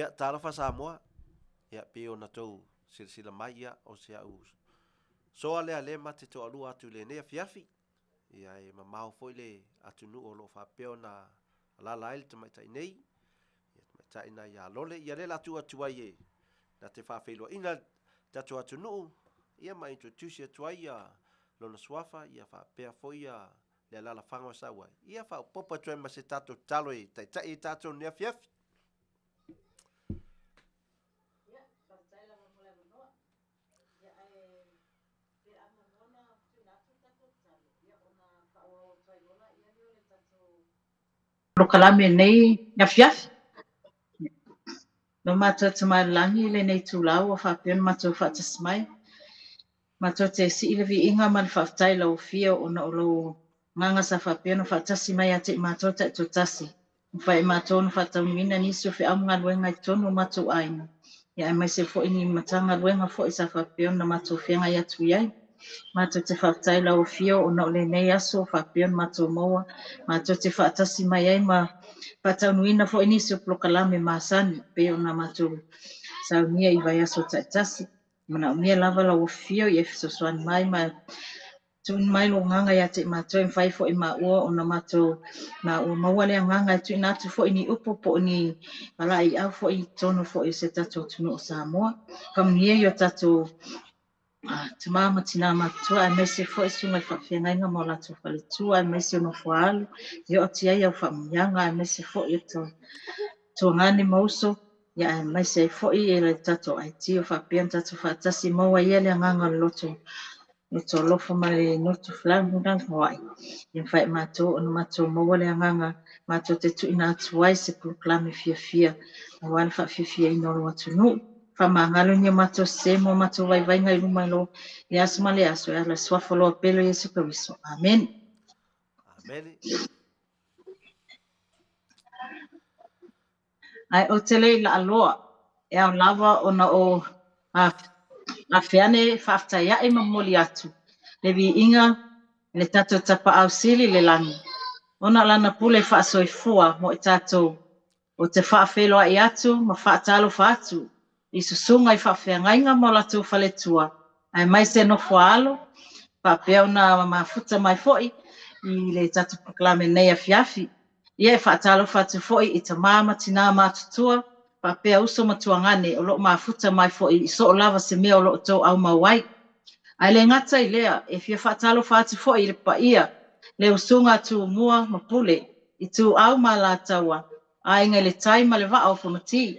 Ia, talofa Samoa, ia, pei ona tou silasila mai, ia, o si au soa lea lea ma te toalua atu i lenei afiafi. Ia, e mamao foi le atunuu o lo o faapea ona alaala ai le tamaitai nei, ia, tamaitai na ia Lole. Ia, lea la tuu atu ai e na te faafeiloaiga le tatou atunuu, ia, ma introduce atu ai ia lona suafa, ia faapea foi ia le alaalafaga o sau ai, ia faaopoopo atu ai ma se tatou tatalo e taitai ai tatou i lenei afiafi. Ia, faafetai lava mo le avanoa. Ia, ae pe a muamua ona tuuina atu le tatou tatalo, ia ona faaauau atu ai loa lea o le tatou polokalame i lenei afiafi. Lo matou Tama i le Lagi i lenei itula ua faapea ona matou faatasi mai. Matou te sii le viiga ma le faafetai i lau Afio ona o lou agaga sa faapea ona faatasi mai ia te i matou taitoatasi. Ua mafai e matou ona faataunuuina nisi o feau ma galuega i totonu o matou aiga, ia aemaise foi ni Matagaluega foi sa faapea ona matou feagai atu i ai. Matou te faafetai i lau Afio ona o lenei aso ua faapea ona matou maua, matou te faatasi mai ai ma faataunuuina foi nisi o polokalame masani pei ona matou saunia i vaiaso taitasi. Manaomia lava lau Afio ia fesoasoani mai ma tuuina mai lou agaga ia te i matou e mafai foi maua ona matou maua maua le agaga e tuuina atu foi ni upu po o ni palaiau foi i totonu foi o se tatou atunuu o Samoa. Faamanuia i o tatou tama ma tina matutua aemaise foi susuga i faafeagaiga ma o latou faletua aemaise o nofoaalo e oo atu i ai au faamanuiaga aemaise foi o tuagane ma uso ia aemaise ai foi e le tatou IT o faapea ona tatou faatasi maua ia le agaga o le loto loto alofa ma le loto felavelaveai ia mafai e matou ona matou maua le agaga matou te tuuina atu ai se polokalame fiafia aua le faafiafiaina o lo atunuu. Faamagalo ni o matou sese ma o matou vaivaiga i luma i lo le aso ma le aso e ala suafa loa pele o Iesu Keriso. Amene. Amene. Ae ou te le i laaloa, e ao lava ona o afe ane e faafetai ae ma momoli atu le viiga i le tatou Tapaau Sili i le lagi, ona o lana pule faasoifua mo i tatou. Ou te faafeiloai atu ma faatalofa atu i susuga i faafeagaiga ma o latou faletua, aemaise nofoaalo, faapea ona mafuta mai foi i le tatou polokalame nei afiafi. Ia e faatalofa atu foi i tama ma tina matutua, faapea uso ma tuagane o lo o mafuta mai foi i soo lava se mea o lo o outou aumau ai. Ae le gata i lea, e fia faatalofa atu foi i le paia, le usuga a Tumua ma Pule, Ituau ma Alataua, Aiga i le Tai ma le Vaa o Fonoti.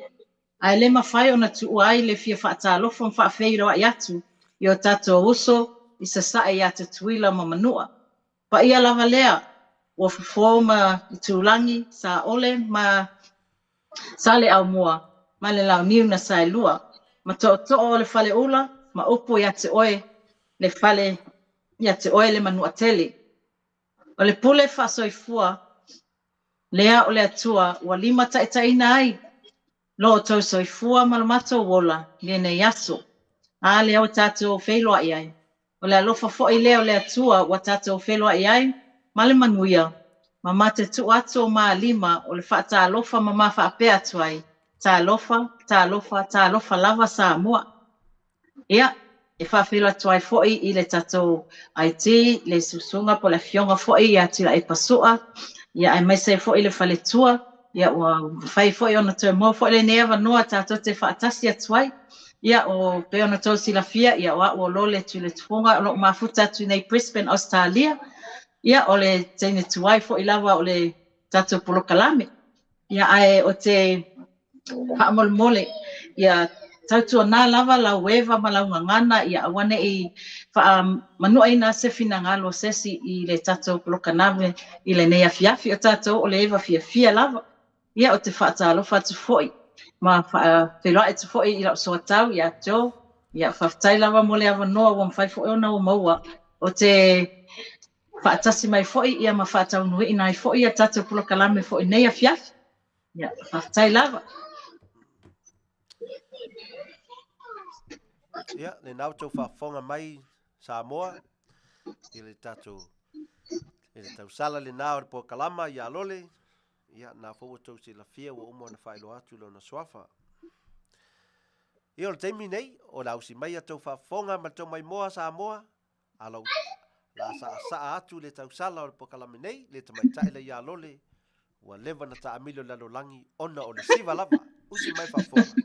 Ae le mafai ona tuua ai le fia faatalofa ma faafeiloai atu i o tatou uso i Sasae ia Tutuila ma Manua. Paia lava lea ua fofo ma Itulagi, Saole ma Saleaaumua ma le Launiu na Saelua, ma tootoo o le Faleula ma upu ia te oe le fale ia te oe le Manuatele. O le pule faasoifua lea o le Atua ua limataitaiina ai lo outou soifua ma lo matou ola i lenei aso. A lea ua tatou feiloai ai. O le alofa foi lea o le Atua ua tatou feiloai ai ma le manuia, ma ma te tuu atu o ma lima o le faatalofa ma ma faapea atu ai, Talofa, talofa, talofa lava Samoa. Ia, e faafeiloai atu ai foi i le tatou IT, le susuga po o le afioga foi ia Tuilaepa Sua, ia aemaise ai foi le faletua, ia ua mafai foi ona toe maua foi lenei avanoa tatou te faatasi atu ai. Ia, o pei ona outou silafia, ia o au o Lole Tuiletufuga o lo o mafuta atu nei i Brisbane, Ausetalia. Ia, o le teine tuai foi lava o le tatou polokalame. Ia, ae o te faamolemole, ia tautuana lava lau eva ma lau gagana, ia aua ne i faamanuaina se finagalo o se isi i le tatou polokalame i lenei afiafi. O tatou o le eva fiafia lava. Ia, ou te faatalofa atu foi ma faafeiloai atu foi i lau soatau ia Joe. Ia, faafetai lava mo le avanoa ua mafai foi ona ou maua. Ou te faatasi mai foi ia ma faataunuuina ai foi ia tatou polokalame foi nei afiafi. Ia, faafetai lava. Ia, lena ua outou faafofoga mai Samoa i le tatou i le tausala lena o le polokalama ia Lole. Ia, na foi ua outou silafia ua uma ona faailoa atu lona suafa. Ia o le taimi nei, o le ausi mai a tou faafofoga ma le tou maimoa Samoa, a lou la saasaa atu le tausala o le pokalame nei, le tamaitai la ia lole, ua leva na taamilo i le lalolagi ona o le siva lava. Usi mai faafofoga.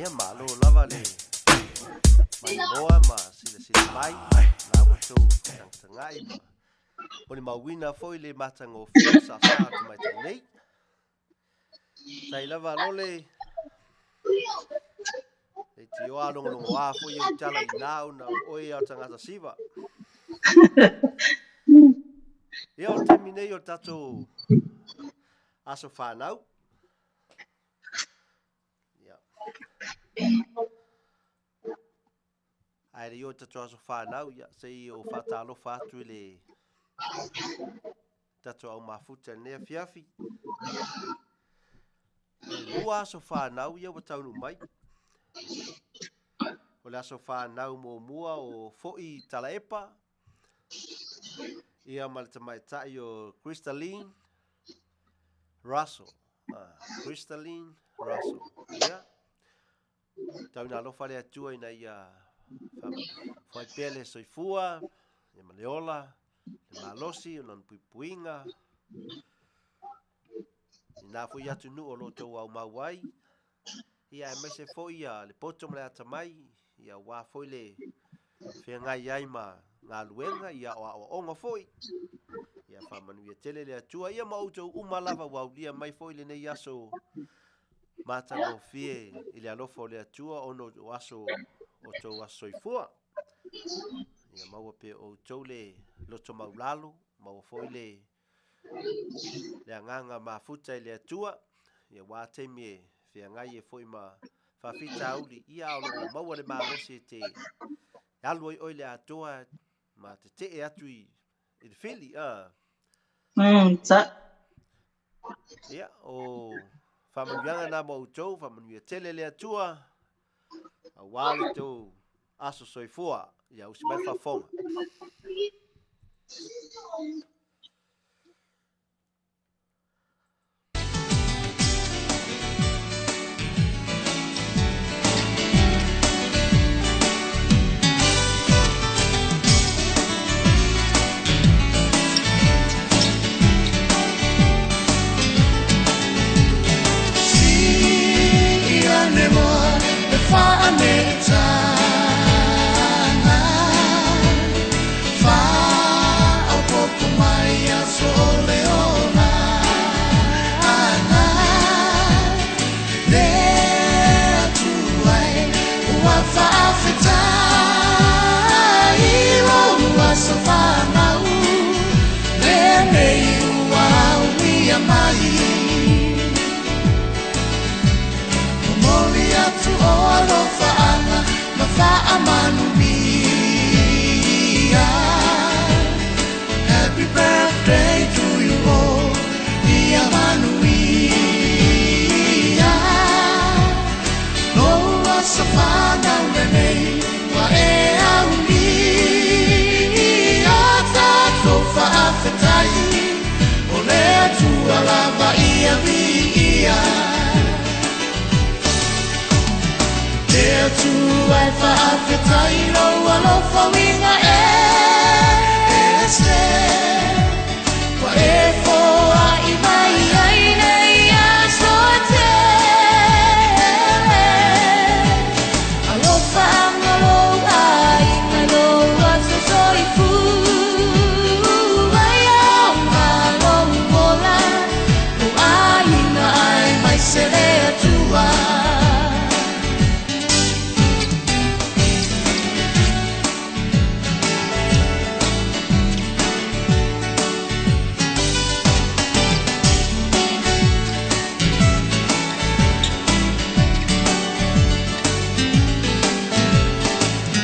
Ia malo lava le maimoa ma silasila mai la ua tou tagatagai ma o le mauina foi le matagofie o saasaa atu mai nei. Tai lava lole e tioa longolongoa foi e utala i nā una o oe au tagata siva. Ia o taimi nei o tatou aso whānau. Ia. Ae le i o tatou aso whānau, ia, se i o whātālofa atu i le tatou au mafuta i lenei afiafi. E 2 aso whānau ia ua taunu mai. O le aso whānau muamua o Fo'i Talaepa, ia ma le tamaitai o Crystalline Russell. Crystalline Russell. Ia, tau ina alofa le Atua ina ia whaipea le soifua, ia ma le ola, le malosi, o lona puipuiga, i nā foi atunuu o lo outou aumau ai, ia aemaise foi ia le poto ma le atamai, ia aua foi le feagai ai ma galuega, ia o aoaoga foi, ia faamanuia tele le Atua, ia ma outou uma lava ua aulia mai foi lenei aso matagofie i le alofa o le Atua ona o aso o tou aso soifua. Ia maua pea outou le loto maulalo, maua foi le le agaga mafuta i le Atua, ia aua taimi e feagai ai foi ma faafitauli, ia o lo o maua le malosi e te alu ai oe i le atoa ma tetee atu i le fili. Sa. Ia, o faamanuiaga na mo outou, faamanuia tele le Atua, aua le tou aso soifua, ia usi mai le faafofoga. Happy birthday to you all, ia manuia. Lou aso whanau lenei, ua e aulia. Tatou faafetai, o le Atua lava ia viia. Le Atua e faafetai lou alofa uiga e ese. Ua e foai mai ai nei aso tele. Alofa anga lou aiga lou aso soifua. Ia oga lou ola, lou aiga aemaise le Atua.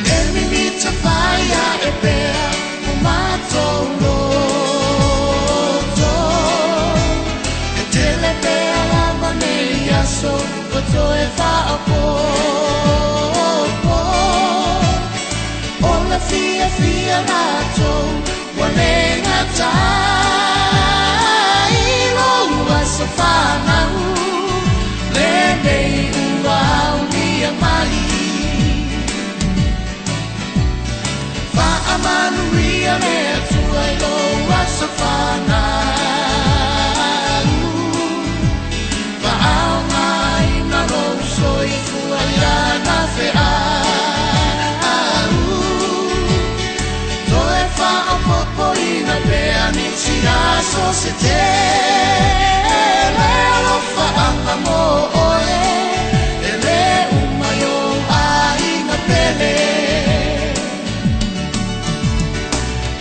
E mimita whaia e pea o mātou loto. E tele pea lava nei aso ua toe faaopoopo. O le fiafia latou ua le gatai lou aso whanau. Lenei ua aulia mai. Faamanuia le Atua i lou aso whanau. Faaogaina lou soifua i lana feau. Toe faaopoopoina pea nisi aso se tele. Alofa anga mo oe, e le uma i ou aiga pele.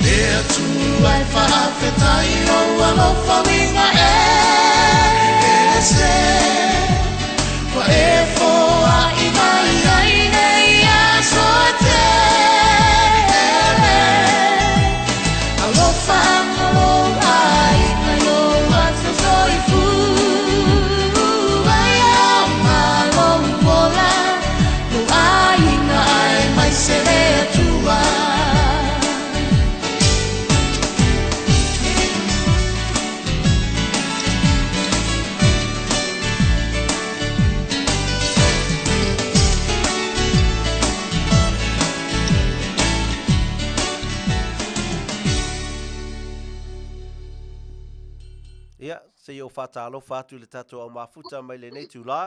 Le Atua e faafetai lou alofa uiga e ese. Ua e foai mai ai nei aso tele. Alofa anga lou aiga lou aso soifua. se i ou faatalofa atu i le tatou au mafuta mai lenei itulā.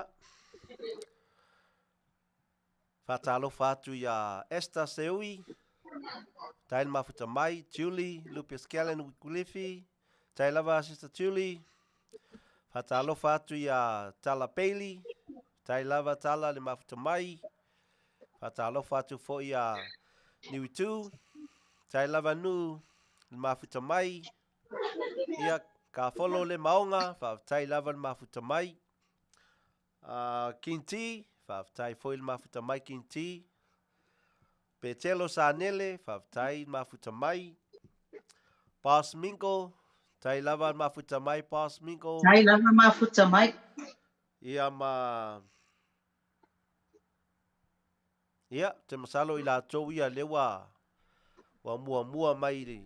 Faatalofa atu iā Esther Seui, faafetai le mafuta mai, Julie Lupe Skellen Wikulifi, faafetai lava Sister Julie. Faatalofa atu iā Tala Bailey, faafetai lava Tala le mafuta mai. Faatalofa atu foi iā Niui Tu, faafetai lava Nu le mafuta mai. Ia, Kafolo le Maoga, faafetai lava le mafuta mai. King T, faafetai foi le mafuta mai King T. Petelo Sanele, faafetai le mafuta mai. Boss Mingo, faafetai lava le mafuta mai Boss Mingo. Faafetai lava mafuta mai. Ia ma Ia, te masalo i latou ia lea ua ua muamua mai i le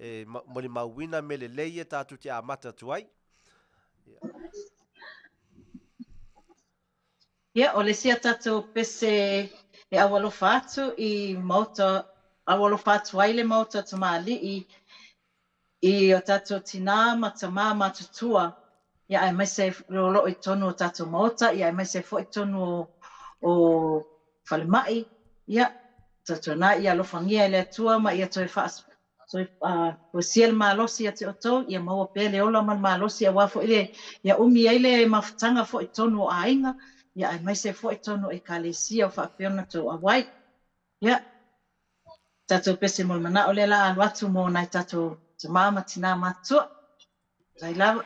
e molimauina mea lelei ia tatou te amata atu ai. Ia. Ia, o le isi a tatou pese e aualofa atu i Maota, aualofa atu ai le Maota Tamalii i o tatou tinā ma tamā matutua, ia aemaise o lo o i totonu o tatou maota, ia aemaise foi totonu o falemai, ia tautuana ia alofagia e le Atua ma ia toe faa toe fuasia le malosi ia te outou, ia maua pea le ola ma le malosi aua foi le ia umi ai le mafutaga foi i totonu o aiga, ia aemaise foi totonu o ekalesia o faapea ona outou auai. Ia, tatou pese mo le manao lea la alu atu mo nai tatou tamā ma tinā matutua. Faafetai lava.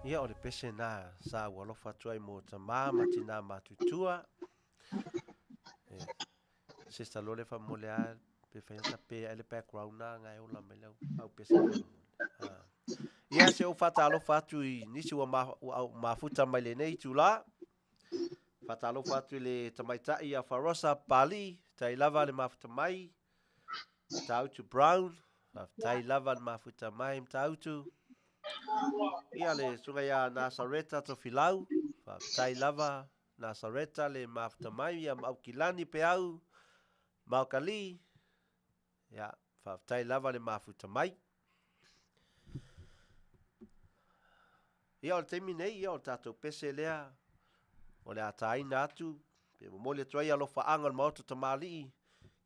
Ia o le pese na sa ua alofa atu ai mo tamā ma tinā matutua. E, Sister Lole faamolemole a pe fai na tape ai le background na nga e ola mai lau au pese faamolemole. Ah. Ia se ou faatalofa atu i nisi ua ma, ua au mafuta mai lenei itulā. Faatalofa atu i le tamaitai ia Farosa Pali, tai lava le mafuta mai. Matautu Brown, faafetai lava le mafuta mai Matautu. Ia le susuga ia Nasareta Tofilau, faafetai lava Nasareta le mafuta mai ia ma Aukilani Peau, Maokali, ia faafetai lava le mafuta mai. Ia o le taimi nei, ia o le tatou pese lea o le a taina atu, pe momoli atu ai alofaaga o le Maota Tamalii,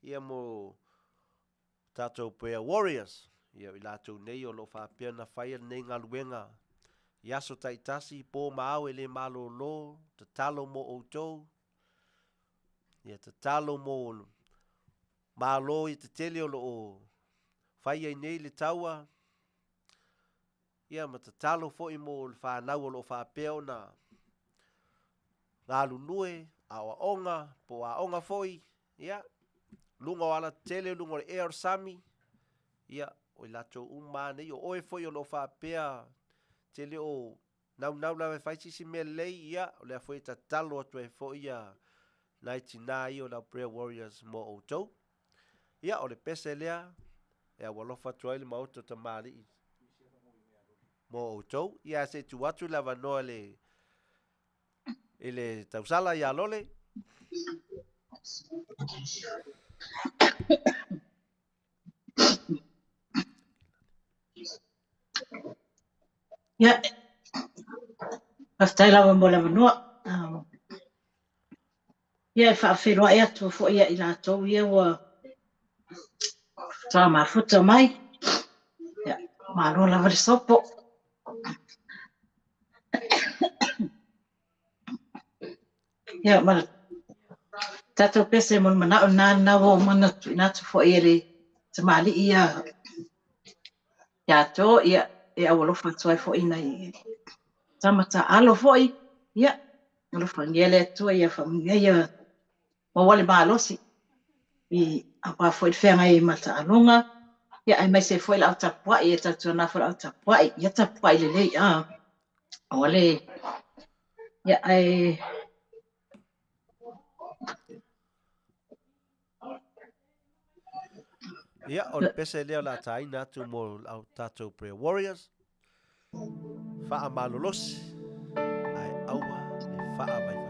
ia mo tatou Prayer Warriors, ia o i latou nei o lo o faapea ona faia lenei galuega i aso taitasi, po ma ao e le malolo, tatalo mo outou, ia tatalo mo Malo i tetele o lo o fai ai nei le taua, ia ma tatalo foi mo le fanau o lo o faapea ona galulue, aoaoga, po o aoga foi, ia, luga o alatetele, luga o le ea o le sami, ia, o i latou uma lava nei, o oe foi o lo o faapea te le o naunau lava e fai se isi mea lelei, ia, o lea foi e tatalo atu ai foi ia nai tinā ia o le au Prayer Warriors mo outou. Ia, o le pese lea e aualofa atu ai le Maota o Tamalii. mo outou. Ia se i tuu atu le avanoa i le i le tausala ia Lole. Ia, faafetai lava mo le avanoa. Ia, e faafeiloai atu foi ia i latou ia ua faatoa mafuta mai. Ia, malo lava le sopo. Ia, ma le tatou pese mo le manao lena lena ua uma ona tuuina atu foi e le tamalii ia ia To, ia, e aualofa atu ai foi i nai tama taalo foi, ia, alofagia le Atua ia faamanuia ia maua le malosi i aua foi le feagai ai ma taaloga, ia aemaise foi le au tapuai, e tautuana foi le au tapuai, ia tapuai lelei, aua le, ia, ae Ia, o le pese lea o le a taina atu mo au tatou prayer warriors. Faamalolosi, ae aua le faavaivai.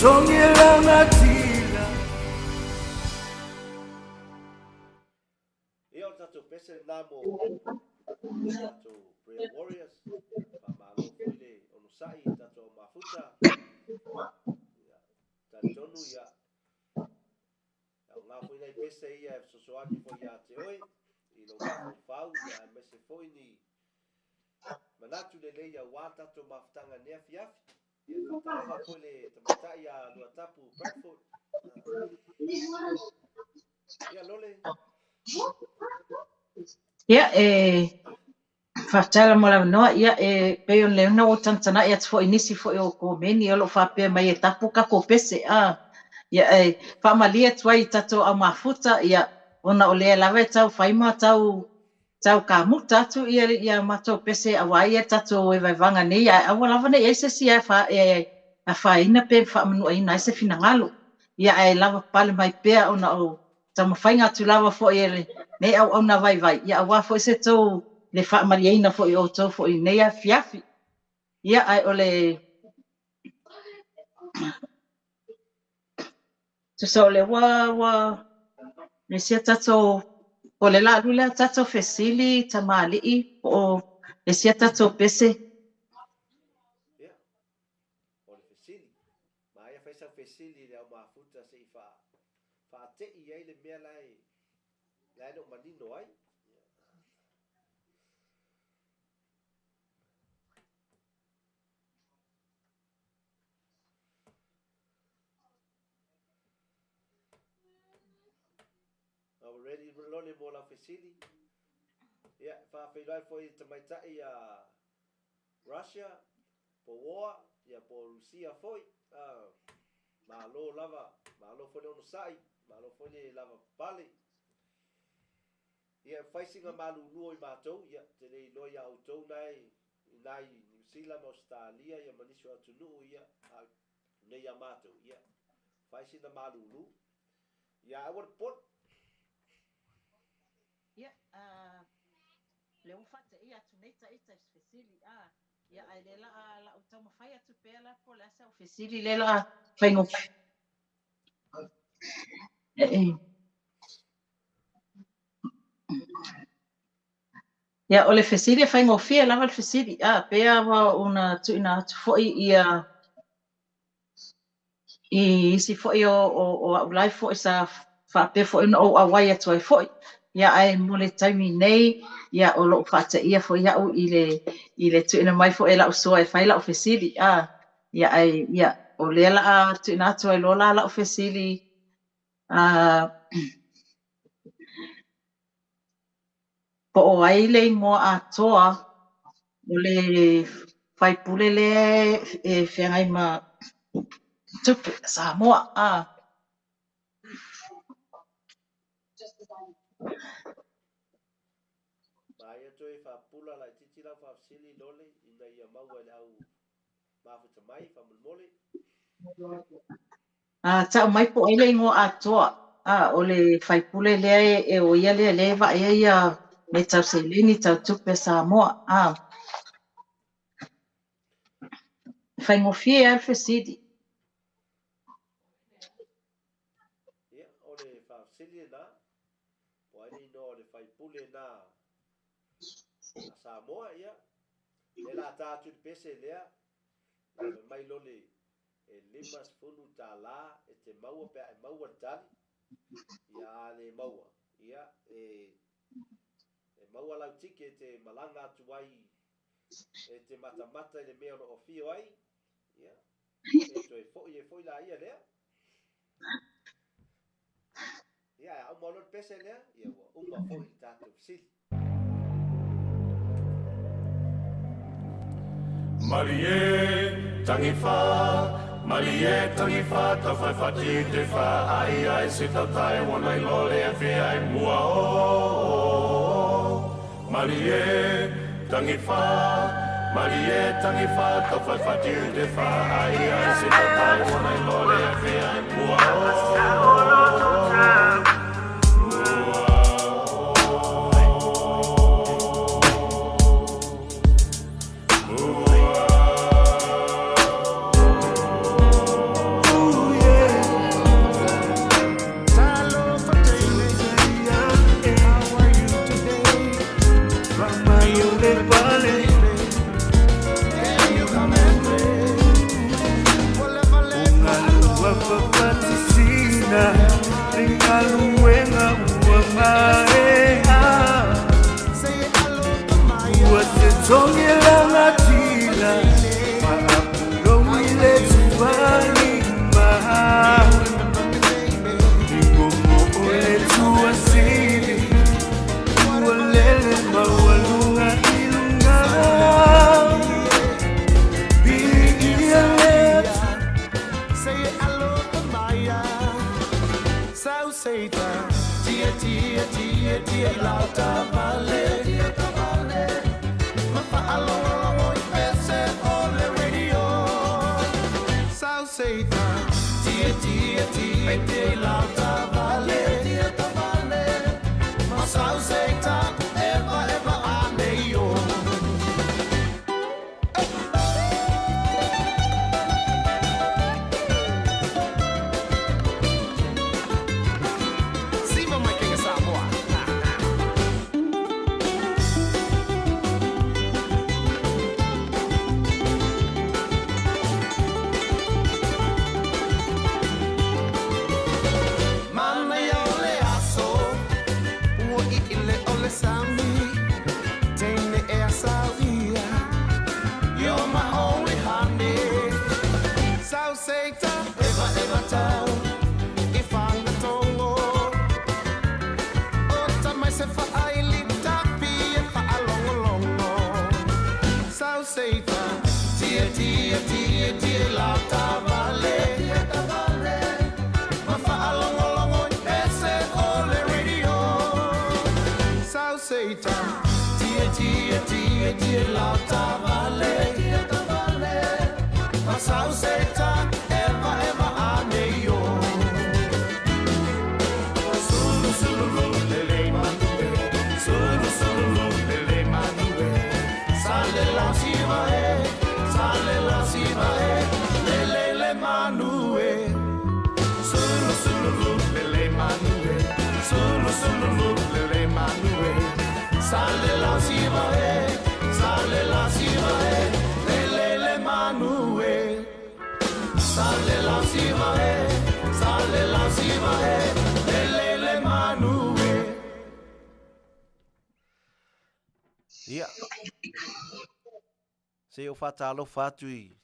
Totogi lagatila. Ia, o le tatou pese lenā mo tatou Prayer Warriors. Faamalo foi le onosai i tatou au mafuta. Ia, talitonu ia, e aoga foi nai pese ia e fesoasoani foi ia te oe i lou mafaufau, ia aemaise foi ni manatu lelei aua tatou mafutaga i lenei afiafi. Ia, e faatalofa foi le tamaitai ia Luatapu Bradford. Ia, Lole. Ia, e faafetai lava mo le avanoa. Ia, e pei o le ona ua tagatagai atu foi i nisi foi o komeni o lo o faapea mai e tapu tatou pese. Ia, e faamalie atu ai i tatou au mafuta, ia, ona o lea lava e tau fai ma tau tau kamuta atu ia ia matou pese aua ia tatou vaevaevaga nei, ae aua lava nei ai se isi e afaina pe faamanuaina ai se finagalo. Ia, ae lava pale mai pea ona o taumafaiga atu lava foi e lenei auauna vaivai, ia aua foi se tou le faamalieina foi o outou foi i nei afiafi. Ia, ae o le tusa o le ua le sia tatou o le la alu lea tatou fesili tamalii po o le sia tatou pese. Ia, o le fesili. Maea fai sau fesili i le au mafuta se i faatei ai le mea la e le o manino ai. Ia. Ua ready Lole mo lau fesili. Ia, faafeiloai foi i tamaitai ia Russia, po o ia po o Rusia foi. Malo lava, malo foi le onosai, malo foi le lava papale. Ia, fai sina malulu o i matou, ia, te le iloa ia outou nai i nai Niu Sila ma Ausetalia ia ma nisi o atunuu, ia, a nei ia matou, ia, fai sina malulu. Ia, aua le popole. Ia, le ua faateia atu nei taita i se fesili. Ia, ae le la lau taumafai atu pea la po o le a sau fesili le la faigofie. Ia, o le fesili e faigofie lava le fesili. Pea ua ona tuuina atu foi ia i isi foi o au live foi sa faapea foi ona ou auai atu ai foi. Ia, ae mo le taimi nei, ia, o lou faateia foi au i le tuuina mai foi e lau soa e fai lau fesili. Ia, ae, ia, o lea la tuuina atu ai loa la lau fesili. Po o ai le igoa atoa o le faipule lea e feagai ma tupe Samoa. Maia toe faapula laitiiti lau faafesili Lole ina ia maua i le au mafuta mai faamolemole. Tau mai po o ai le igoa atoa o le faipule lea e o ia lea lea e vaaia ia me tau seleni tau tupe Samoa. Faigofie lava le fesili. Ia, o le faafesili lena, po o ai le igoa o le faipule na a Samoa, ia, le la ta atu i le pese lea, na fai mai Lole e $50 e te maua pe a e maua le tali, ia a le maua, ia, e maua lau tike e te malaga atu ai e te matamata i le mea o lo o afio ai, ia, e toe foi e foi la ia lea. Ia, a uma loa le pese lea, ia ua uma foi le tatou fesili. Malie tangiwha, malie tangiwha, tauwhai whati te wha, ai ai se tautai wana i lole e whia e mua o. Malie tangiwha, malie tangiwha, tauwhai whati te wha, ai ai se tautai wana i lole e whia e mua o. galuega ua maea. Ua totogi lagatila ma apulou i le tualima. Ligogo o le tuasili ua lele maualuga i luga. Viia le Atua. Ia. Se i ou faatalofa atu i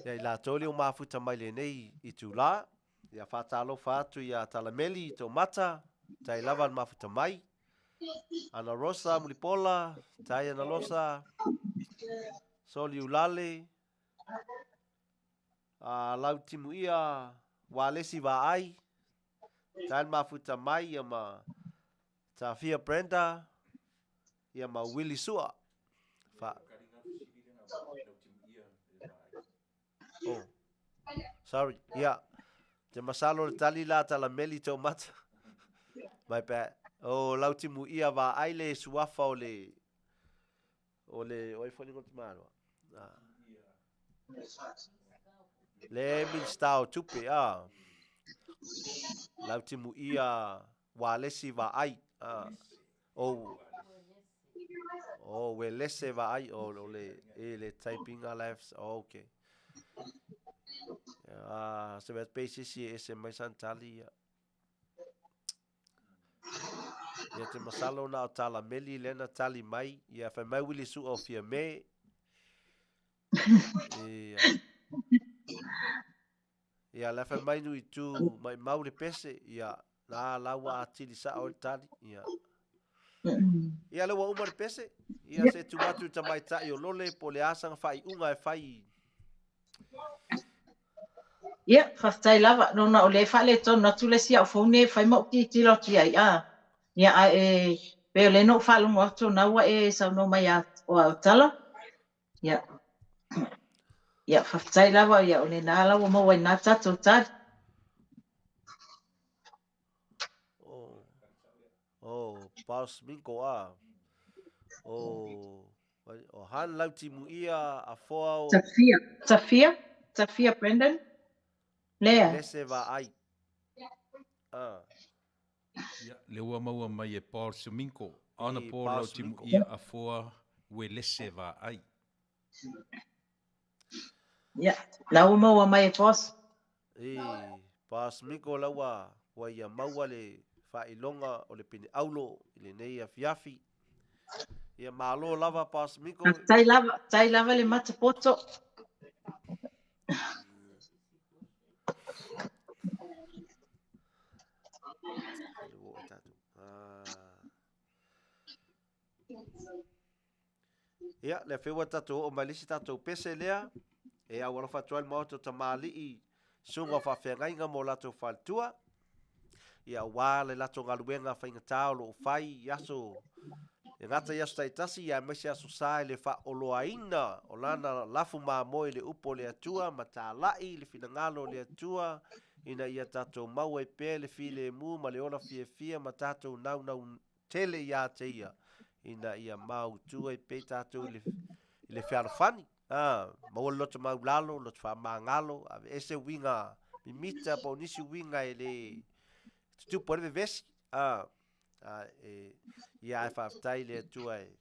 ia i latou lea ua mafuta mai lenei itulā. Ia faatalofa atu ia Talameli i tō mata, tai lava le mafuta mai. Ana Rosa Mulipola, tai Ana Rosa, Soli Ulale, a lau timu ia Walesi Vaai, tai le mafuta mai ia ma Tafia Brenda, ia ma Willie Sua. Fa... Oh. Sorry. Ia. Te masalo le tali la tala meli tō mata. My bad. O lau timu ia va ai le suafa o le o le oi fo lingo te maloa. Ah. Le Minista o Tupe, ah. Lau timu ia Walesi Vaai, ah. O O Welese Vaai, o, o le, e le typing a laughs, oh, okay. Ah, se vet pe sisi e ese mai san tali ia. Ia te masalo na o tala meli lena tali mai, ia whai mai wili su o fia me. Ia. Ia la whai mai nui tu mai mau le pese, ia la la ua atili sa o le tali, ia. Ia le ua uma le pese, ia se tu atu ta mai tai o lole po le asanga whai unga e whai. Ia, faafetai lava. Nona o lea e faaletonu atu le isi au phone e fai ma ou tilotilo atu i ai, a. Ia, ae e, pei o lea na ou faalogo atu o na ua e saunoa mai ia o au tala. Ia. Ia, faafetai lava, ia, o lena la ua maua ai nā tatou tali. Oh, oh, Paus Minko a. Oh, o Han lau timu ia a foa o. Tafia, Tafia, Tafia Brendan. Lea. Lese va ai. Ah. Ia, le ua maua mai e Paul Seminko. Ana I Paul lau Paul timu Seminko. ia a foa ue lese va ai. Ia, la ua maua mai e Boss. I Paul Seminko lau ua ua ia maua le faailoga o le pine aulo i lenei afiafi. Ia malo lava Paul Semingo. Faafetai lava, faafetai lava le mata poto. Ia, le afio ua tatou oo mai le isi tatou pese lea, e au alofa atu ai le maota o tamalii susuga o faafeagaiga mo latou faletua, ia aua le latou galuega faigata o lo o fai i aso e gata i aso taitasi ia aemaise aso sa i le faaoloaina o lana lafu mamoe i le upu o le Atua ma talai le finagalo o le Atua ina ia tatou maua ai pea le filemu ma le ola fiafia ma tatou naunau tele ia te ia ina ia mautu ai pea i tatou i le, i le fealofani. Ah, maua le loto maulalo, loto faamagalo, aveese uiga mimita po o nisi uiga e le tutupu ai le vevesi. Ah, ah, e, ia ae faafetai le Atua e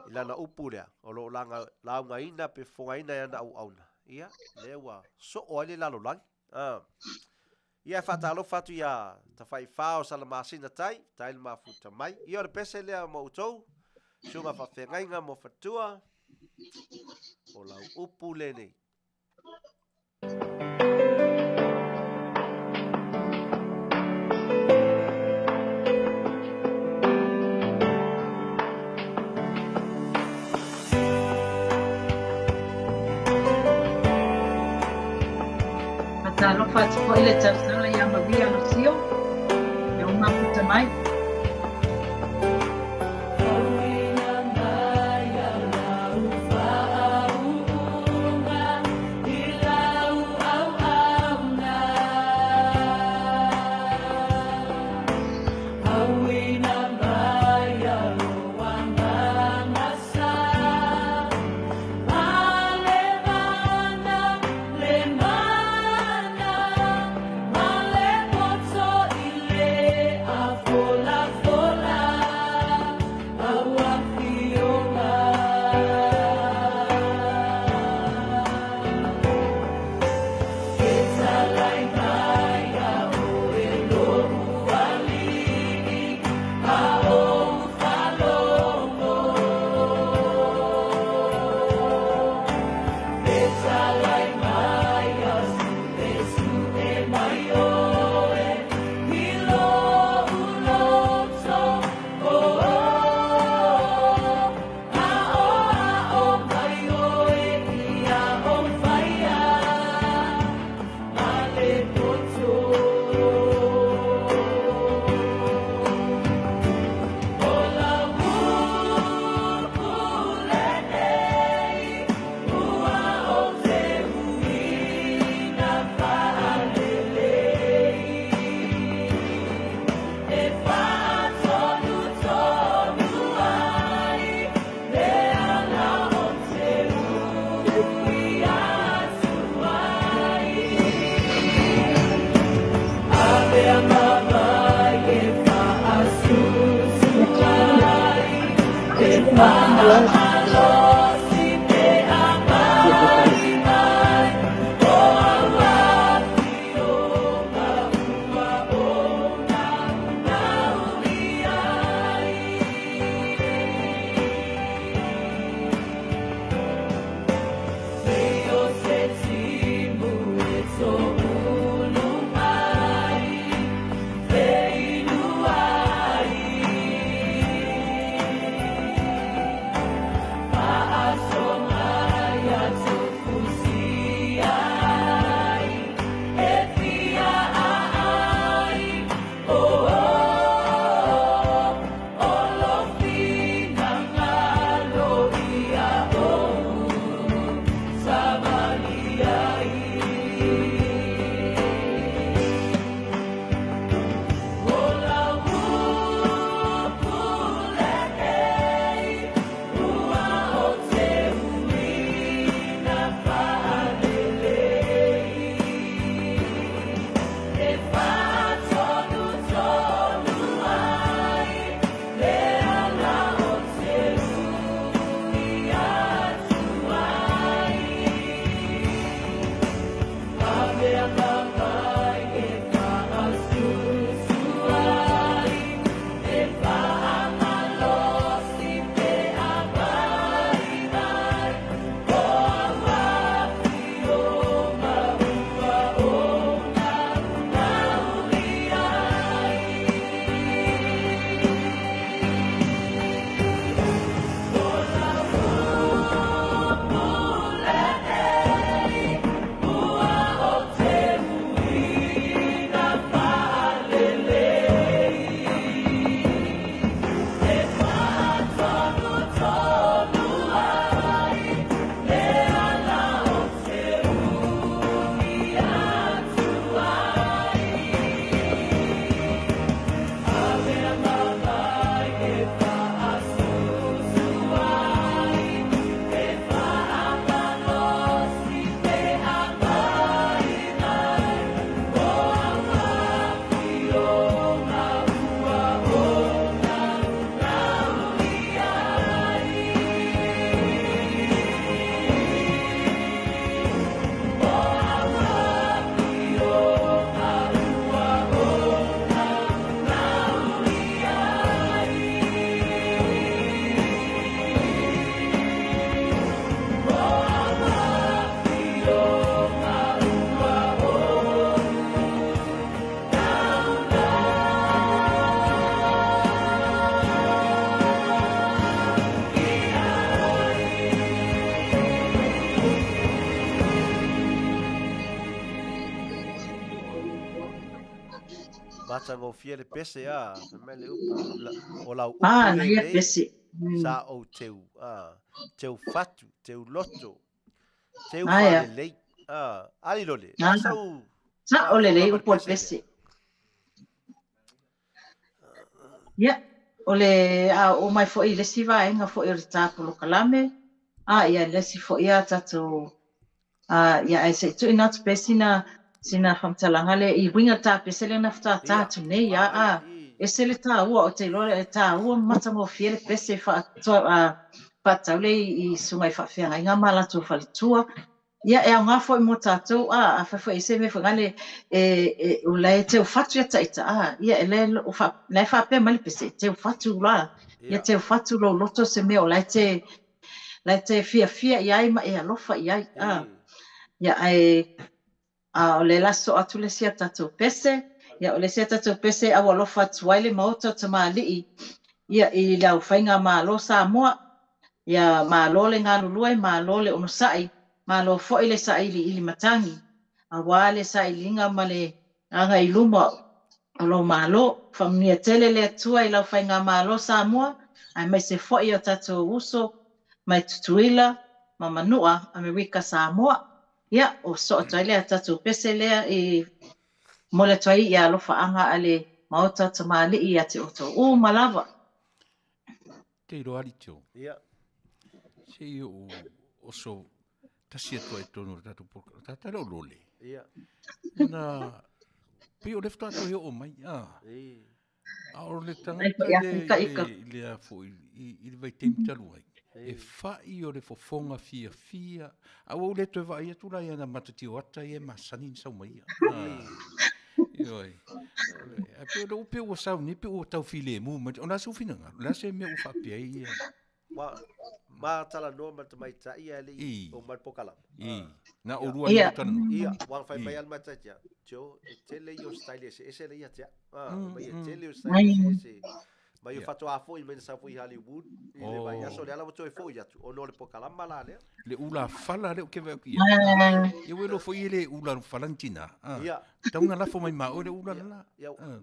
i lana upu lea o lo o laugaina pe fofogaina e ana auauna, ia, lea ua soo ai le lalolagi. Ah. Ia e faatalofa atu iā Tafaifā o Salamasina Tai, tai le mafuta mai. Ia o le pese lea mo outou, susuga faafeagaiga mo Fatua, o lau upu lenei. Faatalofa atu foi le tautala ia Maria Losio, e o mafuta mai. Matagofie le pese a, fai mai le upu, o lau upu Ah, na ia lenei, pese. Sa ou teu, a, teu fatu, teu loto, teu Aia. faalelei. A, ali lole, Ah. sau Sa'o lelei faafofoga ma le upu o le pese lea. pese. Ia, o le a oo mai fo'i i le isi vaega fo'i o le ta polokalame, a ia le isi fo'i a tatou ia ae se i tuuina atu pea sina sina faamatalaga lea i uiga le ta pese lea na fatatā Ia, atu nei a manaia, a i. ese le tāua o te iloa le tāua ma matagofie le pese faatoa faatatau lea i susuga i faafeagaiga ma latou faletua. Ia e aoga foi mo tatou a afai foi e se mea foi nale e o la e teu fatu ia taita a ia e le o fa la e faapea mai le pese e teu fatu la ia Ia. teu fatu lou loto se mea o la e te fiafia i ai ma e alofa i ai a I. ia ae a o le la sosoo atu le isi a tatou pese ia o le isi a tatou pese au alofa atu ai le maota o tamalii ia i le aufaigamalo Samoa ia malo le galulue malo le onosai malo foi le sailiili matagi auā le sailiga ma le aga i luma o lou malo faamanuia tele le Atua i lau faigamalo Samoa aemaise foi o tatou uso mai Tutuila ma Manua Amerika Samoa ia o sosoo atu ai le a tatou pese lea e momoli atu ai ia alofaaga a le maota o tamalii ia te outou uma lava. Te iloa ali tio. Ia. Se i o oso tasi atu ai tonu o le tatou polokalame. Tata le o lole. Ia. Na pei o le faatoa toe oo mai. A. I. A o le Ai tagata foi le, Afrika i ika. le, i le a foi, i le vaitaimi talu ai. E I. fai o le fofoga fiafia. A ua ou le toe vaai atu la ia na matatio ata ia e masani na sau mai ia. I. Ioe. Ae pei o le upe ua sau nei, pe ua tau filemu mai. O le a se ufinagalo? O le a se mea ua faapea ai ia? Ma ma talanoa ma le tamaitai ae le i I. o mai le polokalame. I. Ah. Na Ia. olua nei Ia. o talanoa. Ia, ua fai mai I. ale matai tia. Tio, e tele ia o style eseese le ia tia. Ah, mai e tele o style Ai. eseese. Mai o Ia. faatoa foi mai na sau foi i Hollywood i le vaiaso Oh. le ala ua toe foi atu ona o le polokalama la lea. Le ula fala le o ke vai ia. Ah, Ia ue lo foi le ula fala ni tina. Ah. Ia. Taunga lafo mai ma o le ula Ia. la. Ia. Ah.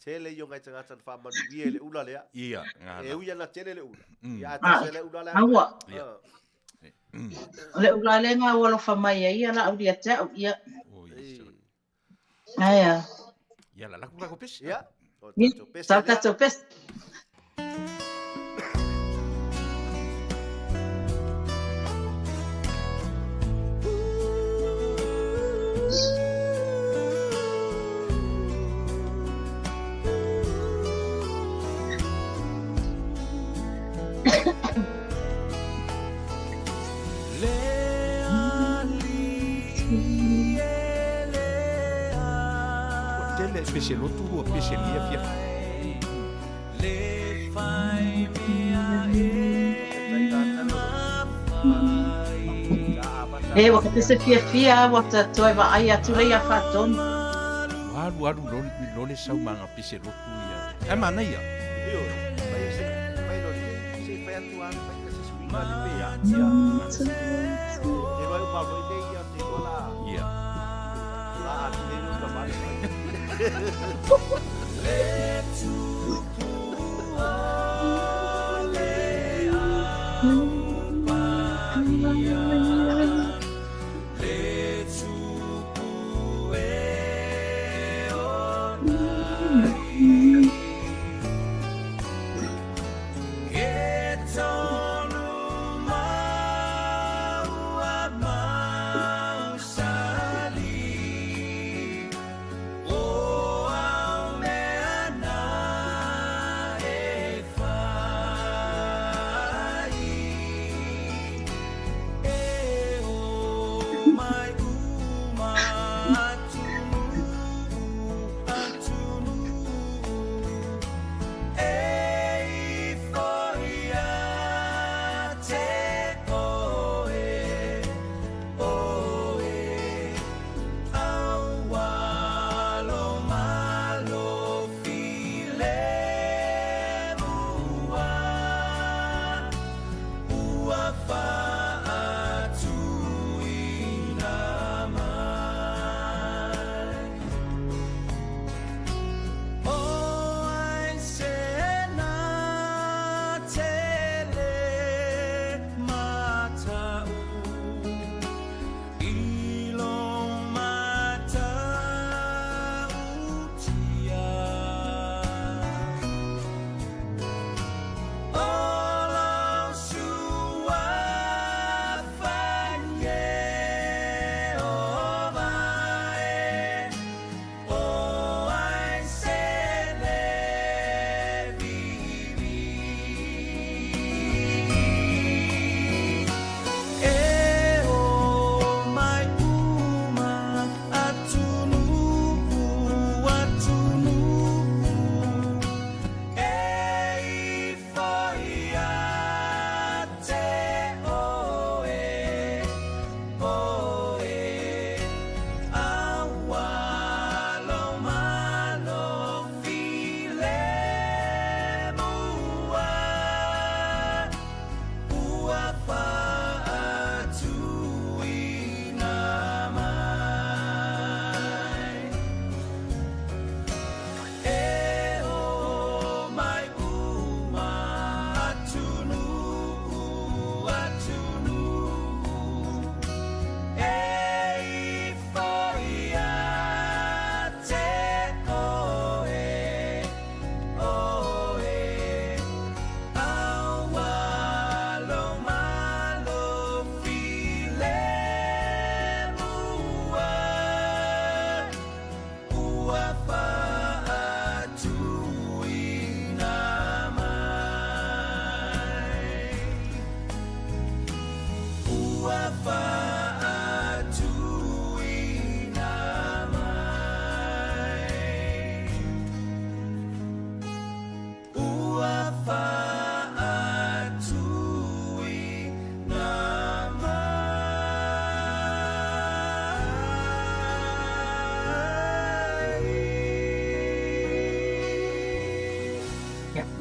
Tele ia o ngai tagata na faamanuia i le ula lea. Ia, E ngala. ui ana tele le ula. Ia ae ah, tasi le ula lea. aua. Ia. Ah. O le ula lea nga ua alofa mai ai ia la au ia te au ia. O ia. I. Aia. Ia la laku lako pesi. Ia. O Ia, tatou pese sau lea. tatou pese. Ua tele pese lotu ua pese lia fia. Tai tātalo. Sa amata E, ua la ka lea. pese fiafia ua ta toe vaai atu lea ia faatonu. Ua alu alu lole, lole sau manga pese lotu ia. Ai mana ia. Io, mai se mai lole. Se fai atu ana fai ka se suiga le pea. Ia. E loa uma foi nei ia te iloa la. Ia. La atu nei ula male mai.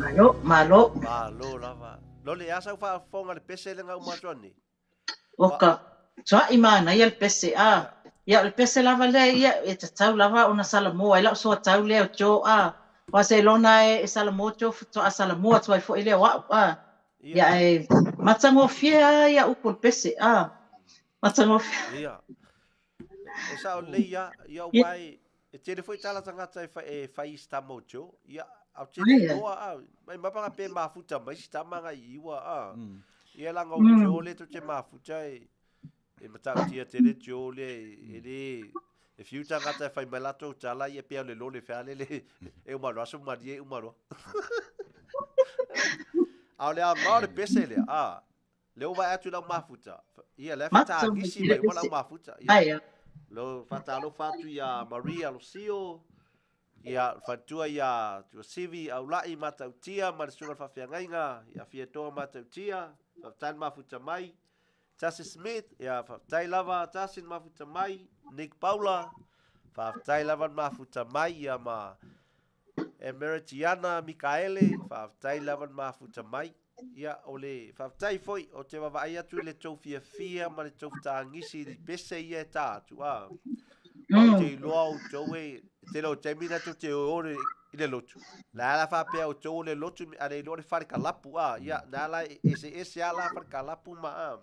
Malo, malo. Malo lava. Lole, e a sau faafofoga i le pese lea na uma atu nei? Oka, tua'i manaia le pese, a. Ia, o le pese lava lea, ia, e tatau lava ona salamo ai lau soatau lea o Joe, a. Aua seiloga e salamo Joe faatoa salamo atu ai foi lea o a'u, a. Ia, ae matagofie lava ia upu o le pese, a. Matagofie. Ia. E sao lelei ia, ia ua e, e tele foi tala tagata e fai, e fai i si tama o Joe. Ia, au tele iloa a, mai mapanga pe mafuta mai si tama ngai i iwa a. Ia langa o Joe le to te mafuta e, e matautia tele Joe le, e le, e fiu tagata e fai mai latou tala ia pea o le lole feale le, e uma loa aso malie e uma loa. A o le aoga o le pese lea, a, Lea ua vaai atu i lau mafuta. Ia, lea faatagisi mai uma lau mafuta. Ia, lo faatalofa atu ia Maria Losio, ia faletua ia Tuasivi Aulai Matautia ma le susuga i le faafeagaiga ia Fiatoa Matautia, faafetai le mafuta mai. Tasi Smith, ia faafetai lava Tasi le mafuta mai. Nick Paula, faafetai lava le mafuta mai ia ma Emeritiana Mikaele, faafetai lava le mafuta mai. Ia, o le faafetai foi, o te vaavaai atu i le tou fiafia ma le tou fetagisi i le pese ia e ta atu, a. Ou te iloa outou e, tele o taimi na tou te o i le lotu. La la faapea outou o le lotu, a le iloa le fale kalapu, a. Ia, na la e eseese lava la fale kalapu ma, a.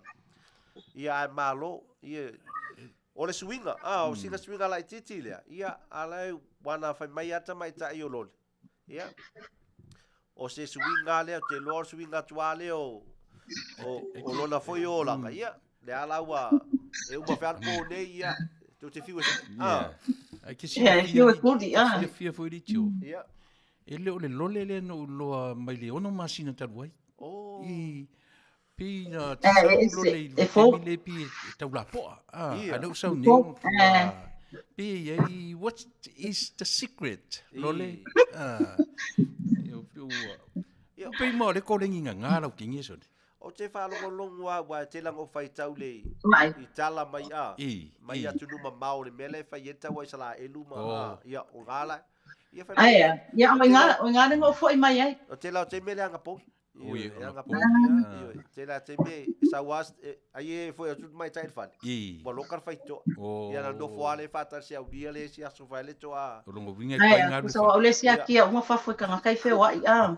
Ia, ae malo, ia, o le suiga, a, o sina suiga laitiiti lea, ia, a la e, ua na fai mai lava tamaitai o Lole. Ia, o se suiga lea, ou te iloa o le suiga atu lava lea o, o, o lona foi olaga. Ia, lea la ua, e uma fea le pō nei, ia, tou te fiu e, ah. Ai te Ia, e fiu e kuli, ah. silafia foi le tio. Ia. E le o le lole lea na ou iloa mai le 6 masina talu ai. Oh. I, pi na Eh, sau e, lole i e le fou. taimi le pi e tau lapoa. Ah, Ia. a lea ua sau nei Fou, ua tua, eh. pi e iai, what is the secret, lole? I. Ah, e o pi ua, Ia. pei ma o le kolengi nga ngā lau kingi e sone. O te faalogologo lava aua e tele ona ou faitau le Mai. i tala mai a I, mai i. atunuu mamao le mea lea e fai ai le tau a Isaraelu ma Oh. a ia o ngā la ia fai mai Ai, a. Ia, o o tela ngā, o ngā lengo foi mai ai. o tela o te mea le agapogi Ui, Ioe, e agapogi, agapogi a ah. ioe tela te mea e sau a ai e foi atu mai tai le fale I. ua loka le faitoa Oh. ia na nofo a le faatasi aulia le isi aso fai le toa O longo winga e Ai, pai a, ngā kusa wa ole sia Ia. kia uma fafo i kangaka i whewai, a.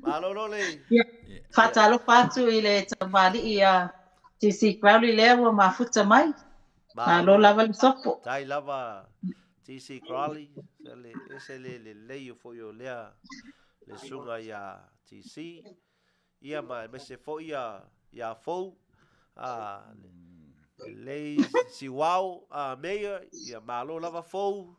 Malo lole. Ia. Faatalofa atu i le tamalii a TC Crowley lea ua mafuta mai. Malo lava le sopo. Tai lava TC Crowley, se le ese le lelei o foi o lea le susuga ia TC. Ia ma aemaise foi ia ia Fou, a lelei Siuao a Mayor, ia malo lava Fou.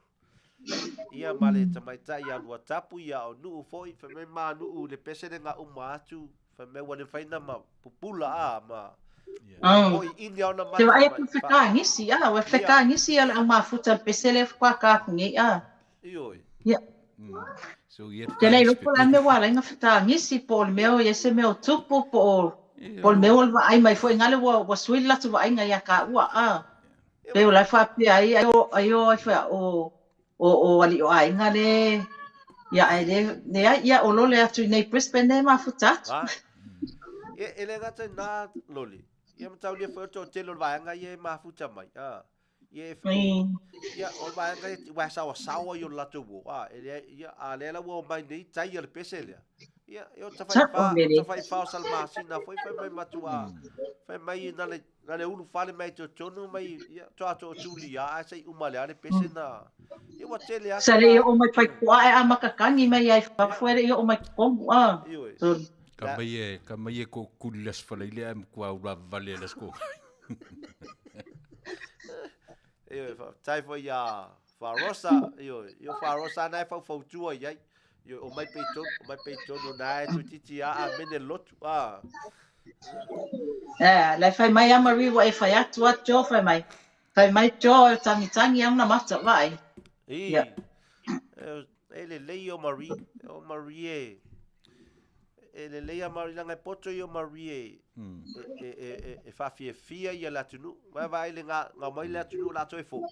Ia ma le tamaitai ia Luatapu ia o Nuu foi, fai mai ma Nuu le pese le nga uma atu, fai mai ua le mafai ona ma pupula a ma Oi ini ona Te mata vaai mai. atu whekaangisi, a, ua whekaangisi a le au mafuta le pese le whakaka aku nei, a. Ioe. Ia. So ia Te lei loko la mea ua lainga whekaangisi po o le mea o ia se mea o tupu po o po o le mea o le vaai mai foi ngale ua ua sui le latou vaaiga ia kāua, a. Pei o la e faapea ai ai o ai o ai whea o o o alii o aiga le ia ae le leai ia o lole atu i nei Brisbane le mafuta atu. A. E, e le gata i nā loli. Ia mataulia foi o le toatele o le vaega ia e mafuta mai. A. Ia e, ia o le vaega ia ua saoasaoa i o le latou uo. A, e le, ia, a lea la ua omai nei tai a le pese lea. Ia, e o tafaifa, o tafaifa o Salamasina foi fai mai matua. Fai mai na le, na le ulu fale mai totonu mai, ia, toa to tuli ia, ae sei uma lea le pese na. Ia ua tele atu Sa le la. i oo mai whai koa e a makakangi mai ai fafo e le i oo mai komu, a. Ioe. Tolu. Ka mai e, ka mai e ko kuli las falaile a mkua ula vale las ko. Ioe, faafetai foi ia Farosa, ioe, io Farosa na e faufautua i ai. Ioe, o mai pei tonu, o mai pei tonu na e toeitiiti a amene lotu, a. Eh, lai fai mai a Marie ua e fai atu a Joe fai mai. Fai mai Joe e tangitangi au na mata vaai. I, Ia. e lelei o Marie, o Marie e, e lelei a Marie, leaga e poto ia o Marie e, e, e, e, e faafiafia ia le atunuu. Vaai vaai le ga, gau mai le atunuu latou e fo'i.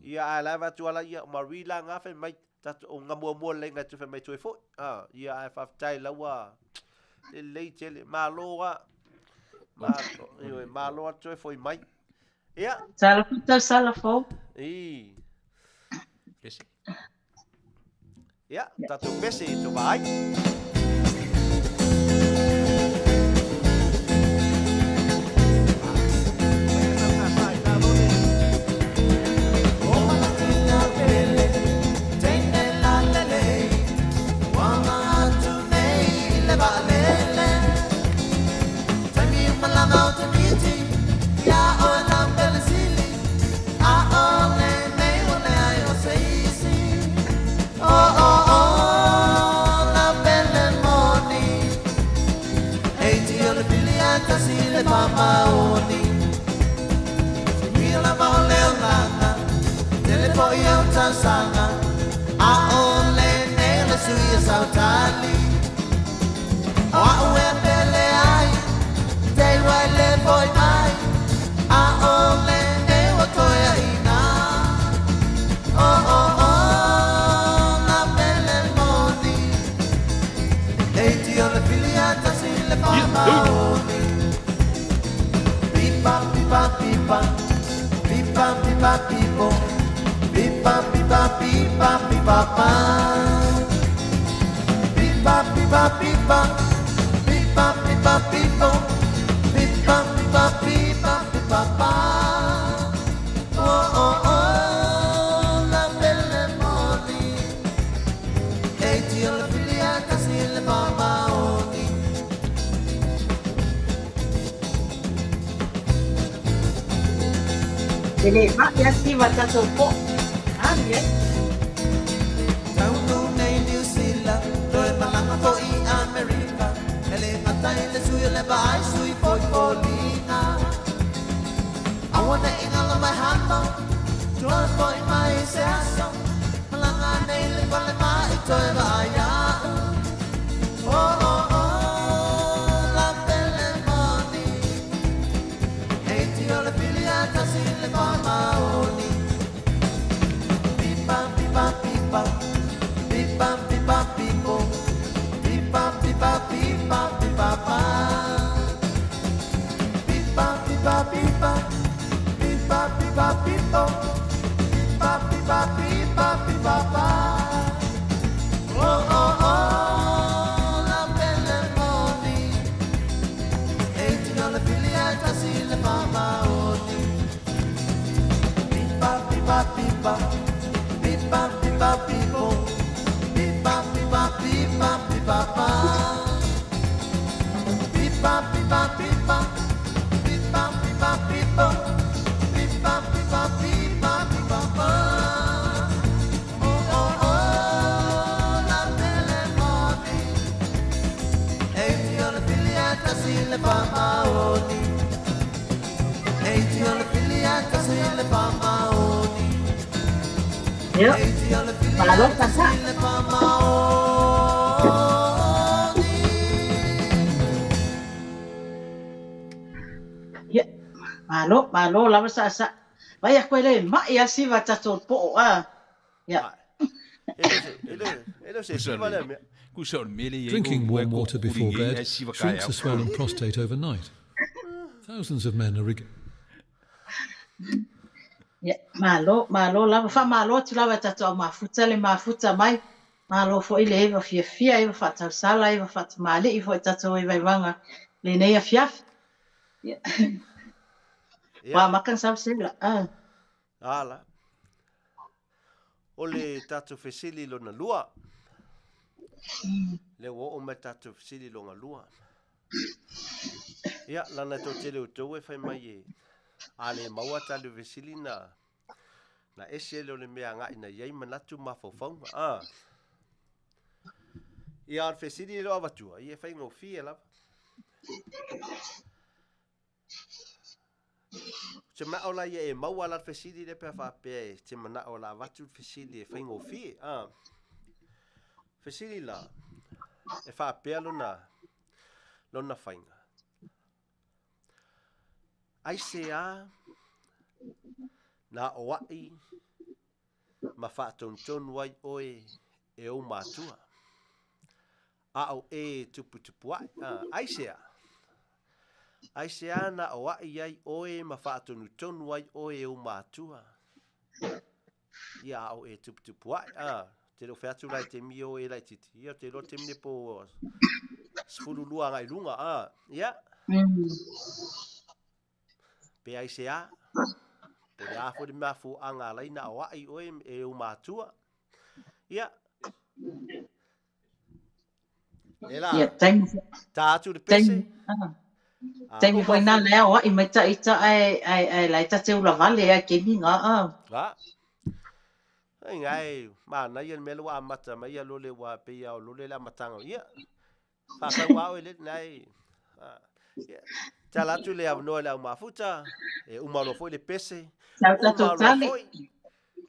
Ia, ae la e vaai atu ala ia, o Marie la ga fai mai, Tatou o ga muamua lelei na toe fai mai toe fo'i. A, ia ae faafetai laua lelei tele. Malo a. Malo, ioe, malo a toe fo'i mai. Ia. Talofa tausala fou. I. Pese. Ia, tatou pese i to vaai. E le ma'i a siva tatou po'o. Ali e. Ia, malo sasa. Ia, malo, malo lava sasa. Vai a koe le ma'i a siva tatou po'o a. Ia. E le o se siva lea mea. Drinking warm water before bed shrinks a swollen prostate overnight. Thousands of men are Ia, malo, malo lava. Faamalo atu lava i tatou au mafuta le mafuta mai. Malo foi le eva fiafia, eva faatausala, eva faatamalii foi tatou e vaivaga lenei afiafi. Ia. Ua amata ona sausela. Ah. Ala. O le tatou fesili lona lua. Le ua oo mai tatou fesili lona lua. Ia, lana e toatele o outou e fai mai e a le maua tali o fesili na na ese le o le mea agai na i ai manatu ma mafaufauga. Ah. Ia, o le fesili e le o avatua, ia e faigofie lava. Te mana'o la ia e maua la le fesili lea pe a faapea e te mana'o o le a avatu le fesili e faigofie. Ah. Fesili la, e faapea lona, lona faiga. Aisea na aoa'i ma faatonutonu ai oe e ou matua. A o e tuputupu ae, aisea? Aisea na aoaʻi ai ʻoe ma faatonutonu ai ʻoe e ou matua? Ia, a o e tuputupu ae, a, te le o fai atu la i te mio e laititi. Ia, te iloa te mine po 12 agai i luga, a, ia. Pe aisea? Po le a foi le mafuaaga a laina aoaʻi ʻoe e ou matua? Ia. E la, Ia, taimi, tā atu le pese. taimi, ah. Taimi foi nā lea o ai mai ta ita ai ai ai lai ta te ula vale ai ke ni ngā a. A. Ai ngai, ma na ia mea ua amata mai ia lole ua pe ia o lole le amatanga. Ia. Whakau au e le nei. Ia. Tala atu le avanoa i le au mafuta, e uma loa foi le pese. Sau tatou Uma loa tali. foi.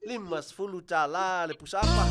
$50 le pusaapa.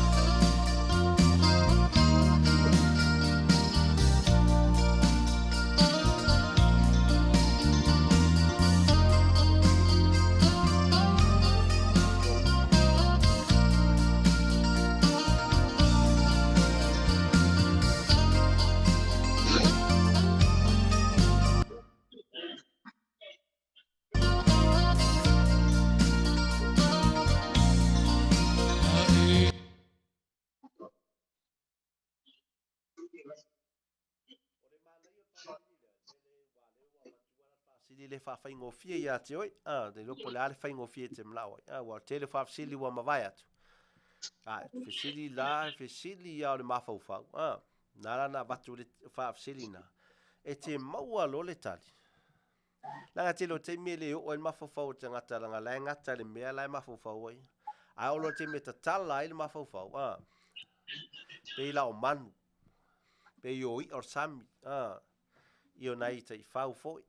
Faafesili le faafaigofie ia te oe, a, te iloa po o le a le faigofie e te manao ai. A, ua tele faafesili ua mavae atu. A, fesili la, fesili ia o le mafaufau. A, na la na avatu le faafesili na. E te maua loa le tali. Leaga tele o taimi e le oo ai le mafaufau o le tagata leaga la e gata le mea la e mafaufau ai. Ae oo loa i le taimi e tatala ai le mafaufau, a, pei la o manu, pei o i'a o le sami, a, ia o nai taifau foi.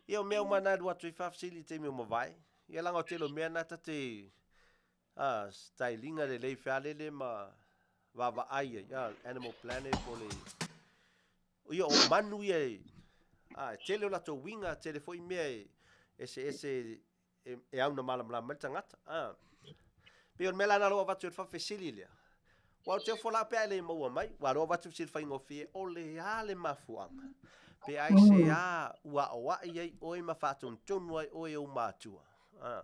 Ia o mea uma na e alu atu ai faafesili i le taimi o mavae. Ia leaga o tele o mea na ta te, a, styling lelei fealele ma vaavaai ai, a, Animal Planet po o le Ia, o manu ia e, a, e tele o latou uiga, tele foi mea e eseese e, e auna malamalama ai le tagata. A. Pei o le mea la na lou avatu e le faafesili lea. Ua ou te ofo la pe a e le maua mai, ua lou avatu fesili faigofie, o le a le mafuaaga? Pe aisea ua aoai ai oe ma faatonutonu ai oe e ou matua? A.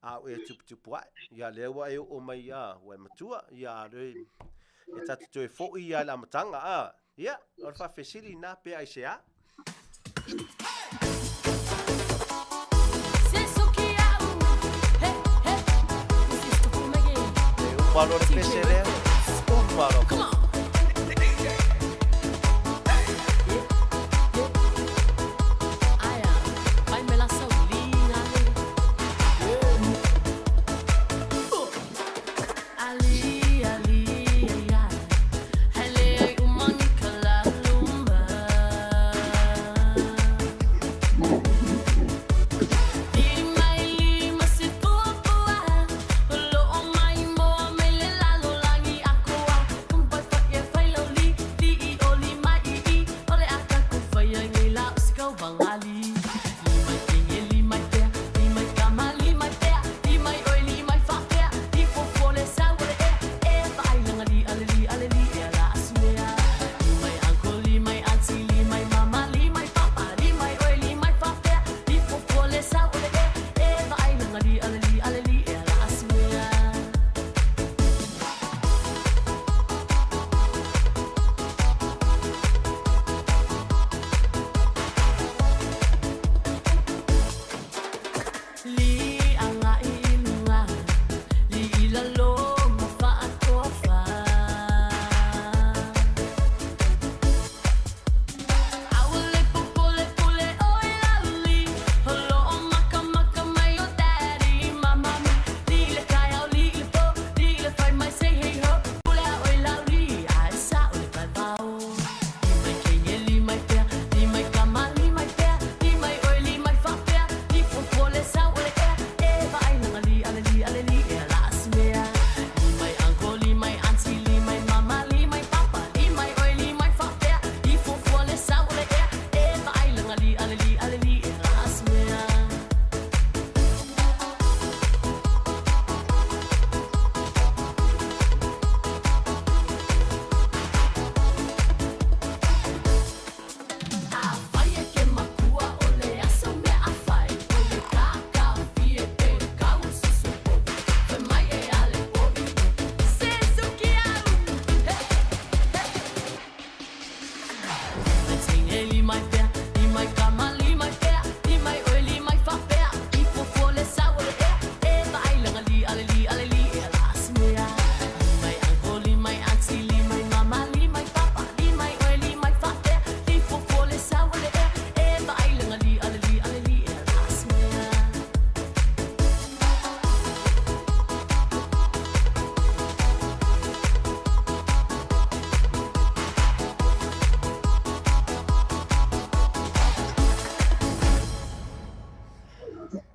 A o e tuputupu ae, ia lea ua e oo mai a, ua e matua, ia a le, e ta te toe foi ia i le amataga, a, ia, o le faafesili na pe aisea? E uma loa le pese lea, uma loa foi.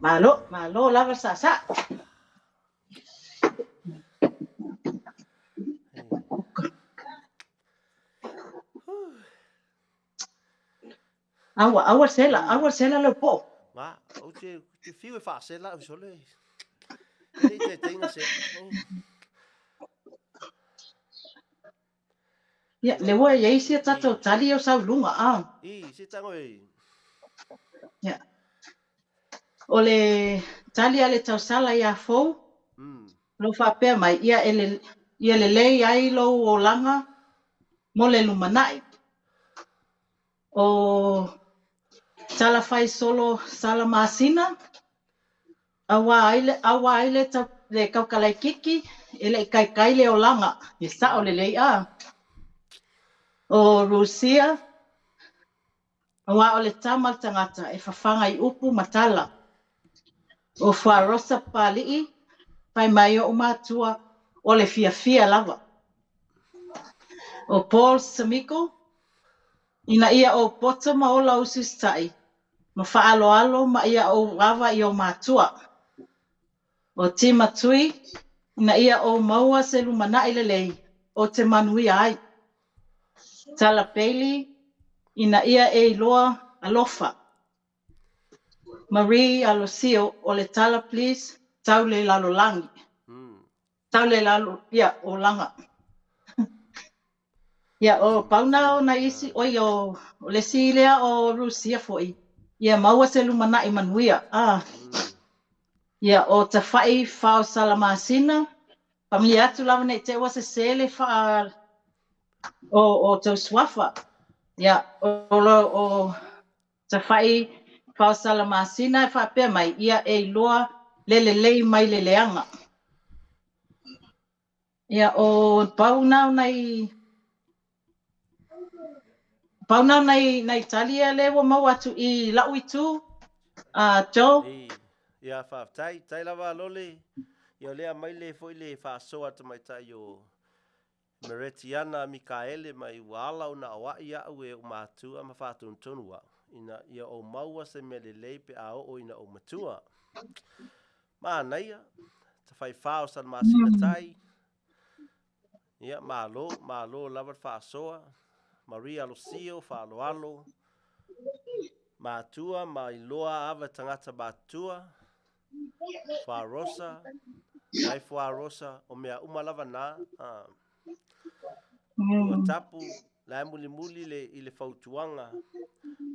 Malo, malo lava le saasaa. Aua, aua sela, aua sela le po. Ma, ou te, te fiu e faasela au sole. E le te teinga se. Ia, le ua i ai sia tatou tali o sauluga, a. I, se tango e. Ia. O le tali a le tausala ia fou, lo faapea mai, ia, ele, ia lelei ai lou olaga mo le lumanai. O tala fai solo sala masina, auā ai le, auā ai le, tau, le kaukalaikiki, e le i kaikai le olaga, e sao lelei a. O Rusia, auā o le tama le tagata e fafaga i upu ma tala. O Fuarosa Papali'i, fai mai o'u matua, o le fiafia lava. O Paul Samiko, ina ia ou poto ma ola usiusitai, ma faaaloalo ma ia ou ava i ou matua. O Tima Tui, ina ia ou maua se lumanai lelei, ou te manuia ai. Tala Bailey, ina ia e iloa alofa. Marie Alosio, o le tala please, tau le lalolagi. Tau le lalo, ia, olaga. Ia, o pauna o nai isi, oi, o, o le isi lea o Rusia foi, ia maua se lumanai manuia. Ah. Ia, o Tafai Fao Salamasina, faamalie atu lava nei te ua sese le faa o, o tou suafa. Ia, o, lo, o Tafai Fao Salamasina e faapea mai, ia e iloa le lelei mai le leaga. Ia, o pau na o nai pau na o nai, nai tali ia lea ua maua atu i la'u itu, Joe. I, ia, faafetai. Tai lava Lole, ia o lea aumai le foi le faasoa a le tamaitai o Meretiana Mikaele mai ua ala ona aoai a'u e o'u matua ma faatonutonu a'u, ina ia ou maua se mea lelei pe a oo ina ou matua. Manaia, tafaifa o Salamasina tai. Ia, malo, malo lava le faasoa. Maria Alosio, faaaloalo. Matua ma iloa ava tagata matutua. Fuarosa, ai Fuarosa, o mea uma lava na. Ah. Ua tapu, la e mulimuli le, i le fautuaga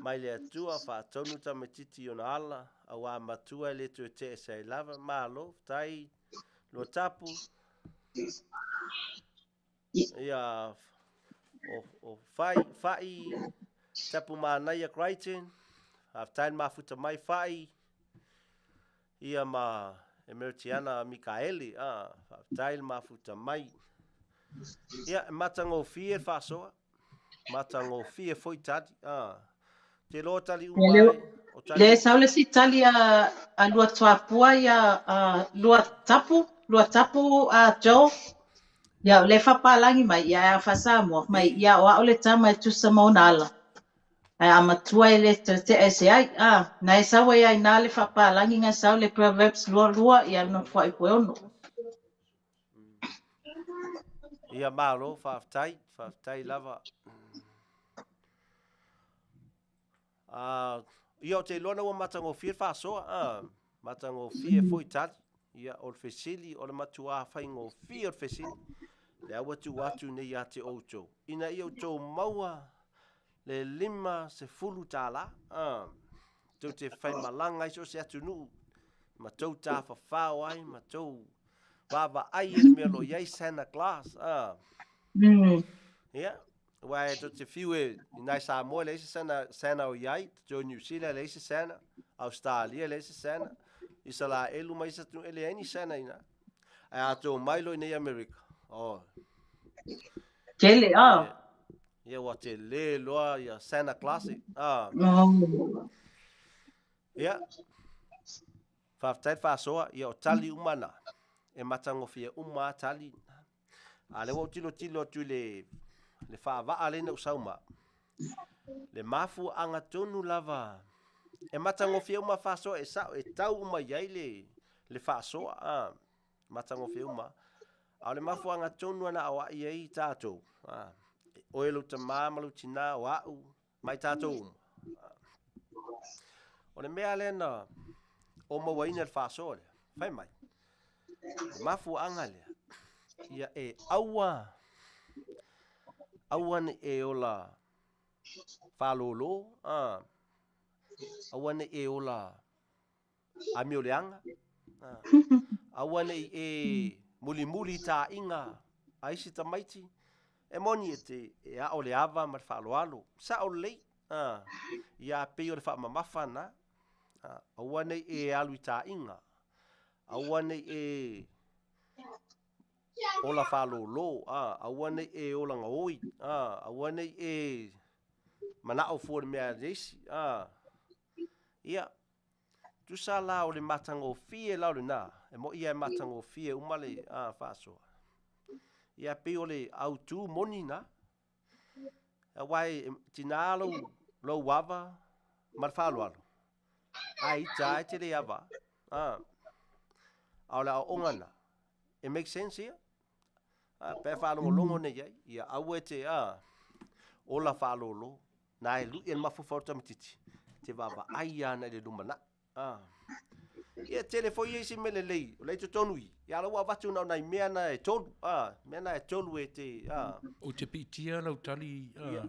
mai le Atua, faatonu tamaititi i ona ala, auā matua e le toe tee ese ai lava. Malo, faafetai, lua tapu. Ia, o, o whai, whai, tapu manaia Crichton, faafetai le mafuta mai whai, ia ma Emeritiana Mikaeli, a, faafetai le mafuta mai. Ia, e matagofie le faasoa, matagofie foi tali, a. Te iloa tali uma Lea, ai, o tali lea sau le isi tali a, a lua tuapua ia a, lua tapu, lua tapu a Joe. Ia, o lea e faapalagi mai, ia, a faa-Samoa, mai, ia, o a'u le tama e tusa ma ona ala. Ae a matua e le toe tea ese ai. A, na e sau ai a inā le faapalagi na sau le Proverbs 22, ia le nofoaipu e ono. Ia malo, faafetai, faafetai lava. Ah, ia o te iloa na ua matagofie le faasoa, ah, matagofie foi tali. Ia, o le fesili, o le matuā faigofie o le fesili, lea ua tuu atu nei ia te outou, ina ia outou maua le $50, ah, tou te faimalaga ai so o se atunuu, ma tou tafafao ai, ma tou vaavaai i le mea o lo o i ai Santa Claus, ah. Ia, aua e tou te fiu e, i nai Samoa e leai se Santa, Santa o i ai, te o New Zealand e leai se Santa, Australia e leai se Santa, Isalaelu ma isi atunuu e leai ni Santa i ina. Ae a tou mai loa i nei Amerika, oh. Tele, ah. Ia, ia ua tele loa ia Santa Claus e. Ah. Oh. Ia, faafetai le faasoa, ia o tali uma na, e matagofie uma lava tali. A lea ua ou tilotilo atu i le, le faavaa lea na ou sau ma. Le mafuaaga tonu lava E matagofie uma faasoa e sa'o e tau uma i ai le le faasoa a matagofie uma. A o le mafuaaga tonu ana aoa'i ai tatou a oe lou tamā ma lou tinā o a'u ma i tatou uma. O le mea lea na o mauaina le faasoa lea, fai mai, le mafuaaga lea, ia e aua, aua ne i e ola faalōlō, a, aua ne i e ola amioleaga, a, aua ne i e mulimuli i taaiga a isi tamaiti, e moni e te e ao le ava ma le faaaloalo, sao lelei, a, ia pei o le faamamafa na, a, aua ne i e alu i taaiga, aua ne i e ola faalōlō, a, aua ne i e ola gaoi, a, aua ne i e manao fua i le mea a le isi, a. Ia, tusa la o le matagofie la o lena, e mo'i ia e matagofie uma le a, faasoa. Ia pei o le autū moni na, auā e tinā lou, lou ava ma le faaaloalo, ae ita e te le ava, a. A o le aoaoga na, e make sense ia. A, pe faalogologo nei ai, ia aua e te, a, ola faalōlō, na e lu'i e le mafaufau o le tamaitiiti, te vaavaai ana i le lumanai. A. Ia tele foi ia isi mea lelei, o la e i totonu i, ia la ua avatu na o nai mea na e tolu, a, mea na e tolu e te, a. Ou te piitia lau tali, a,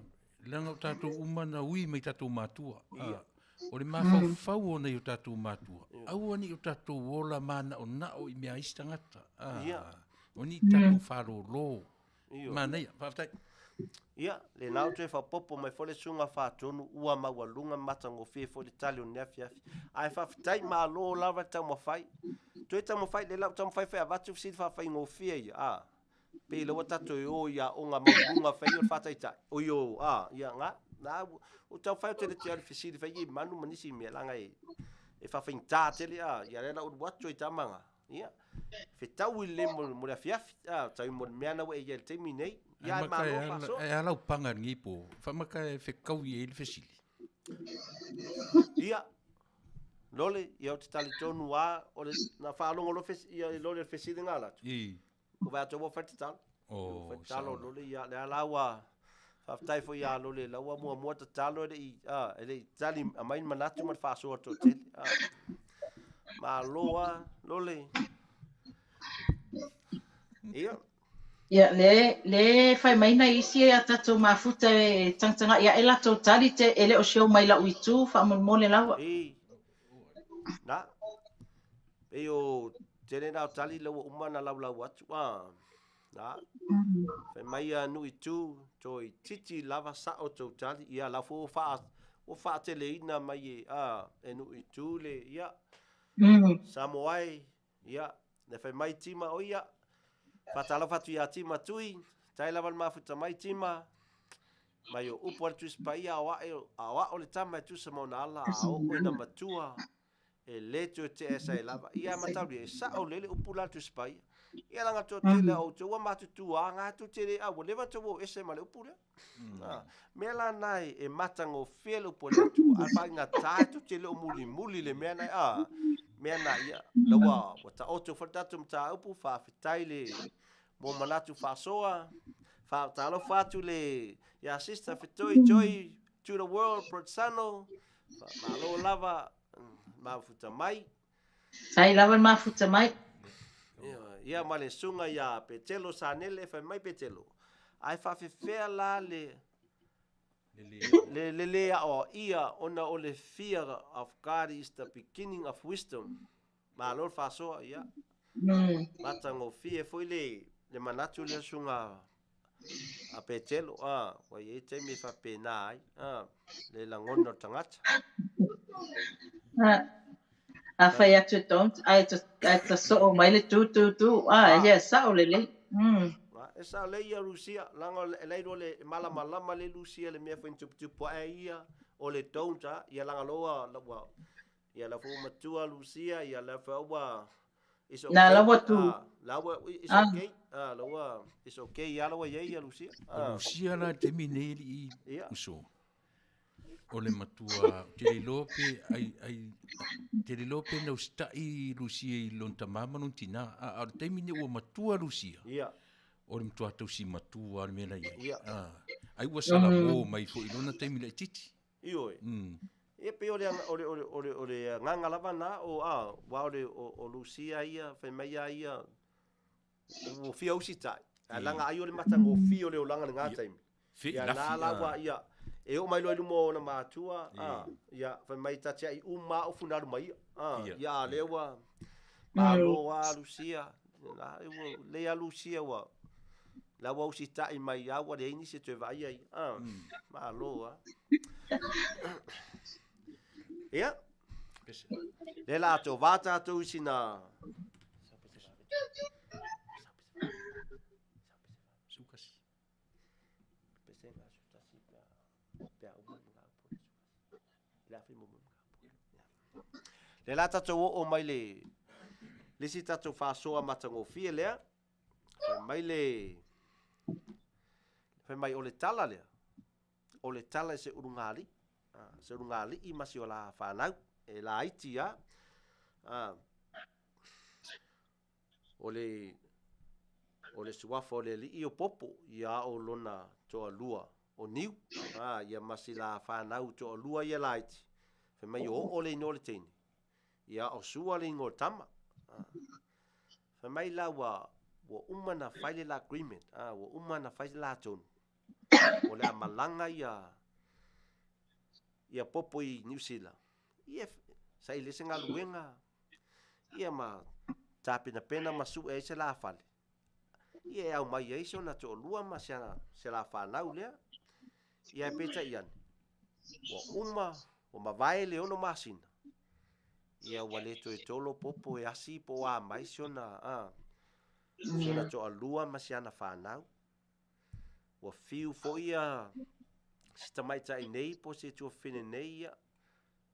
leaga o tatou uma na ui mai tatou matua, a, o le mafaufau o nai o tatou matua, aua ne i o tatou ola manaonao i mea a isi tagata, a, o ni tatou faalōlō. Manaia, faafetai. Ia, lena ua toe faaopoopo mai foi le susuga Faatonu ua maualuga ma matagofie foi le tali o lenei afiafi. Ae faafetai, malo lava le taumafai. Toe taumafai, lea la ua taumafai foi e avatu fesili faafaigofie ia, a, pei lea ua tatou e o i aoga maualuluga fai o le faataitai, oi o, a, ia, na, na, ua taumafai ou te le toe alu fesili fai i manu ma nisi mea, leaga e, e faafaigata tele, a, ia lea la ua alu atu ai tama na. Ia, fetau i le mo le afiafi, a, tau mo le mea na ua e ia i le taimi nei. Ia, ai malo faasoa. Ae a lau paga i lenei po, faamata e fetau i ai le fesili. Ia, lole, ia ou te talitonu a, o le, na faalogo loa fes, ia, lole le fesili nga ala atu. I. Ua vaai atu ua fai le tatalo. Oh, Ua fai tatalo lole, ia, lea la ua, faafetai foi ia lole, la ua muamua tatalo e le i, a, e le i tali aumai ni manatu ma le faasoa toatele. A. Malo a, lole. Ia. Ia, le, le fai mai nai isi a tatou mafuta e tagatagai ae latou tali te e le o show mai lau itu faamolemole lava. I. Na. Pei o tele na o tali la ua uma na laulau atu. A. Na. Fai mai a nui tu, toi titi lava sao tou tali. Ia la fo wha, ua faateleina mai e, a, e nui tu le, ia. Samoa e, ia, le fai mai Tima, o ia, faatalofa atu ia Tima Tui, tai lava le mafuta mai Tima, mai o upu a le Tusi Paia, o ae, a o ao le tama e tusa ma ona ala, a oo ina matua, e le toe tea e sa e lava. Ia matauri e sao lele upu la le Tusi Paia. Ia langa to tele o te ua matutu a ngā tu tele a ua leva te ua ese ma le upu lea. Ah, mea la na e, e matagofie le upu a le Atua. A whainga tae tu te leo muli muli le mea nei, a, mea na ia, la ua, ua taoto foi le tatou mataupu, faafetai le mo manatu faasoa, faatalofa atu le ia Sister Fetoi Joy to the world Protsano, malo lava, mafuta mai. Sai lava le mafuta mai. Ia, ma le susuga ia Petelo Sanele, fai mai Petelo, ae faafefea la le le le le aoaia ona o le fear of God is the beginning of wisdom. Malo le faasoa, ia. Matagofie foi le le manatu lea susuga a Petelo, a, ua i ai taimi e faapena ai, a, le lagona o le tagata. A fai atu e don't, ae ta soo mai le tu tu tu, a, ia sao lelei. E sao lelei ia Rusia, leaga e lai loa le malamalama le Rusia le mea foi na tuputupu ae ia, o le don't, a, ia leaga loa ua, ia la foi ua matua Rusia, ia la foi ua, it's okay. Na la ua tu. La ua, it's okay. La ua, it's okay ia la ua i ai ia Rusia. O Rusia la i le taimi nei alii uso. O le matua, ou te le iloa pe ai, ai, te le iloa pe na usitai Lusia i lona tamā ma lona tinā. A, a o le taimi lenei ua matua Lusia. Ia. O le matua tausi matua le mea la i ai. Ia. A, ai ua salamo mai foi i lona taimi laitiiti. Ioe. Ia pei o le o le o le o le o le agaga lava na o a aua o le o, o Lusia ia fai mai a ia ua fia usitai. Ae laga ai o le matagofie o le olaga i lena taimi. Ia na la ua ia e oo mai loa i luma o ona matua a ia fai mai ta te ai uma lava ofu na alu ma ia. A ia a lea ua malo a Lusia la ua lei a Lusia ua la ua usitai mai a ua leai nisi e toe vaaia ia. A malo a. Ia lea la atoa tatou i sina Lea la tatou oo mai le le isi tatou faasoa matagofie lea. Fai mai le fai mai o le tala lea. O le tala i se ulugalii. Se ulugalii ma si o la fanau e laiti a. O le o le suafa o le alii o Popo, ia o lona toalua o Niu, a, ia ma si la fanau toalua ia laiti, fai mai o Oo le igoa o le teine, ia o Sua le igoa o le tama. A, fai mai la ua, ua uma na fai le la agreement, a, ua uma na fai le la tonu, o le a malaga ia, ia Popo i Niu Sila, ia saili ai se galuega, ia ma tapenapena ma sue ai se la fale, ia e aumai ai si ona toalua ma si ana se la fanau lea. Ia ae peitai ane, ua uma, ua mavae le 6 masina, ia ua le toe tolo popo e asi po o a mai si ona, a, si ona toalua ma si ana fanau. Ua fiu foi ia si tamaitai nei po o si tuafafine nei ia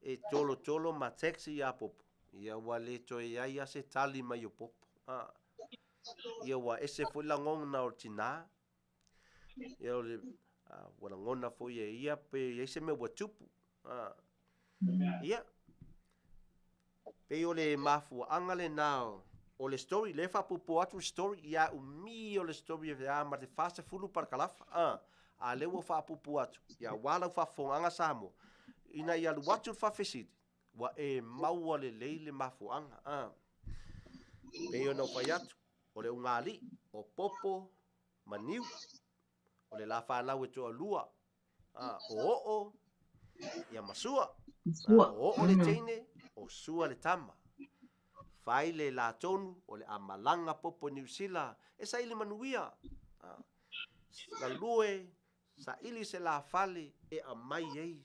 e tolotolo ma text ia Popo, ia ua le toe i ai lava se tali mai o Popo. A, ia ua ese foi lagona o le tinā, ia o le, a, ua lagona foi e ia pe i ai se mea ua tupu. A, ia, pei o le mafuaaga lena o le story, lea e faapuupuu atu le story, ia umi o le story e a ma le 40 parakalafa, a, a lea ua faapuupuu atu, ia aua lau faafofogaaga Samoa, ina ia alu atu le faafesili, ua e maua lelei le mafuaaga, a. Pei ona ou fai atu, o le ugaalii, o Popo ma Niu, o le la fanau e toalua, a, o Oo, ia ma Sua. Sua. A, o Oo le teine, o Sua le tama. Fai le la tonu, o le a malaga Popo i Niu Sila, e saili manuia. A, galue, saili se la fale e aumai ai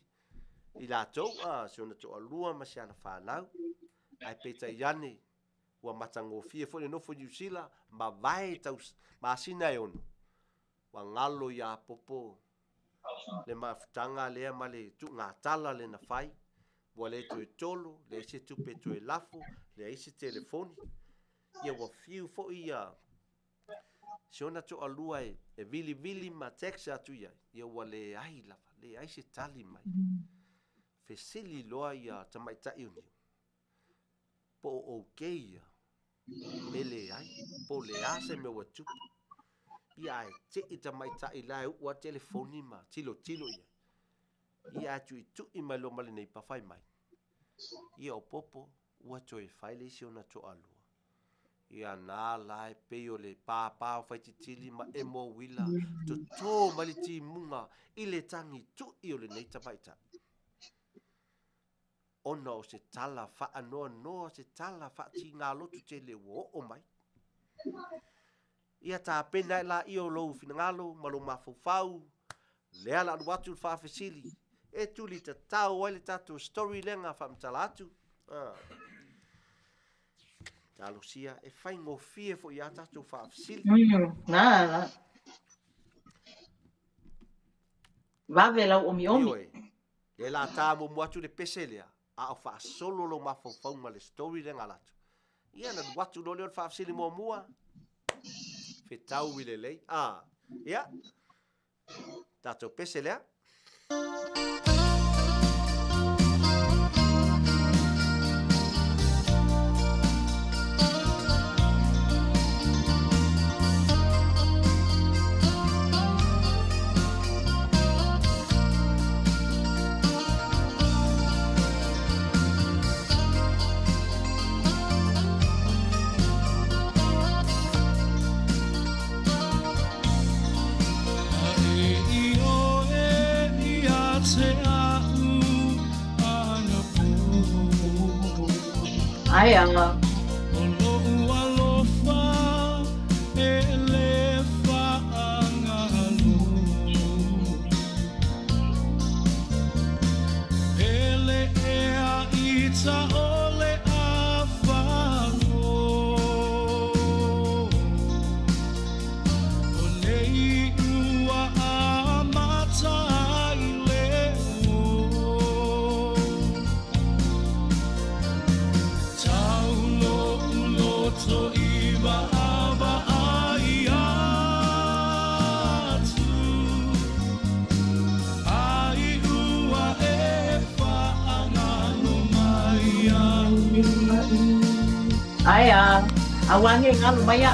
i latou, a, si ona toalua ma si ana fanau. Ae peitai ane, ua matagofie foi le nofo i Niu Sila, mavae tau masina e ono, ua galo ia Popo le mafutaga lea ma le tuugatala le na fai, ua le toe tolo, leai se tupe e toe lafo, leai se telefoni. Ia ua fiu foi ia si ona toalua e, e vilivili ma text atu i ai, ia ua leai lava, leai se tali mai. Fesili loa ia tamaitai o Niu, po o okay ia, pe leai, po o le a se mea ua tupu. Ia ae tei tamaitai la e uu a telefoni ma tilotilo i ai. Ia ae tuitui mai loa ma le neipa fai mai. Ia o Popo ua toe fai le isi ona toalua. Ia na la e pei o le pāpā o Faititili ma emo uila, totō mai le timuga i le tagi tui o lenei tamaitai. Ona o se tala faanoanoa, se tala faatigalotu tele ua oo mai. Ia tapena ai laia o lou finagalo ma lou mafaufau, lea la alu atu le faafesili, e tuli tatao ai le tatou story lea na faamatala atu. Ah. Talosia e faigofie foi ia tatou faafesili. Na, na. Vave lau omiomi. Ioe. Lea la tā muamua atu le pese lea, a o faasolo lou mafaufauga i le story lea na alu atu. Ia ona alu atu loa lea o le faafesili muamua, fetaui lelei. A, ia, tatou pese lea. Ai aga. Ai a, awange ngalu mai a.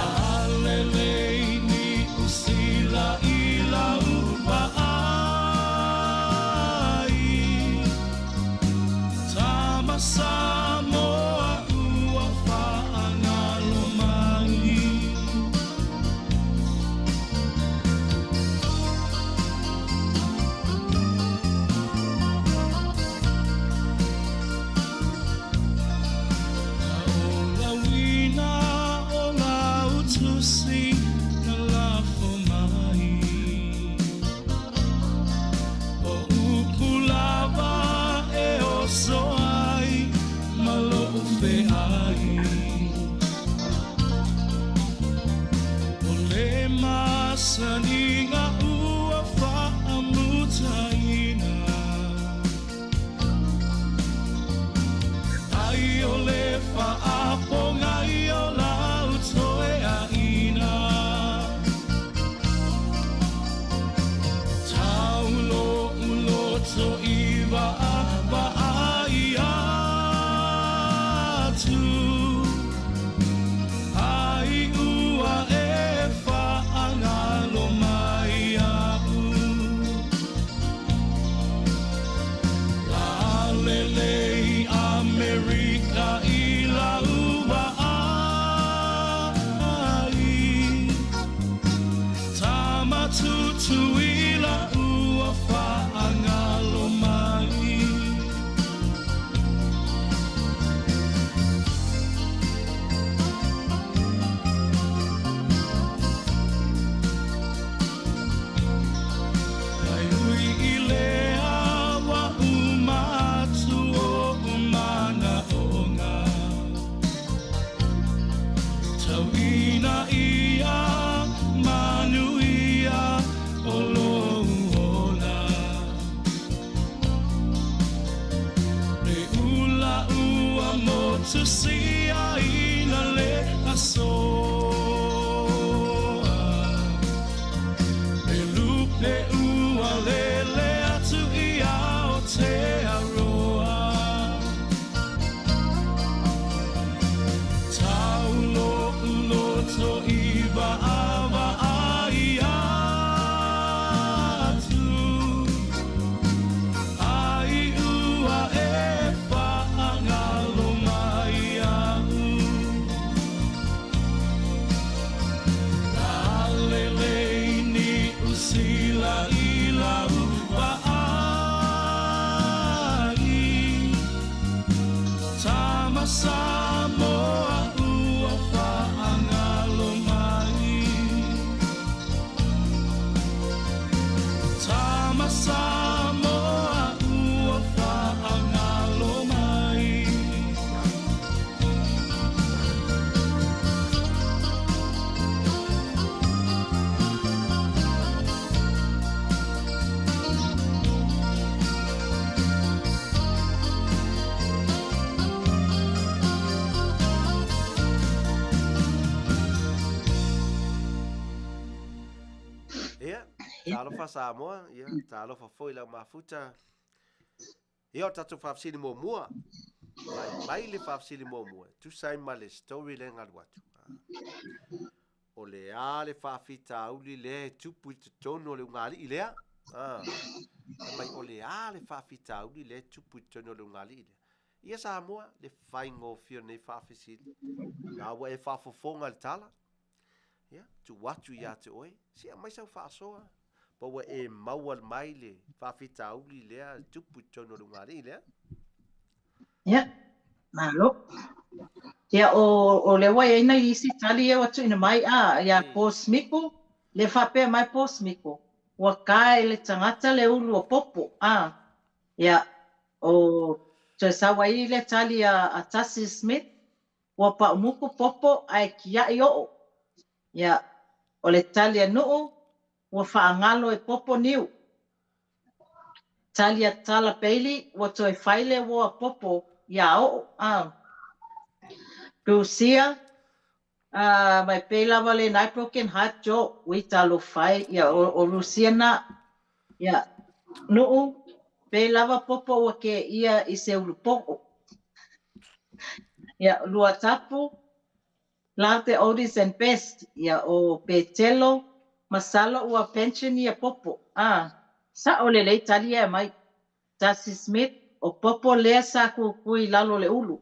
Ia, talofa Samoa, ia, talofa foi lau mafuta. Ia, o tatou faafesili muamua. Mai mai le faafesili muamua. Tusa ai ma le story lea e galu atu. O le a le faafitauli lea e tupu i totonu o le ugaalii lea? Ah. Mai o le a le faafitauli lea e tupu i totonu o le ugaalii lea? Ia Samoa, le faigofie o lenei faafesili. La ua e faafofoga i le tala. Ia, tuu atu ia te oe, se aumai sau faasoa. Po ua e maua mai le faafitauli lea e tupu i totonu o le ulugalii lea? Ia, malo. Ia, o, o lea ua i ai nai isi tali ia ua tuuina mai, a, ia Paul Smiko, lea faapea mai Paul Smiko, ua ka e le tagata le ulu o Popo, a. Ia, o toe sau ai le tali a, a Tasi Smith, ua paumuku Popo ae kiaʻi O'o. Ia, o le tali a Nu'u, ua faagalo e Popo niu. Tali a Tala Bailey, ua toe fai le uo a Popo iā O'o. A. Lucia, a, mai pei lava le nai broken heart jo, ui talofa e, ia, o, o Lucia na. Ia, Nu'u, pei lava Popo ua kēia i se ulu po'o. Ia, Luatapu, La te oldies and best, ia o Petelo, masalo ua pension ia Popo, a, sa'o lelei tali ia e aumai. Darcy Smith, o Popo lea sa kukui i lalo o le ulu.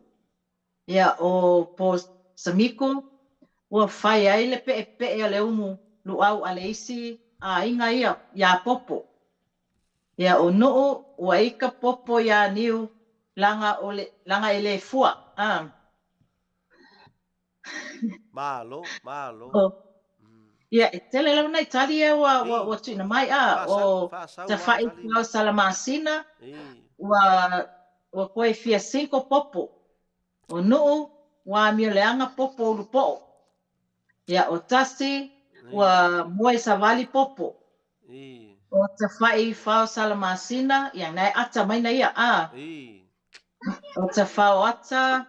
Ia o Paul Samiko, ua fai ai le pe'epe'e a le umu lu'au a le isi aiga ia iā Popo. Ia o Nu'u, ua ika Popo iā Niu laga o le, laga e le fua, a. Malo, malo. O, ia, e tele lava nai tali ia ua, ua, ua tuuina mai, a, o Tafa'i Fao Salamasina, ua, ua koe fia cinco popo. O Nu'u, ua amio leaga popo ulu po'o. Ia, o Tasi, ua moe savali popo. O Tafa'i Fao Salamasina, ia, na e ata mai na ia, a. O Tafao Ata,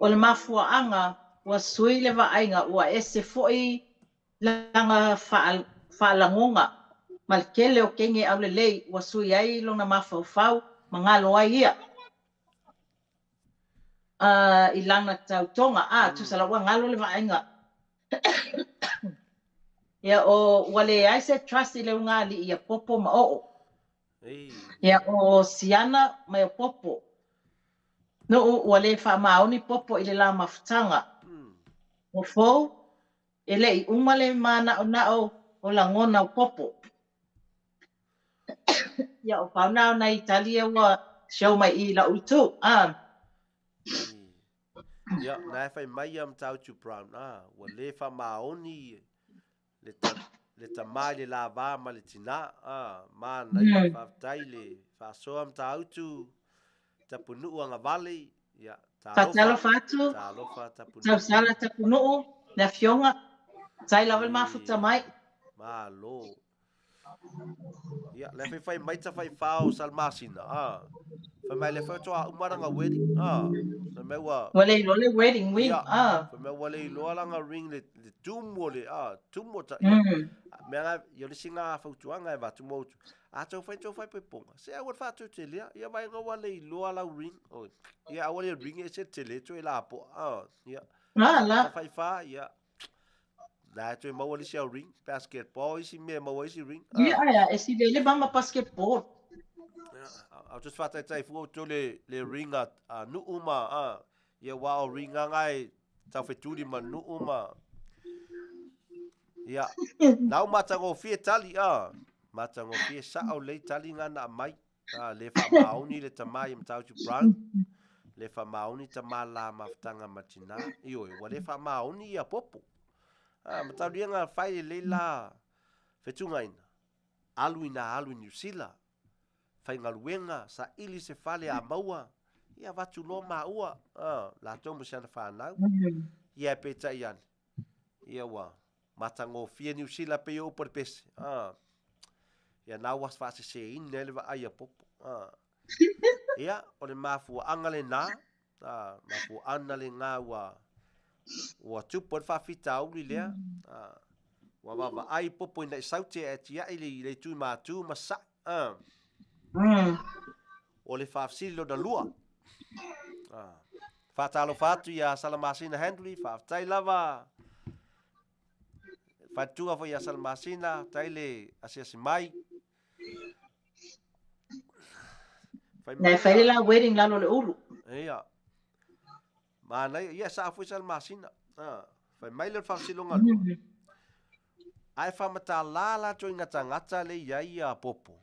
O le mafuaaga ua sui le vaaiga ua ese foi lana faalagoga ma le tele o kenge aulelei ua sui ai lona mafaufau ma galo ai ia i lana tautoga. A, tusa la ua galo le vaaiga. Ia, o, ua leai se trust i le ulugalii ia Popo ma Oo. Ia, o Siana mai o Popo. Nu'u ua lē faamaoni Popo i le lā mafutaga. O Fou, e le i uma le mānaʻonaʻo o lagona o Popo. Ia, o pau nā o nai tali ia ua show mai i la'u itu. A. Ia, na e fai mai ia Matautu Brown, a, ua lē faamaoni le, ta, le tamā i le lāvā ma le tinā, a, mānaia, mm. faafetai le faasoa Matautu, Tapunuu Agavale, ia, talofa atu, talofa Tapunuu. Tausala Tapunuu, le afioga, tai lava le mafuta mai. Malo. Ia, le fai fai mai ta fai fao Salmasina, a. Fai mai le fai toa uma langa wedding, a. Fai mai ua... Ua le iloa le wedding ring, a. Fai mai ua le iloa langa ring le, le tumu o le, a, tumu o ta, ia. Mea nga, ia le singa fautuanga e vatu mo utu. A tau fai tau fai peponga. Se aua le faatautelea, ia vaega ua le iloa lau ring. Oi. Ia aua le ring e se tele toe la po. A, ia. La, la. Ta fai fa, ia. Na e toe maua le isi au ring, basketball, isi mea maua isi ring. Ia, ia, e si le mama basketball. Au just whātaitai fua o le, le ring a, a nuu ma, a, ia wā o ring a ngai tau wheturi ma nuu ma. Ia, nau matangofie tali, a, matangofie sa au lei tali ngā na mai. A, le whaamaoni le tama i Matautu Brown, le whaamaoni tama la mafutanga ma tina, ioe, ua le whaamaoni ia popo. A, mataulia ngā whai le lei la whetungaina, alu ina alu i New Zealand, whaingaluenga, sa ili se fale a maua, ia watu loa maua, a, latou mo siana whanau, ia e pētai ane. Ia ua matagofie Niu Sila pei o upu a le pese. Ah. Ia nā ua whaaseseina ai le vaai a Popo. Ah. Ia, o le mafuaanga lenā, ah, mafuaana lenā ua, ua tupu ai le faafitauli lea. Ah. Ua vaavaai Popo ina i saute ae tiai le, le itu i mātū ma sa'i. Ah. O le faafesili lona lua. Ah. Faatalofa atu iā Salamasina Handley, faafetai lava. Faatuga foi iā Salamasina, faafetai le asiasi mai. Fai mai. Fai le la wedding lalo le ulu. Ia. Manaia, ia saa foi Salamasina. Ah, fai mai le faafesiloga lua. Ae faamatala la ituaiga tagata le i ai ia Popo?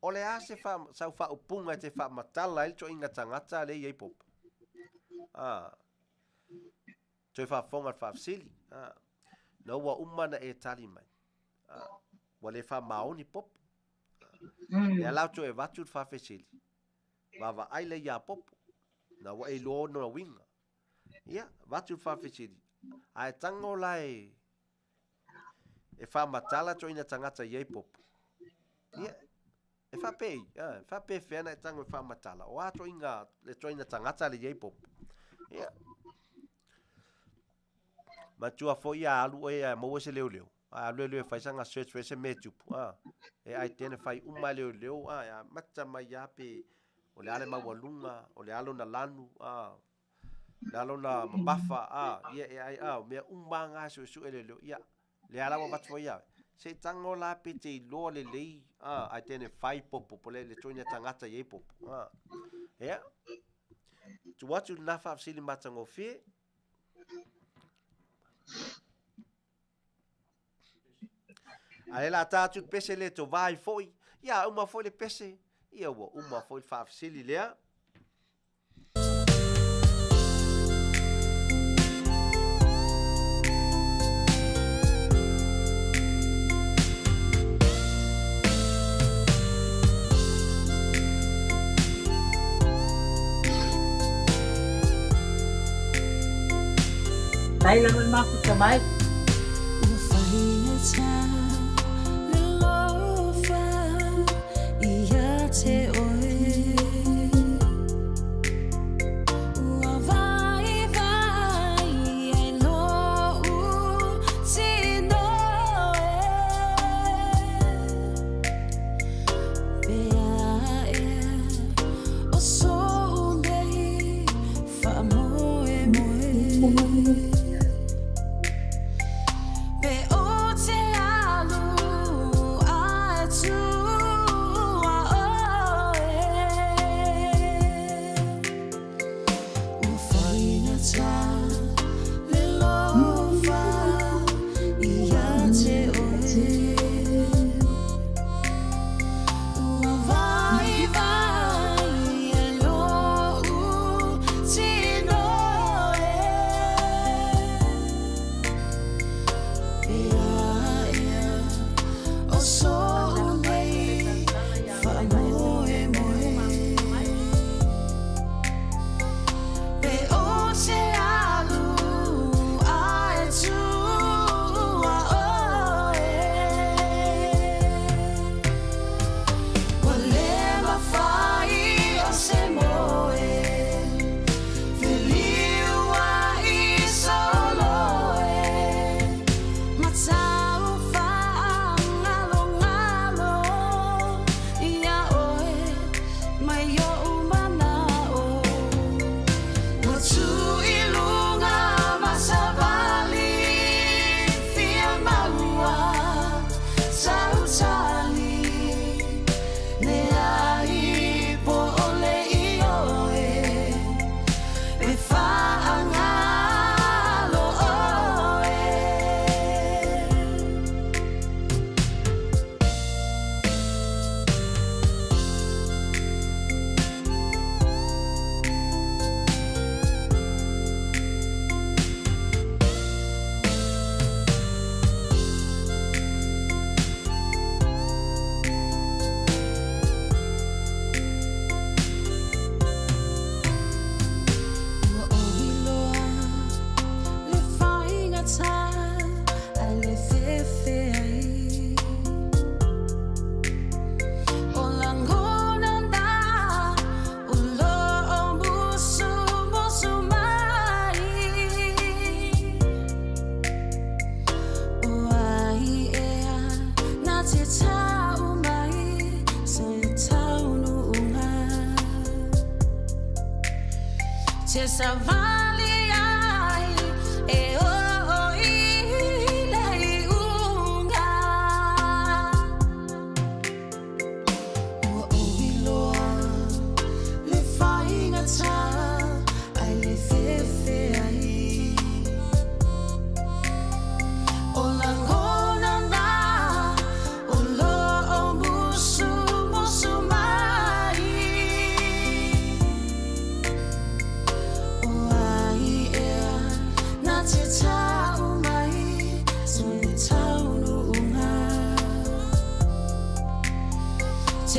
O le a se faa, sau faaupuga e te faamatala ai le ituaiga tagata le i ai Popo? A. Toe faafofoga i le faafesili. A. Na ua uma na e tali mai. A. Ua le faamaoni Popo. A. Lea la toe avatu le faafesili. Vaavaai lea ia Popo. Na ua e iloa ona uiga. Ia, avatu le faafesili. Ae tago la e e faamatala ituaiga tagata i ai Popo. Ia, e faapei, e faapefea ona e tago e faamatala, o a ituaiga, le ituaiga tagata le i ai Popo. Ia, matua foi a alu oe a maua se leoleo, a alu leoleo e fai sana search fai se mea e tupu, a, e identify uma e leoleo, a, e amata mai lava pe o le a le maualuga, o le a lona lanu, a, le a lona mamafa, a, ia, e ai, a, o mea uma lava na e suesue e leoleo, ia, lea la ua avatu foi ia oe. Se i tago la pe te iloa lelei, a, identify Popo, po o le ituaiga tagata e i ai Popo, a. Ia, tuu atu lena faafesili matagofie. A le la ta atu le pese le tovā ai foi, ia uma foi le pese, ia ua uma foi le faafesili lea. Faafetai lava le mafuta mai.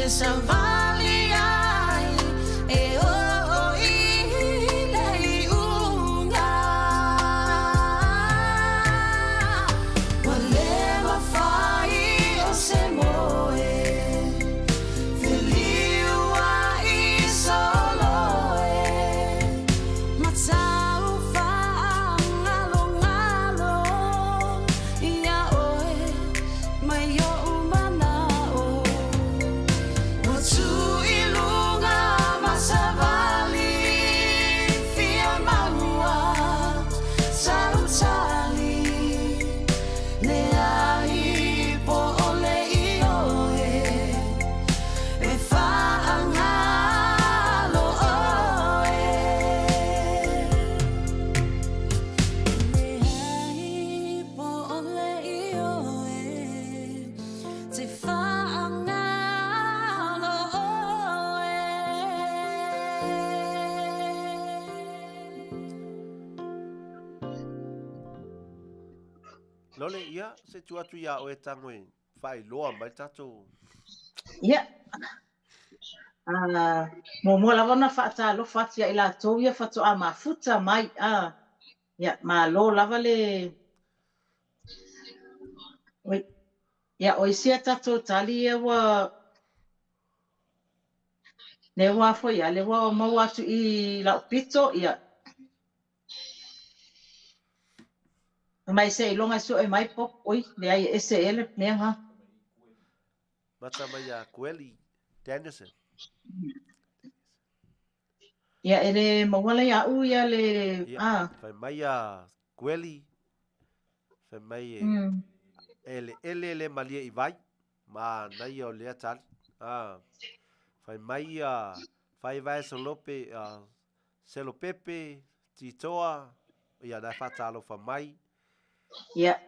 te savali ai e oo i le iuga. Ua le mafai o se moe feliuai solo e matau faangalongalo ia oe mai o'u mana'o. Ua tu i luga ma savali fia maua sau tali leai po o le ioe e faagalo oe. Leai po o le ioe te faagalo oe. Lole, ia, se tuu atu iā oe tago e faailoa mai le tatou. Ia. Ah, muamua lava ona faatalofa atu ia i latou ia faatoa mafuta mai. Ah, ia, malo lava le... Oi. Ia, o isi a tatou tali ia ua... Lea ua foi ia, lea ua maua atu i lau pito, ia. Mai seiloga e sue mai pop, oi, leai e ese ea le mea nga. Mata mai ia Kueli Danielson. Ia, e le maua la ia'u ia le, Ia, ah. fai mai ia Kueli, fai mai e, ele ele le malie i vai, ma naia o lea tali. Ah, fai mai ia fai vai solope, ah, Selopepe, Titoa, ia la e faatalofa mai. Ia.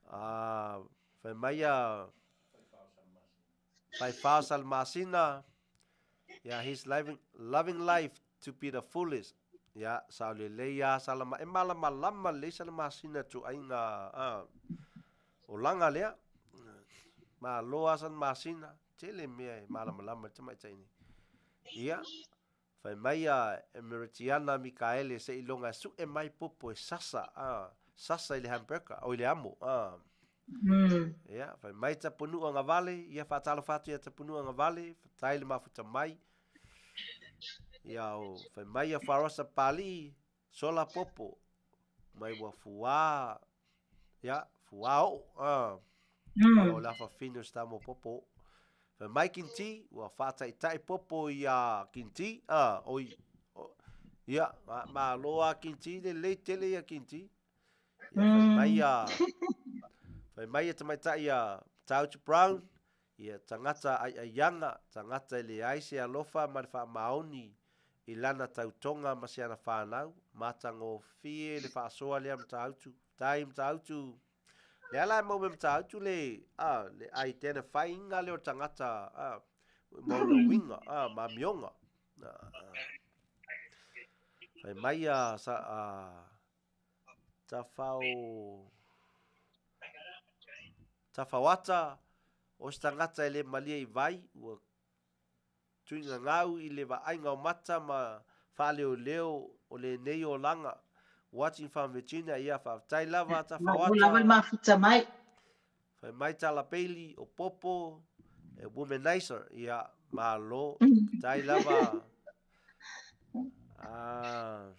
Ah, fai mai ia Faifao Salmasina, ia he's living, loving life to be the fullest. Ia, sao lelei ia salama, e malamalama lelei Salamasina ituaiga ah, olaga lea. Malo lava Salamasina, tele mea e malamalama ai le tamaitai nei. Ia, fai mai a Emeritiana Mikaele seiloga e sue mai popo e sasa, a, sasa i le hamburger, oi le amo, a. Ia, fai mai Tapunuu Agavale, ia faatalofa atu ia Tapunuu Agavale, fatai le mafuta mai. Ia, o, fai mai a Farosa Papalii, sola popo, mai ua fuā, ia, fuā oo, a. Ia, o le afafine o se tama o popo oo. Fai mai Kinti, ua faataitai popo iā Kinti, a, oi, o, ia, malo lava Kinti, lelei tele ia Kinti. Ia, fai mai a, fai mai a tamaitai ia Tautu Brown, ia tagata aiaiaga, tagata e leai se alofa ma le faamaoni i lana tautoga ma si ana whanau, matagofie le faasoa lea Matautu. Tai Matautu, le ala e mau me Matautu le, a, le identifying-ga lea o le tagata, a, ma ona uiga, a, ma amioga. A, a. Fai mai a, sa, a, Tawhao, Tawhawata, o se tagata e le malie i vai, ua tuigagau i le vaaiga o mata ma faaleoleo o lenei olaga. Watching from Virginia, ia faafetai lava Malo lava le Tawhawata. mafuta mai. Fai mai Tala Bailey o Popo, e womanizer, ia malo, faafetai lava. Ah.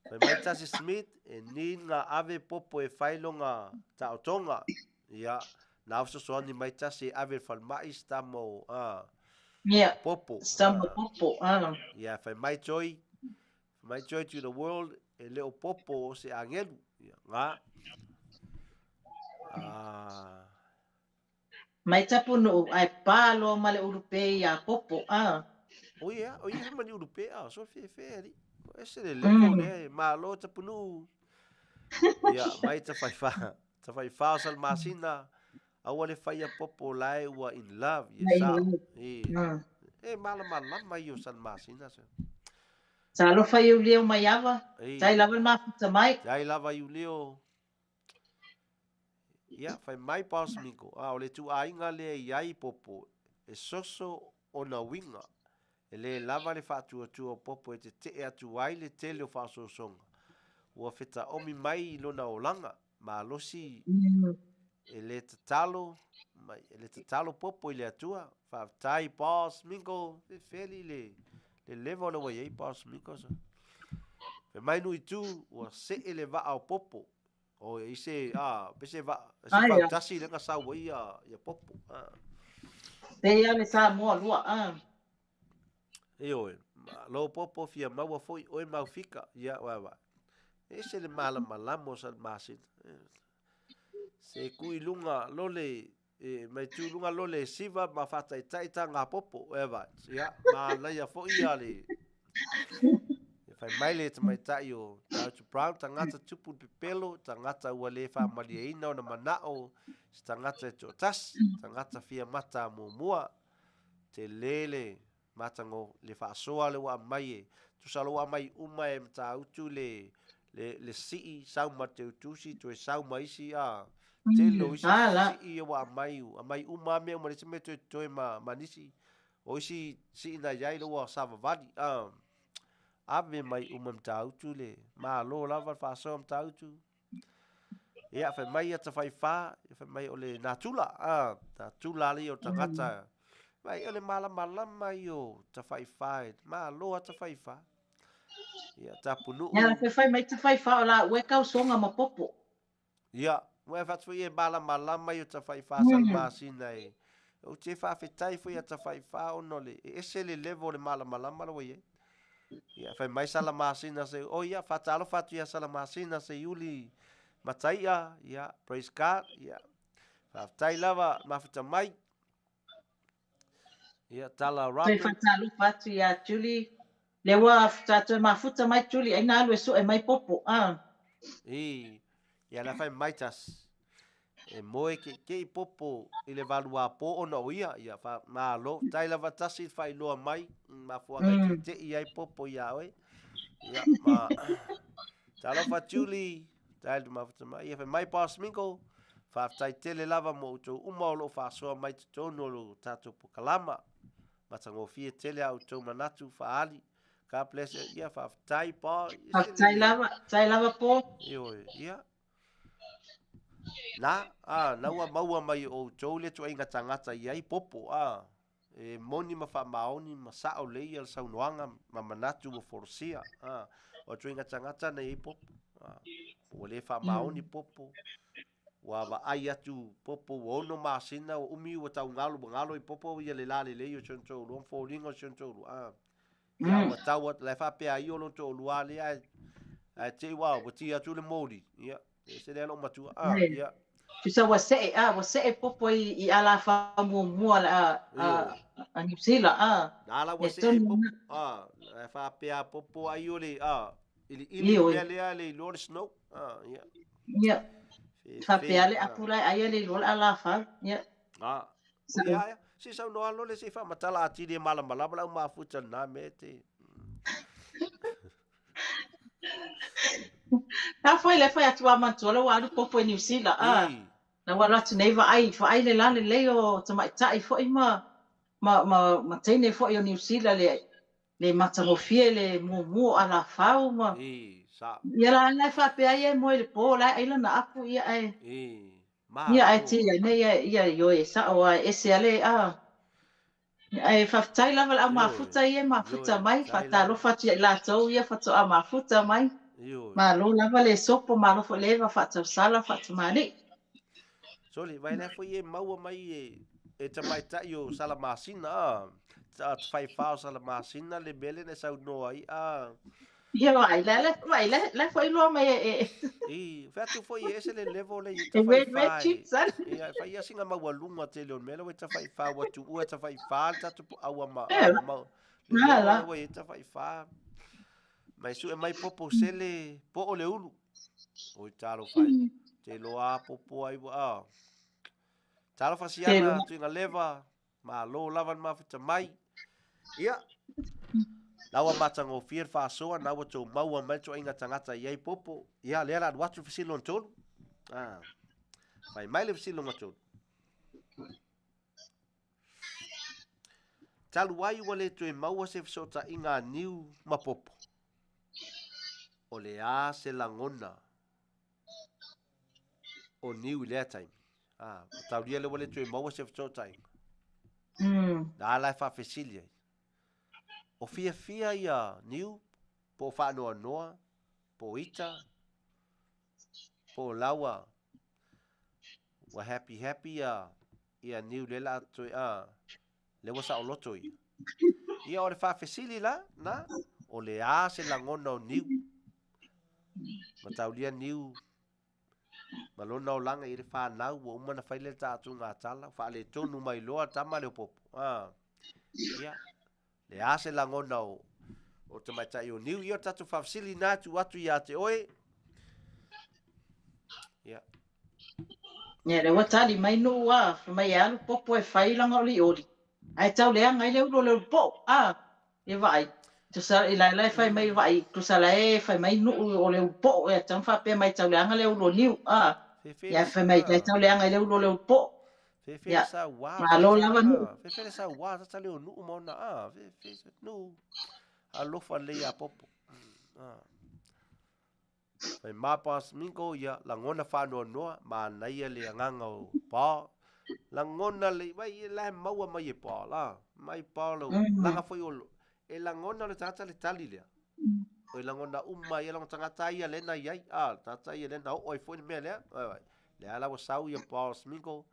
Fai mai Tasi Smith, e need nga ave popo e fai longa taotoga. Ia, na fesoasoani mai Tasi e ave i le falemai se tama o a, Ia, popo. se tama o popo, a. Ia, fai mai Joy, fai mai Joy to the world, e le o popo o se agelu. Ia, nga. A. Mai Tapunuu, ae pa loa ma le ulupe iā Popo, a. O ia, o ia ma ni ulupe, a, so fe fe ali. O ese le level lea e malo Tapunuu. Ia, mai ta whai wha, ta whai wha o Salmasina, aua le whaia Popo lae ua in love, ia In sa. love. E, e malama lama i o Salmasina. So. Talofa i Ulio Maiava, E, tai lava le mafuta mai. Tai lava i Ulio. Ia, fai mai Boss Mingo, a o le ituaiga lea i ai popo, e soso ona uiga. E le lava le faatuatua o popo e tetee atu ai le tele o faaosoosoga. Ua fetaomi mai i lona olaga, malosi e le tatalo mai, e le tatalo popo i le Atua. Faafetai Boss Mingo, fefeli le le level le ua i ai Boss Mingo. Fai mai Nuitu, ua see le vaa o popo. O i se, a, pe se vaa, se fautasi le na sau ai ia, ia popo. A. Pei lava le Samoa lua, a. Ioe, malo popo fia maua foi oe maufika, ia vae vae. Ese le malamalama o Salamasina. Se ku i luga lole, e, mai tu luga lole e siva ma faataitai taga popo, e vae. Ia, manaia foi ia le, e fai mai le tamaitai o Dr. Brown, tagata tupu le pepelo, tagata ua le faamalieina ona manao, se tagata e toatasi, tagata fia mata muamua, tele le matago le faasoa le ua aumai e tusa lo ua aumai uma e Matautu le le le sii sau ma Teutusi toe sau ma isi a tele o isi sii ua aumai aumai uma mea uma le isi mea toe toe ma ma nisi o isi sii na iai le ua savavali a ave mai uma Matautu le malo lava le faasoa Matautu. Ia, fai mai ia Tafaifa, fai mai o le natura, a, natura alii o tagata. Mai o le malamalama ia o Tafaifa, e malo a Tafaifa. Ia, tapunuu. Ia, fai fai mai Tafaifa o la ue kausoga ma popo. Ia, ua e fatu foi e malamalama ia o Tafaifa sa le masina e. Ou te faafetai foi ia Tafaifa ona o le, e ese le level o le malamalama la ua i ai. Ia, fai mai Salamasina se, oh ia, faatalofa atu ia Salamasina Seiuli Mataia, ia, praise God, ia, faafetai lava mafuta mai. Ia, tala Toe Robert. faatalofa atu ia Julie. Lea ua tatou mafuta mai Julie, ai na alu e sue mai popo. Ah. I, ia la fai mai tas. E moe keikei popo i le valuapo ona o ia, ia fa, malo, tai lava tasi le faailoa mai, mafuaaga e teitei ai popo iā oe. Ia, ma, talofa Julie, tai le mafuta mai, ia fai mai Boss Mingo, faafetai tele lava mo outou uma o lo o faasoa mai totonu o lo tatou pokalama. Matagofie tele a outou manatu faaali. God bless you. Ia, faafetai, Paul. Faafetai lava, faafetai lava Paul. Ioe, ia. Na, a, na ua maua mai e outou le ituaiga tagata i ai popo, a, e moni ma faamaoni ma sao lelei ia le saunoaga ma manatu ua folasia, a, o ituaiga tagata na i ai popo, a, ua le faamaoni popo, ua vaai atu popo ua ono masina, ua umi ua tau galo, ua galo i popo ia le lalelei o si ona toalua ma foliga o si ona toalua, a, ia ua tau atu, la e faapea ai o lona toalua lea, ae, ae te i ua, ua ti atu le moli, ia, e ese lea lou matua, a, ia. Tusa ua see, a, ua see popo i, i alafau muamua a, a, a Niu Sila, a. Na la ua see popo, a, la e faapea popo ai o le, a, iliili le mea lea le iloa le snow, a, ia. Ia. Faapea le apu la e ai le iloa le alafau, ia. A, Ia, ia. Se saunoa lole se i faamatala atili e malamalama lau mafuta lena mea e te... Na foi le fai atu a manatua la ua alu popo i Niu Sila. Ah, na ua alu atu nei vaai, vaai le lalelei o tamaitai foi ma, ma, ma, ma teine foi o Niu Sila le, le matagofie le mumu o alafau ma... I, sa. Ia la la e faapea ia e moe i le po, la e ai lana apu, ia ae... I, Ia ae ti ai nei ia, ia ioe e sao a e ese a le a. Ae faafetai lava le au mafuta ia e mafuta mai, faatalofa atu ia i latou ia faatoa mafuta mai. Malo lava le sopo, malo foi le eva faatausala, faatamalii. Soli, vai lea foi e maua mai e, e tamaitai o Salamasina, a, tafaifa o Salamasina le mea lea na e saunoa ai, a. Ia vai, la la vai, la la foi loa mai e. I, fai atu foi e ese le level le i E red red tafaifa e. chips ana. Ia, fai ia singa maualuga tele o le mea la ua i tafaifa ua tuua tafaifa le tatou aua ma, E, ua mau, le la level la. lea ua i ai tafaifa. Mai sue mai popo sele po o le ulu. Oi talofa e. Te iloa a popo ai ua a. Talofa siana tuiga leva, malo lava le mafuta mai. Ia, na ua matagofie le faasoa, na ua tou maua mai le tuaiga tagata i ai popo. Ia, lea la alu atu le fesili lona tolu. Ah. Fai mai le fesili lona tolu. Talu ai ua le toe maua se fesootaiga a Niu ma Popo, o le a se lagona o Niu i lea taimi? Ah, mataulia lea ua le toe maua se fesootaiga. Na ala e faafesili ai. O fiafia ia Niu, po o faanoanoa, po o ita, po o la ua, ua happy happy ia, ia Niu lea la toe, ah, lea ua saoloto ia. Ia o le faafesili la, na, o le a se lagona o Niu? Mataulia Niu ma lona olaga i le fanau ua uma na fai le taatuga tala, faaletonu mai loa tama le popo. Ah. Ia, le a se lagona o o tamaitai o Niu, ia o tatou faafesili na atu atu ia te oe. Ia. Ia, le ua tali mai nuu a, fai mai e alu popo e fai lana olioli. Ae tau leaga ai le ulu o le ulupo'o, a, e vaai. Tusa i la e fai mai vaai, tusa la e fai mai nuu o le ulupo'o, e tau faapea mai tau leaga le ulu o niu, a. Ia fai mai tai tau leaga ai le ulu o le ulupo'o. Fefe le saua. Malo lava nuu. Fefe le saua, tata le o nuu ma ona, a, fefe nuu. Alofa lelei ia Popo. A. Fai mapa smingo ia lagona faanoanoa manaia le agaga o Pa. Lagona le vai e la maua mai e Pa la. Mai Pa lo laga foi o e lagona le tagata le tali lea. O e lagona uma ia lagona tagata ia lena i ai. A tagata ia lena oo ai foi le mea lea. Vai vai. Lea la ua sau ia Pa smingo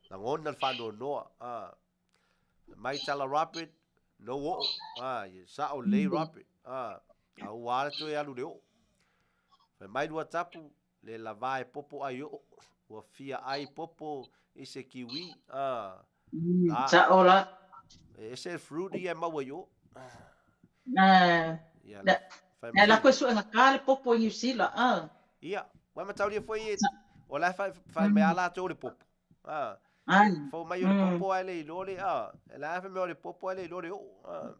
lagona le faanoanoa. A mai tala Robert no oo. A ia sao lelei Robert. A a ua ala toe alu le oo. Fai mai lua tapu le lava e popo ai oo. Ua fia ai popo i se kiwi. A a Sao la. E ese fruit ia e maua i o. Ia, la, fai mai. La koe suega ka le popo i New Zealand. A. Ia, wai mataulia foi e, o la fai, fai mai ala atu o le popo. A. Ai. Fo mai o le popo ai le iloa le, a. E la fai mai o le popo ai le iloa le oo. A.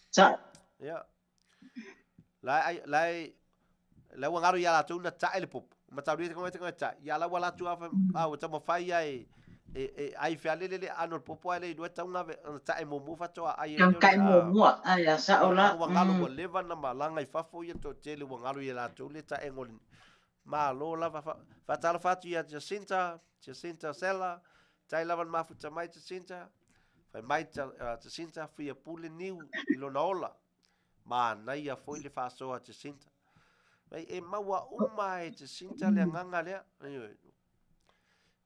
Sao. Ia. La ai, la ai, la ua ngaro ia latou na tae le popo. Mataulia te konga te tae. Ia la ua latu a a ua taumafai ia e e e ai fealele le aano o le popo ai le iloa tau na na tae muamua faatoa ai e Tau tae muamua. Ai a sao la. Ua ngalo ua leva na malaga i fafo ia toatele ua ngalo ia latou le taega o le Malo lava faatalofa atu ia Jacinta, Jacinta Sela, tai lava le mafuta mai Jacinta. Fai mai Jacinta fia pule niu i lona ola. Manaia foi le faasoa a Jacinta. Mai e maua uma e Jacinta le agaga lea.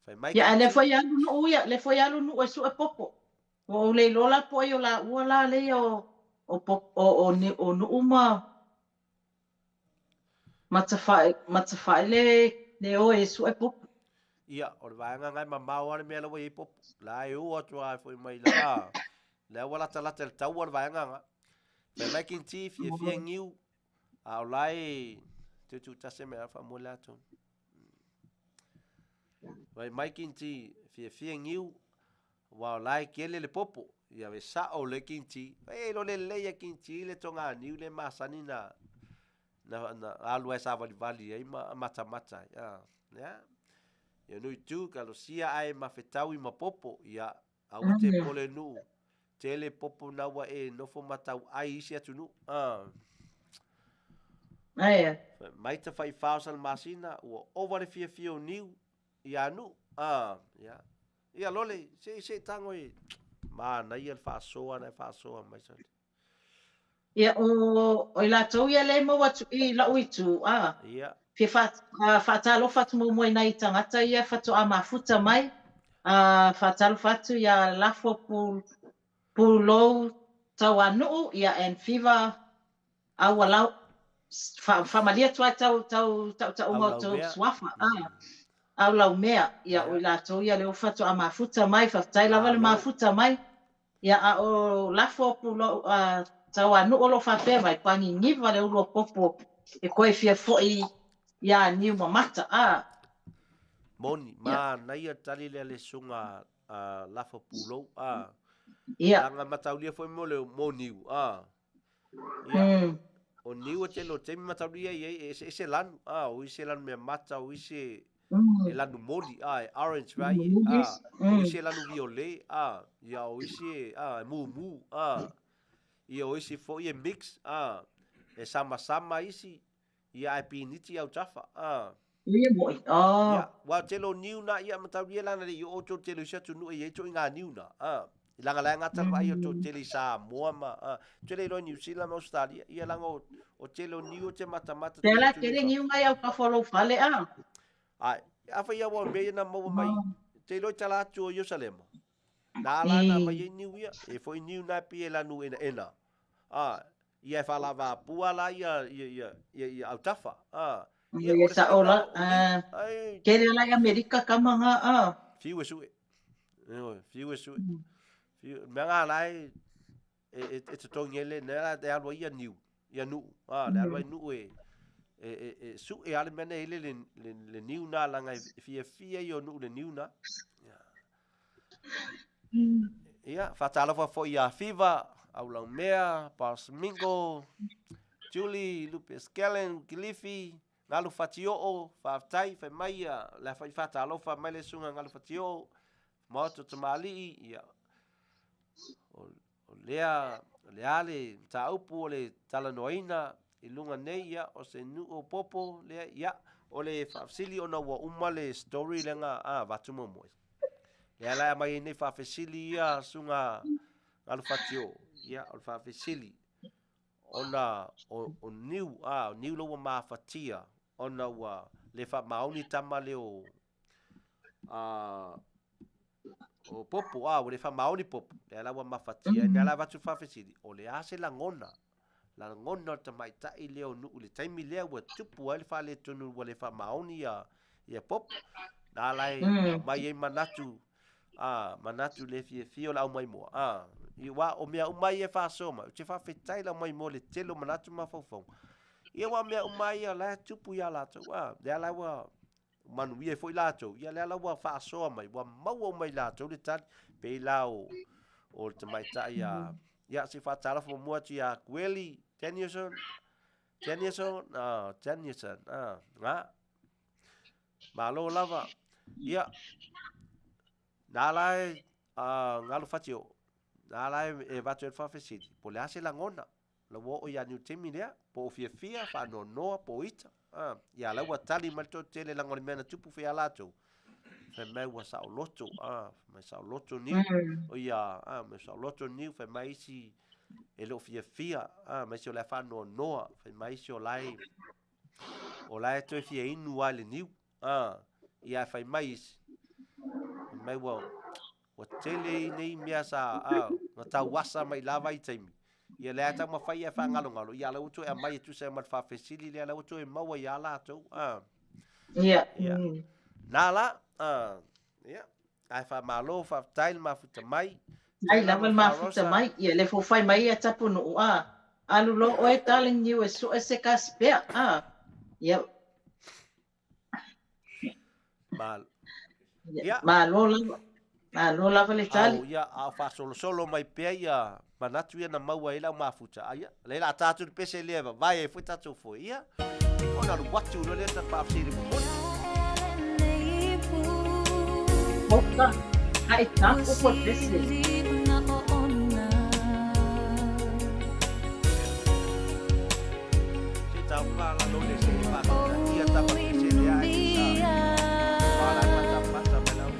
Fai mai Ia, a lea foi alu nuu ia, lea foi alu nuu e sue popo. Ua ou le iloa la po o ai o laua la lea o o o o, o nuu ma Matafa'i le o e sue popo. Ia, o le vaega lena e mamao lava le mea la ua i ai popo. La e o atu lava foi mai la, a, lea ua latalata i le taua le vaega lena. Fai mai Kinti, fiafia niu, a o la e tuutuutasi mai lava faamoe le atu. Fai mai Kinti, fiafia niu, aua o la e tele le popo. Ia e sao le Kinti. E lo lelei a Kinti le toganiu le masani na na, na alu ai savalivali ai ma matamata ai. Ah, ia. Ia nui tu kalosia ai ma fetaui ma popo. Ia, aua te pole nuu. Tele popo na ua e nofo ma tau ai isi atunuu. Ah. Aia. Mai ta whai whao masina, ua ova le fiafia o niu, ia nuu. Ah, ia. Ia lole, se se tango e manaia le faasoa na e faasoa mai sa. Ia, o i latou ia lea e maua atu i la'u itu, a. Ia. Fia faatalofa atu muamua i nai tagata ia faatoa mafuta mai. A, faatalofa atu ia Lafo Pulou Tauanuu, ia and Fiva Aualau. Faamalie atu ai tau tau tautauga o tou suafa. A, Aulaumea, ia o i latou ia lea ua faatoa mafuta mai, faafetai lava le mafuta mai. Ia, a o Lafo Pulou Tauanuu o lo o faapea mai, pagigiva le ulu o popo e koe fia foi iā niu ma mata. A. Moni, manaia tali lea le susuga a Lafo Pulou. A. Ia. Leaga mataulia foi mo le mo niu. A. Ia. O niu e tele o taimi mataulia i ai e eseese lanu. A, o isi e lanu mea mata, o isi e E lanu moli, a, e orange vai, a, o isi e lanu violet, a, ia o isi e, a, e mumu, a, ia o isi foi e mix, a, e samasama isi, ia ae piniti autafa, a. Ia mo'i, oh. Ia, ua tele o niu na, ia mataulia lana le i oo tou tele i isi atunuu e i ai ituaiga niu na, a. Leaga la e gata le vaai o tou tele i Samoa ma, a, tele iloa i Niu Sila ma Ausetalia, ia leaga o, o tele o niu o te matamata Pea la tele niu mai au fafo o lou fale, a. Ae, afai ia ua o mea ia na maua mai, te iloa i tala atu o Iosalema. Na ala na mai ai niu ia, e foi niu na e pei e lanu enaena. A, ia e faalavapua la ia, ia, ia, ia, ia autafa. A, ia, o le sao la, a, tele la i Amerika kama nga, a. Fiu e sue. Ioe, fiu e sue. Fiu, mea nga la e, e, e, e totogi ai le, nea la e alu ai ia niu, ia nuu. A, le alu ai nuu e, e, e, e sue a le mea nei le, le, le, le niu na langa e fiafia ia o nuu le niu na. Ia. Ia, faatalofa foi ia Fiva, Aulaumea, Boss Mingo, Julie, Lupe Skellen, Kilifi, Galu Fatioo, faafetai, fai mai ia, le a fai faatalofa mai le susuga Galu Fatioo, Maota Tamalii, ia, o, o lea, o le a le mataupu o le talanoaina i luga nei, ia, o se nuu o Popo, lea, ia, o le faafesili ona ua uma le story lea na, a, avatu muamua. Lea la e aumai ai nei faafesili ia susuga Galu Fatioo, ia, o le faafesili, ona o, o niu, a, o niu la ua mafatia, ona ua le faamaoni tama lea o, a, o Popo, a, ua le faamaoni Popo, lea la ua mafatia ai. Lea la avatu le faafesili, o le a se lagona, lagona o le tamaitai lea o Nuu i le taimi lea ua tupu ai le faaletonu ua le faamaoni ia, ia Popo. Na la e aumai ai manatu, a, manatu le fiafia o le aumaimoa, a, i aua o mea uma ia e faasoa mai, ou te faafetai i le aumaimoa i le tele o manatu ma mafaufauga. Ia aua o mea uma ia o la e tupu ia latou, a, lea la ua manuia ai foi latou, ia lea la ua faasoa mai, ua maua uma i latou le tali, pei la o, o le tamaitai a, ia se i faatalofa muamua atu ia Kueli Danielson, Danielson, ah, Danielson, ah, nga, malo lava, ia, na la e, ah, galu fatio, na la e, e avatu ai le faafesili, po o le a se lagona, La ua oo ia Niu taimi lea, po o fiafia, faanoanoa, po o ita. A, ia la ua tali mai le toatele leaga o le mea na tupu foi ia latou. Fai mai ua saoloto, a, fai mai saoloto niu. O ia, a, mai saoloto niu, fai mai isi e le o fiafia, a, mai isi o la e faanoanoa, fai mai isi o la e, o la e toe fia inu lava i le niu. A, ia fai mai isi, fai mai ua, ua tele i nei mea sa, a, na tauasa mai la vaitaimi. Ia lea taumafai ia e faagalogalo, ia la ua toe aumai e tusa ai ma le faafesili lea, la ua toe maua ia latou. A. Ia. Ia. Nā la, a, ia, ae faamalo, faafetai le mafuta mai. Ai lava le mafuta mai, ia le fofai mai ia Tapunuu, a, alu loa oe darling niu e sue se kasipea, a, ia. Malo. Ia. Malo lava. Malo lava le tali. Au, ia, a o faasolosolo mai pea ia manatu ia na maua ai lau mafuta. A ia, lea la ta atu le pese lea vavae ai foi tatou foe. Ia, ona alu atu loa lea ta faafesili momoli. Oka, hai tapu po pese. Se tau whala lo le se whakata ia tapa ke se lea ai a whala mata mata mai lau.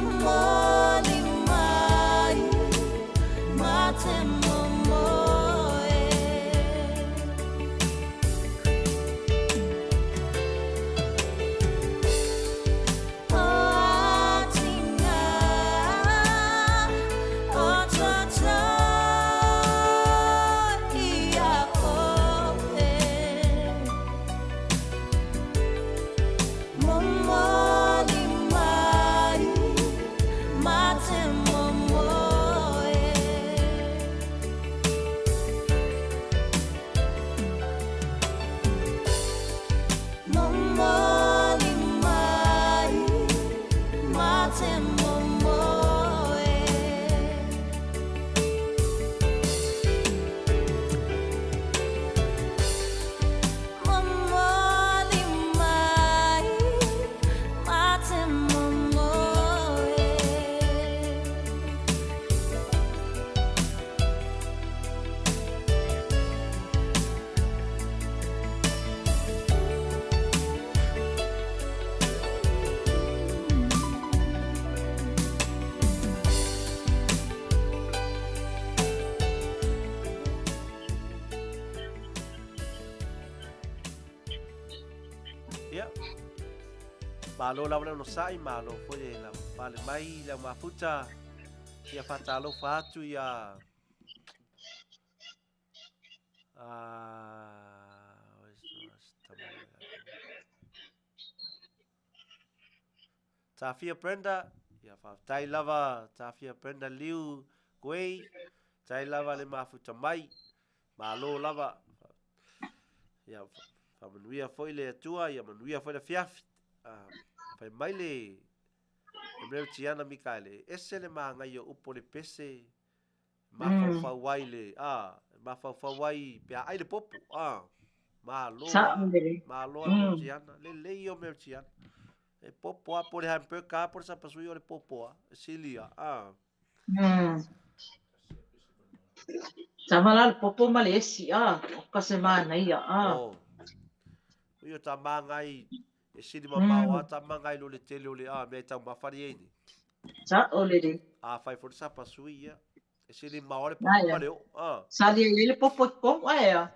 Momoli mai ma te momoe. O atinga o toto ia oe. Momoli mai ma te momoe. Momoli mai ma te momoe. Momoli mai ma te momoe. Ia. Malo lava le onosai, malo foi le lavapapale mai le au mafuta. Ia faatalofa atu ia Tafia Brenda, ia faafetai lava Tafia Brenda Liu Guei, tai lava le mafuta mai, malo lava. Ia faamanuia foi le Atua, ia manuia foi le afiafi. Fai mai le Meritiana Mikaele, e ese le magaia o upu o le pese, mafaufau ai le, a, mafaufau ai pe a ai le popo, a, malo, Sa'o lelei. malo a Meritiana, lelei o Meritiana. E popo a, po o le hamburger a, po o le sapasui o le popo a, e sili a, a. Sama la le popo ma le esi, a, o ka se manaia, a. Oh. Ui o ta māngai e sili mamao a, ta māngai lo le tele o le a, mea i taumafa li ei nei. Sa'o lelei. A fai foi le sapasui ia, e sili mamao a le popo ma le oo, a. Sali ai le popo i totonu, ae a.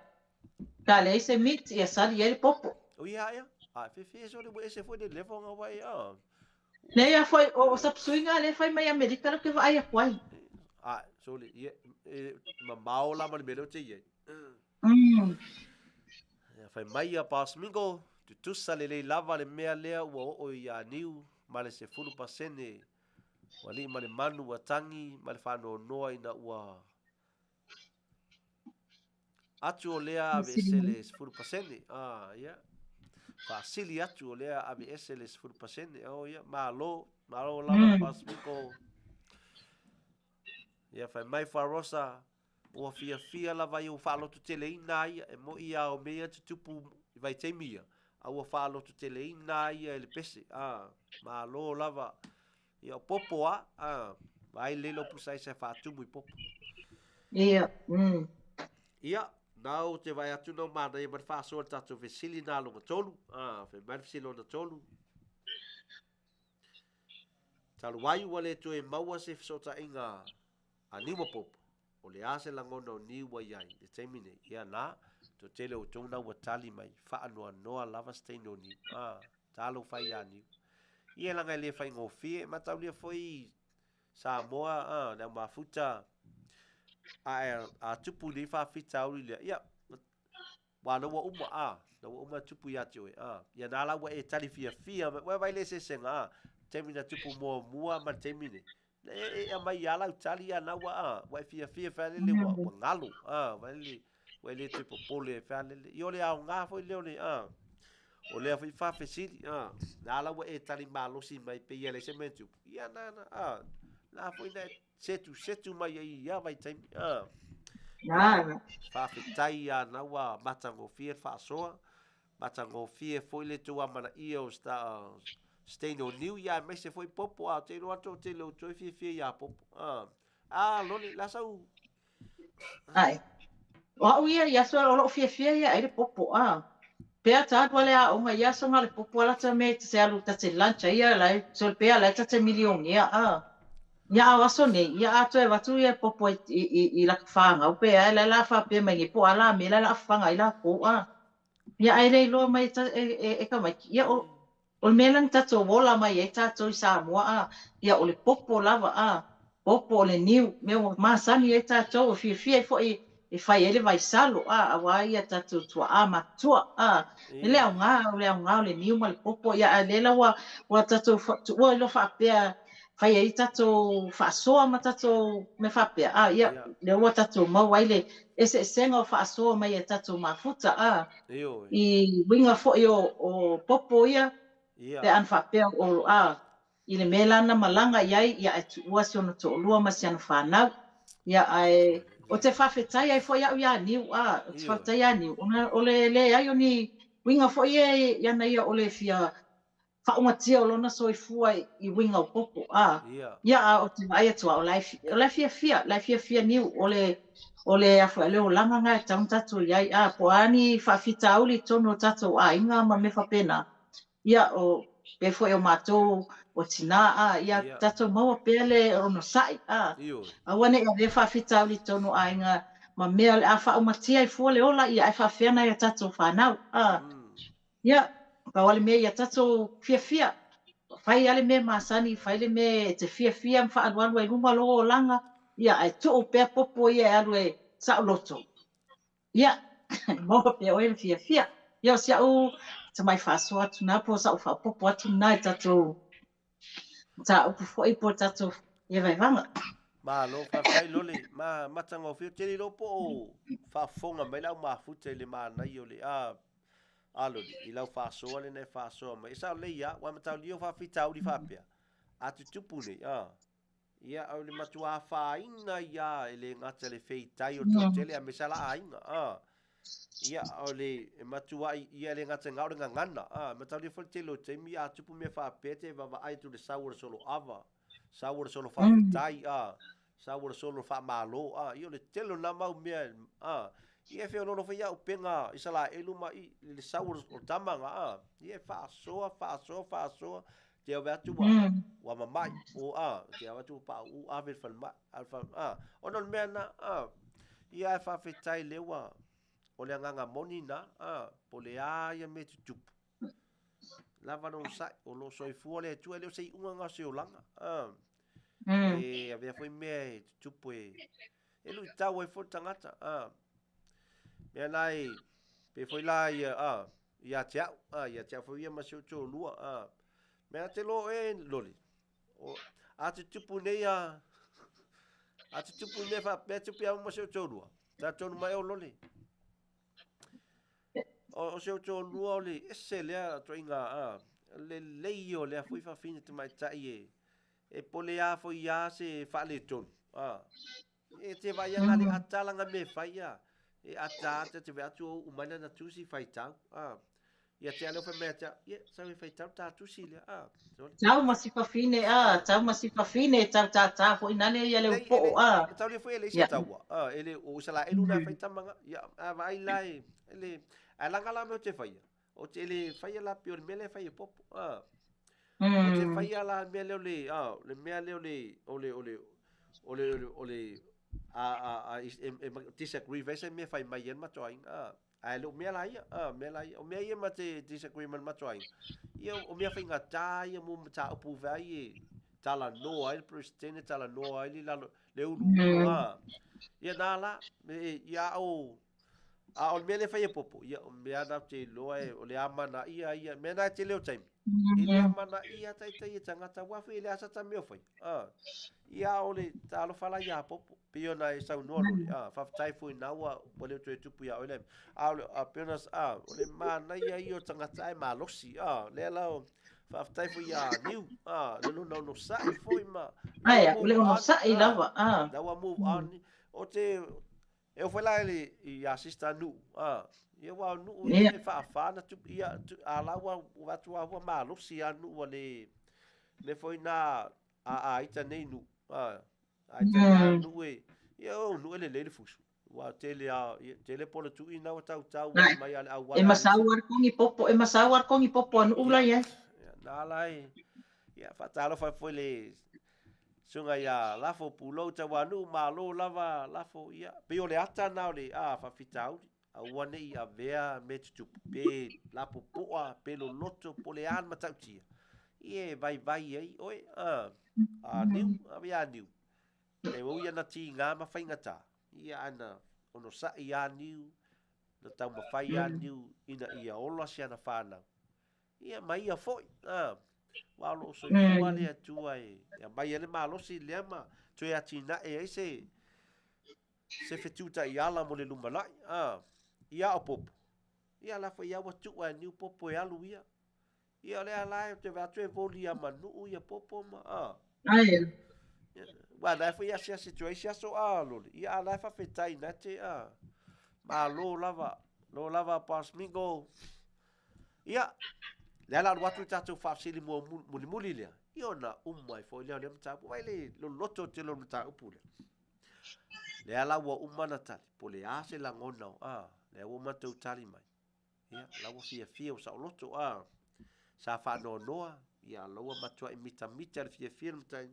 Pe a leai se meat, ia sali ai le popo. Ui a ia, a fefe ese o le ua ese foi le level nga wai, a. Nei a foi, o sapasuiga lea e fai mai Amerika lea ou te vaai atu ai. A, sole, ia, e mamao la ma le mea lea ou te i ai. Ia, fai mai ia Boss Mingo, tutusa lelei lava le mea lea ua oo iā Niu ma le 10% ua alii ma le manu ua tagi ma le faanoanoa ina ua atu o lea aveese le 10%. Ah, ia. Faasili atu o lea aveese le 10%. Oh, ia, malo, malo lava Boss Mingo. Ia, fai mai Farosa, Ua fiafia lava ia ua faalototeleina ai ia, e moʻi a o mea ia tutupu i vaitaimi ia, a ua faalototeleina ai ia e le pese, a, malo lava. Ia o popo a, a, vaai lelei lou pusa aisa e faatumu i popo. Ia. Ia, na ou te vaai atu na manaia ma le faasoa le tatou fesili na lona tolu, a, fai mai le fesili lona tolu. Talu ai ua le toe maua se fesootaiga a niu ma popo, o le a se lagona o niu ua i ai i le taimi nei? Ia na, toatele o outou na ua tali mai, faanoanoa lava se teine o niu. A, talofa ai ia niu. Ia leaga e le faigofie, e mataulia foi i Samoa, a, le au mafuta, a, a tupu i lenei faafitauli lea, ia, Ua na ua uma, a, na ua uma tupu ia te oe, a. Ia na la ua e tali fiafia mai, ua vai le eseesega, a, taimi na tupu muamua ma le taimi nei. E, e, e aumai ia lau tali ia na ua, a, ua e fiafia fealele, ua, ua galo, a, vailele, ua e le toe popole fealele. Ia o le aoga foi lea o le, a, o lea foi faafesili, a, na la ua e tali malosi mai pei ia leai se mea e tupu. Ia na, na, a, na foi na e setusetu mai ai i ia vaitaimi, a. Nā. Faafetai ia na ua matagofie le faasoa, matagofie foi le tou amanaia o Stain o Niu, ia aemaise foi Popo, a, ou te iloa atu ou te le o toe fiafia iā Popo, a. A, Lole, la sau. Ae. O au ia i aso o lou fiafia ia ai le popo, a. Pea ta alu a le aoga i aso na o le popo a lata mea ta te alu ta te lunch ai ia la e sole pea la e ta te milionea a. Ia a o aso nei, ia a toe avatu ia popo i, i, i laka whāngau pe ai la la whāpea mai nei po a la me la la whanga ai la ko a. Ia ai le iloa mai ta, e, e, e ka mai. Ia o, O le mea lea na tatou ola mai ai tatou i Samoa a, ia o le popo lava a, popo o le niu, mea ua masani ai tatou, e fiafia ai foi e fai ai le vaisalo a, auā ia tatou tua'a matutua a, e le aoga, o le aoga o le niu ma le popo, ia a lea la ua, ua tatou tuua ai loa faapea fai ai tatou faasoa ma tatou mea faapea a, ia lea ua tatou maua ai le eseesega o faasoa mai a tatou mafuta a, i uiga foi o popo ia pe ana faapea o a i le mea la na malaga i ai ia ae tuua si ona toalua ma si ana fanau ia ae ou te faafetai ai foi au iā Niu a ou te faafetai iā Niu ona o le leai o ni uiga foi ia i ana ia o le fia faaumatia o lona soifua i uiga o popo a ia a ou te vaai atu a o la e o la e fiafia la e fiafia Niu o le o le a foi le olaga na e tatau ona tatou i ai a po o a ni faafitauli i totonu o tatou aiga ma mea faapena ia o pe foi o matou o tinā a ia tatou maua pea le onosai a aua ne i avea faafitauli i totonu o aiga ma mea o le a faaumatia ai fua le ola ia ae faafefea nai a tatou fanau a Ia, pau lava le mea ia tatou fiafia, fai lava le mea masani, fai le mea e te fiafia ma faaalualu ai i luma lou olaga, ia ae tuu pea popo ia e alu e saoloto. Ia, maua pea oe le fiafia. Ia, o si au tamai faasoa atu na po o sau faaopoopo atu lena i tatou mataupu foi po o tatou vaevaega. Malo, faafetai Lole, ma matagofie. Ou te le iloa po o faafofoga mai le au mafuta i le manaia o le a a Lole, i lau faasoa lena e faasoa mai. E sao lelei lava, aua e mataulia o faafitauli faapea, a tutupu nei, a, ia, o le matua afaina ai lava e le gata i le feitai o le toatele aemaise lava la aiga, a. Ia, o le e matuai, ia e le gata i lena o le gagana, a, e mataulia foi le tele o taimi a tupu mea faapea e te vaavaai atu i le sau o le soloava, sau o le solo faafetai, a, sau o le solo faamalo, a, ia o le tele o na mau mea, a, ia e feoloolo foi ia upega Isalaelu ma i le sau o le tama na, a, ia e faasoa, faasoa, faasoa, te ave atu ua, ua mamai, o, a, te ave atu ua pauu, ave i le falemai, ave i le falemai, a, ona o le mea na, a, ia e faafetai lea ua, o le agaga moni na, a, po o le a ia mea e tutupu, Lava le onosai, o lo o soifua le Atua, e le o se iuga lena o se olaga. E avea foi mea e tutupu e, e luitau ai foi le tagata. Mea na e, pe foi la ia, a, ia te au, a, ia te au foi ia ma si ou toalua. A, mea te lo e loli. O, a tutupu nei a, a tutupu mea faapea tupu ia ma si ou toalua. Talitonu mai o loli. O si ou toalua o le ese lea ituaiga a, lelei o lea foi fafine tamaitai e, e pole a foi ia se faaletonu. A, e te vaai ana le ata lana mea e fai a, e ata ata te vaai atu o uu mai lana tusi faitau. A, ia te a lea fai mai ia te au, ia, sau e faitau ta tusi lea. A, sole. Tau ma si fafine a, tau ma si fafine e tau tātā foi nale ia le upoo a. E tau le foi e le isi taua. A, e le o Isalaelu na fai tama nga. Ia, a vaai la e, e le, ae laga la mea o te faia. O te le faia la pei o le mea lea e fai e Popo. A. O te faia la le mea lea o le, a, le mea lea o le, o le, o le, o le, o le, o le, a, a, a, e, e, disagree vai se mea fai mai ai le matou aiga. A. Ae le o mea la ia, a, mea la ia. O mea ia ma te disagree ma le matou aiga. Ia, o mea faigata ia mo mataupu vai e talanoa ai le Peresetene, talanoa ai le lalo, le uluulu, a. Ia nā la, me, ia o, a o le mea lea e fai e Popo, ia o mea na ou te iloa e, o le amanaia ia, mea na e tele o taimi. E le amanaia taitai e tagata, aua foi e leai sa ta mea o faia. A, ia o le talofa la iā Popo. Pei ona e saunoa Lole, a, faafetai foi na ua, ua le toe tupu iā oe le, a, o le, a, pei ona, a, o le manaia ia o tagata ae malosi, a, lea la o, faafetai foi iā Niu, a, le lona onosai foi ma, Ae, o le onosai lava, a. La ua move on, o te, e oo foi la i le, iā sister Nu'u, a, ia ua o Nu'u ia e faafa na tupu, ia, a la ua, ua atu a ua malosi a Nu'u ua le, le foi na a, a ita nei Nu'u, a, Ai te mea nuu e, ia o nuu e lelei le fusu. Ua tele a, tele po le tuuina ua tautau ai mai a le auala. E masau a le kongi popo, e masau a le kongi popo a nuu la iai. Ia, na ala ai. Ia, faatalofa foi le susuga ia Lafo Pulou Tauanuu, malo lava Lafo, ia, pei o le ata na o le a faafitauli, aua ne i avea mea tutupu, pe lapopoa, pe loloto, po o le a le matautia, ia e vaivai ai oe, a, a niu, ave ia niu. E ui ana tīgā ma faigata, ia ae na onosai a niu, na taumafai a niu ina ia ola si ana whānau. Ia ma ia foi, a, wa o loo soifua le Atua e aumai ai le malosi lea ma toe atinae ai se se fetuutaiala mo le lumanai, a, ia o popo. Ia la foi ia ua tuu e niu popo e alu ia. Ia o lea la e te vaai atu e voli ia manuu ia popo ma a. Ai. Ua la foi asiasi atu ai se aso a lole. Ia a la e faafetai na te a. Malo lava. Lo lava Boss Mingo. Ia, lea la alu atu le tatou faafesili mulimuli lea. Ia ona uma ai foi lea o lea mataupu. Vai le loloto tele o le mataupu lea. Lea la ua uma na tali. Po le a se lagona o a. Lea ua uma tou tali mai. Ia, la ua fiafia ua saoloto a. Sa faanoanoa, ia la ua matuai mitamita le fiafia le matai.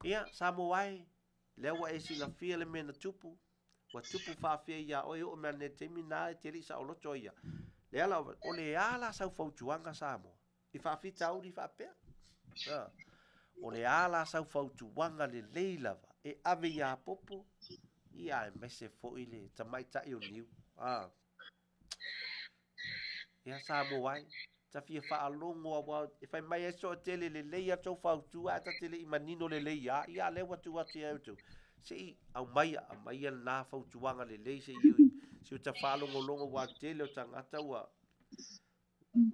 Ia, Samoa e, lea ua e silafia le mea na tupu, ua tupu faafia ia oe oo mai nei taimi na e te le i saoloto ai ia. Lea la, o le a la sau fautuaga Samoa i faafitauli faapea? A, o le a la sau fautuaga lelei lava e ave ia Popo, ia aemaise foi le tamaitai o Niu. A. Ia Samoa ai, ta fia faalogo aua e fai mai ai soatele lelei a tou fautua ae ta te le i manino lelei a, ia lea ua tuu atu ia outou. Se i aumaia, aumaia lena fautuaga lelei se i se i ta faalogologo aua tele o tagata ua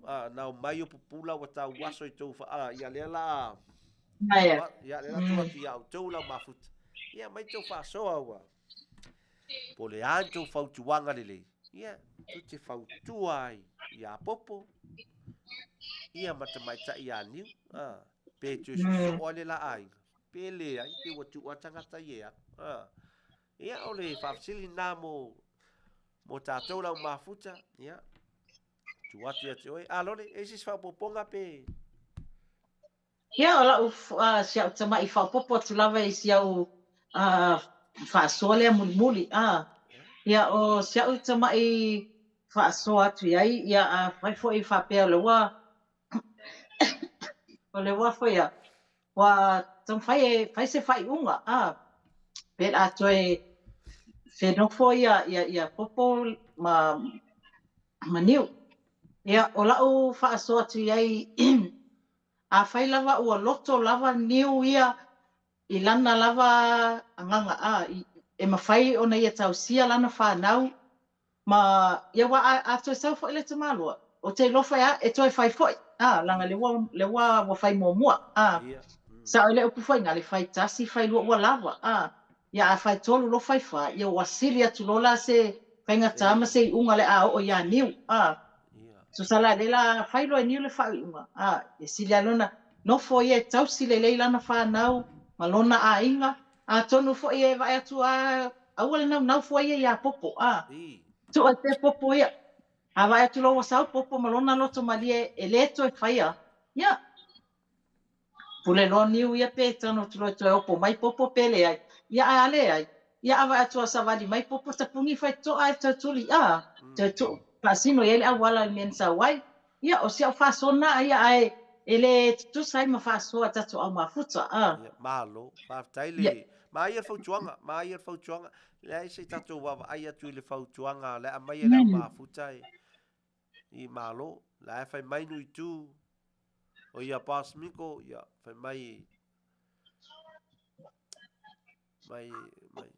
a, na omai o pupula ua tauaso i tou fa, a, ia lea la a, ia lea la tuu atu ia outou lau mafuta. Ia aumai tou faasoa ua. Po o le a ni tou fautuaga lelei, ia, tou te fautua ai ia Popo, ia ma tamaitai ia Niu, a, pe toe sosoo ai le la aiga, pe leai, pe ua tuu lava tagata ia e alu. A, ia, o le faafesili lena mo, mo tatou lau mafuta, ia, tuu atu ia te oe. A, Lole, e i ai se isi faaopoopoga pe... Ia, o lau, uh, si au tama'i faaopoopo atu lava i si au uh, faasoa lea mulimuli. Ah, ia, o si au tama'i faasoa atu i ai, ia, afai foi faapea o le ua, o le ua foi a, ua taumafai e fai se faaiuga, ah, pe a toe fenofo ia, ia, ia Popo ma, ma Niu. Ia, o lau faasoa atu i ai, Afai lava ua loto lava niu ia i lana lava agaga a, e mafai ona ia tausia lana fanau ma ia aua a, a toe sau foi le tamaloa, ou te iloa foi a e toe fai foi, a, leaga lea ua, lea ua, ua fai muamua, a. Sao i le upu foi na le fai tasi fai lua ua lava, a. Ia a fai tolu loa fai fa, ia ua sili atu loa la se faigata ma se iuga le a oo ia niu, a. Tusa la lea la fai loa e Niu le faaiuga, a, e sili lava lona nofo ia e tausi lelei lana fanau ma lona aiga, atonu foi e vaai atu a aua le naunau fua ia ia Popo, a. Tuu ai pea Popo ia. A vaai atu loa ua sau Popo ma lona loto malie e le toe faia, ia, Pule loa Niu ia pe tago atu loa e toe opo mai Popo pe leai. Ia ae a leai, ia a vaai atu a savali mai Popo tapuni faitotoa ae toe tuli a, toe tuu faasino i ai le auala i le mea na sau ai. Ia o si au faasoa na ia ae e le tutusa ai ma faasoa a tatou au mafuta a. Ia, malo. Faafetai le... Manaia le fautuaga, manaia le fautuaga. Leai se i tatou vaavaai atu i le fautuaga le aumai e le au mafuta e i malo. La e fai mai nui tu O ia Boss Miko, ia, fai mai, mai, mai,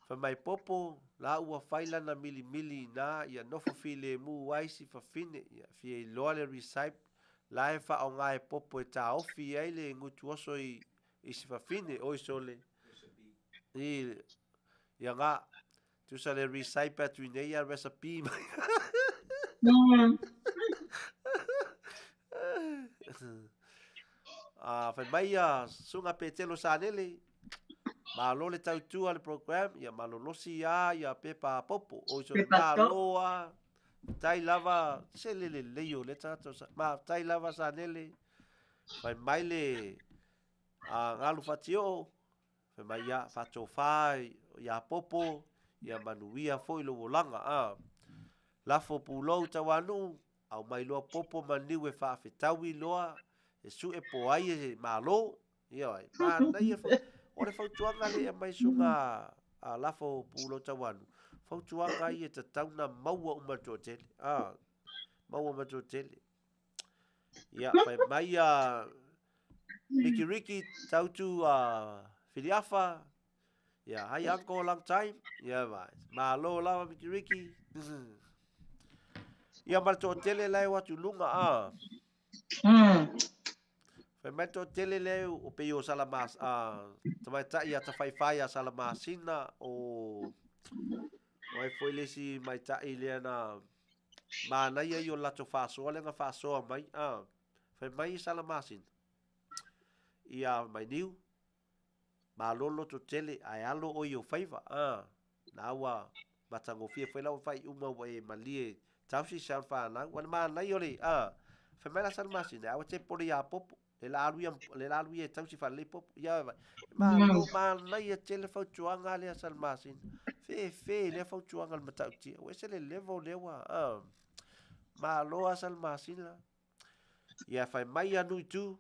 fai mai Popo, la ua fai lana milimili ina, ia nofo filemu ai si fafine, ia fia iloa le recipe, la e faaaoga e Popo e taofi ai le gutu oso i, i si fafine, oi sole, i, ia nga, Tusa le recipe atu i nei a recipe mai. Ah, fai mai a Sunga Petelo Sanele, Malo le tautua le program, ia malolosi a ia pepa popo. Oi so Pepa malo a. Tai lava se le lelei o le tagata o sa, ma tai lava Sanele. Fai mai le a galu fatioo, fai mai ia faatofa ia popo, ia manuia foi lou olaga. A. Lafo pulou tauanuu, au mai loa popo ma niu e faafetaui loa, e sue po ai e malo. Ia ai, manaia foi. O le fautuaga lea e aumai suga a lafo pulou tauanuu, fautuaga ia e tatau ona maua uma e le toatele. A, maua uma e le toatele. Ia, fai mai a Ricky Ricky, tautu a Filiafa. Ia, hi uncle, long time. Ia, vai. Malo lava Ricky Ricky. Ia, ma le toatele la e o atu luga, a. Fai mai le toatele lea o pei o Salama, a, tamaitai ia Tafaifai ia Salamasina, o ai foi le isi maitai lea na manaia ia o le latou faasoa lea na faasoa mai, a, fai mai Salamasina, ia Mainiu, malo le lototele, ae alo oe i ou faiva, a, na ua matagofie foi lau faaiuga ua e malie tausi sa whanau. Ua le manaia o le, a, fai mai la Salamasina, aua te pole ia popo. Le la alu ia, le la alu ia e tausi whalei popo. Ia, vai. Malo, manaia tele fautuaga lea Salamasina. Fe, fe, lea fautuaga le matautia. Ua ese le level lea ua, a, malo a Salamasina. Ia fai mai ia nui tu,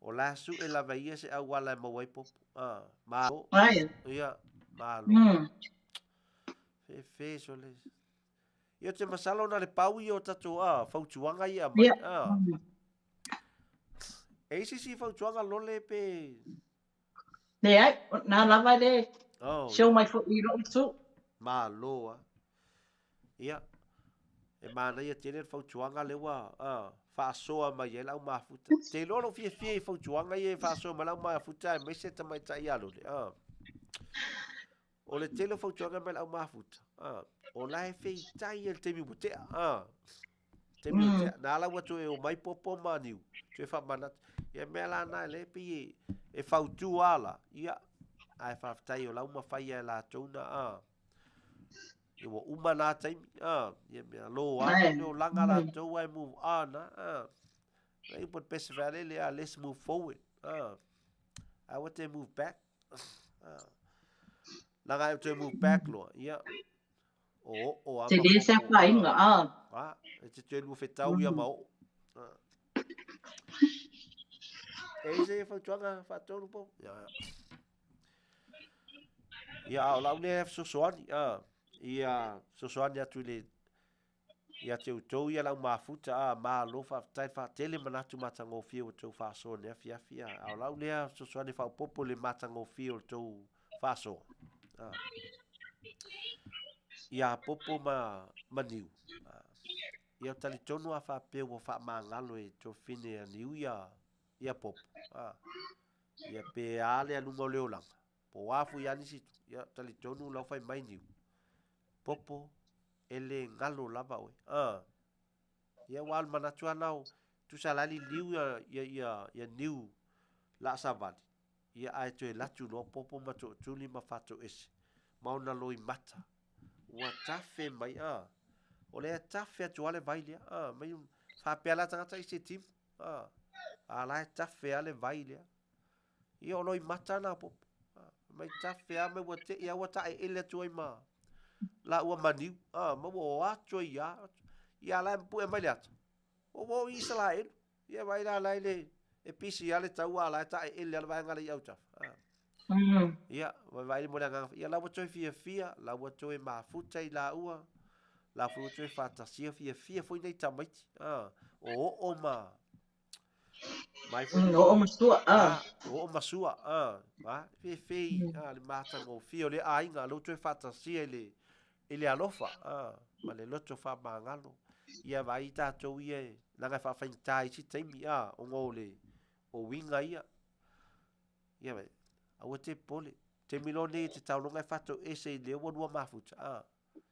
o la su e lava ia se auala e maua ai popo. A, malo. Ai. Ia, malo. Fe, fe, so le. Ia te masalo na le pau ia o tatou a, fautuaga ia mai. A. E isi si fautuaga lole pe... Leai, na lava le Oh, show ia. mai foi i lou itu. Malo a. Ia, e manaia tele le fautuaga lea ua faasoa mai ai lau mafuta. Te iloa lou fiafia i fautuaga ia e faasoa mai lau mafuta aemaise tamaitai ia lole. O le tele o fautuaga mai lau mafuta. O la e feitai e le taimi ua tea. Taimi ua tea. Na ala ua toe o mai popo ma niu. Toe whaamanatu. Ia mea la na le pei e fautua ala. Ia, ae faafetai o lau mawhai e la tōna. Ia ua uma nā taimi. Ia mea lo a, leo langa la tau ai move on. Nei put best valley le let's move forward. I want to move back. Langa e toe move back loa. Ia. O o a Te le se whainga, a. A, e te toe lua whetau ia ma o. E ise e fautuaga whaatonu po. Ia, ia. Ia, a o lau lea fesoasoani, a, ia fesoasoani atu i le, ia te outou ia lau mafuta, a, malo faafetai faatele manatu matagofie ua outou faasoa i le afiafi, a, a o lau lea fesoasoani faaopoopo i le matagofie o le tou faasoa. A, ia popo ma niu. A, ia talitonu a faapea ua faamagalo e tuafafine a niu ia popo. A, ia pe a le aluga o le olaga. Po a fui ani si tu. Ia talitonu lau fai mai niu. Popo e le galo lava oe. A, ia ua alu manatu ana o tusa lali liu ia niu la savali. Ia ae toe latu loa popo ma tootuli ma whatoese. Mauna loi mata. Ua tafe mai, a. O lea tafe atu ale vai lea. A, mai whapea la tangata i se timu. A, a la e tafe ale vai lea. Ia o loi mata nā popo. A, mai tafe a mai ua te ia ua tae ele atu ai ma la ua maniu. A, ma ua o atu ai ia. Ia la e mpue mai le ata. O o i Israel. Ia vai la la le e pisi ale tau a la e tae ele ale vaenga le i autafa. A. Ia, vai vai le mo le agaga. Ia la ua toe fiafia, la ua toe mafuta i la ua, la foi ua toe faatasia fiafia foi nei tamaiti. A, o oo ma mai foi O oo ma sua, a. A, o oo ma sua, a, a, fefei, a, le matagofie o le aiga, la ua toe faatasia i le alofa, a, ma le loto faamagalo. Ia vai tātou ia e laga e faafaigata i si taimi, a, ona o le o uiga ia. Ia vai, aua te pole. Te milo nei te taulonga e whato ese i lea ua lua mafuta. A.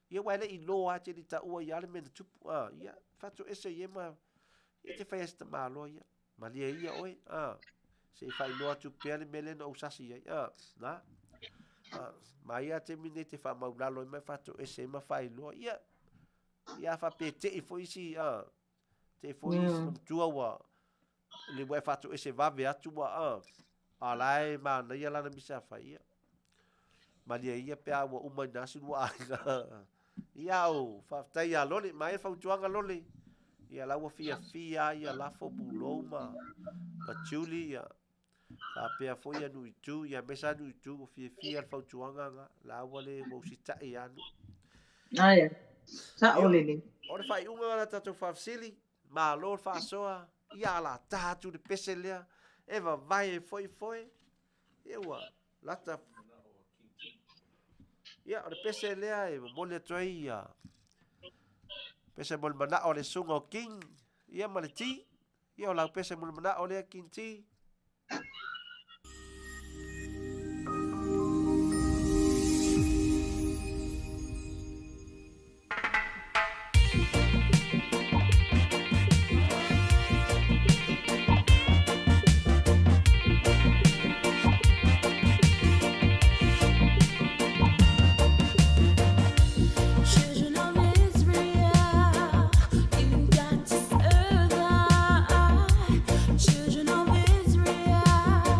Ia wai le i loa a te li ta ua i ale mena tupu. A. Ia whato ese i e ma, ia te whai ese ta maloa ia. Malia ia oe. A. Se i faailoa atu pea le mea lea na ou sasi ai. A, na. A, ma ia taimi nei te faamaulalo ai ma e faatoese ai ma faailoa. Ia, ia a faapea e tei foi isi, a, tei foi isi matua ua, le ua e faatoese vave atu ua, a, a la e manaia lana misa fai, ia. Malie ia pe a ua uma i na si lua aiga. Ia o, faafetai ia Lole, ma e fautuaga Lole. Ia la ua fiafia ia Lafo, Pulou ma, ma Julie, ia. Faapea foi ia Nuitu, ia mesa Nuitu, ua fiafia le fautuaga nga, la ua le ua usitai ia nu. Aia, sa'o lelei. O le faaiuga la tatou faafesili, malo le faasoa, ia alata atu le pese lea, e vavae e foi foe, ia ua lata. Ia, o le pese lea e momoli atu ai ia pese mo le manao o le susuga o King, ia ma le T. Ia o lau pese mo le manao lea King T. Children of Israel, you got to survive. Children of Israel.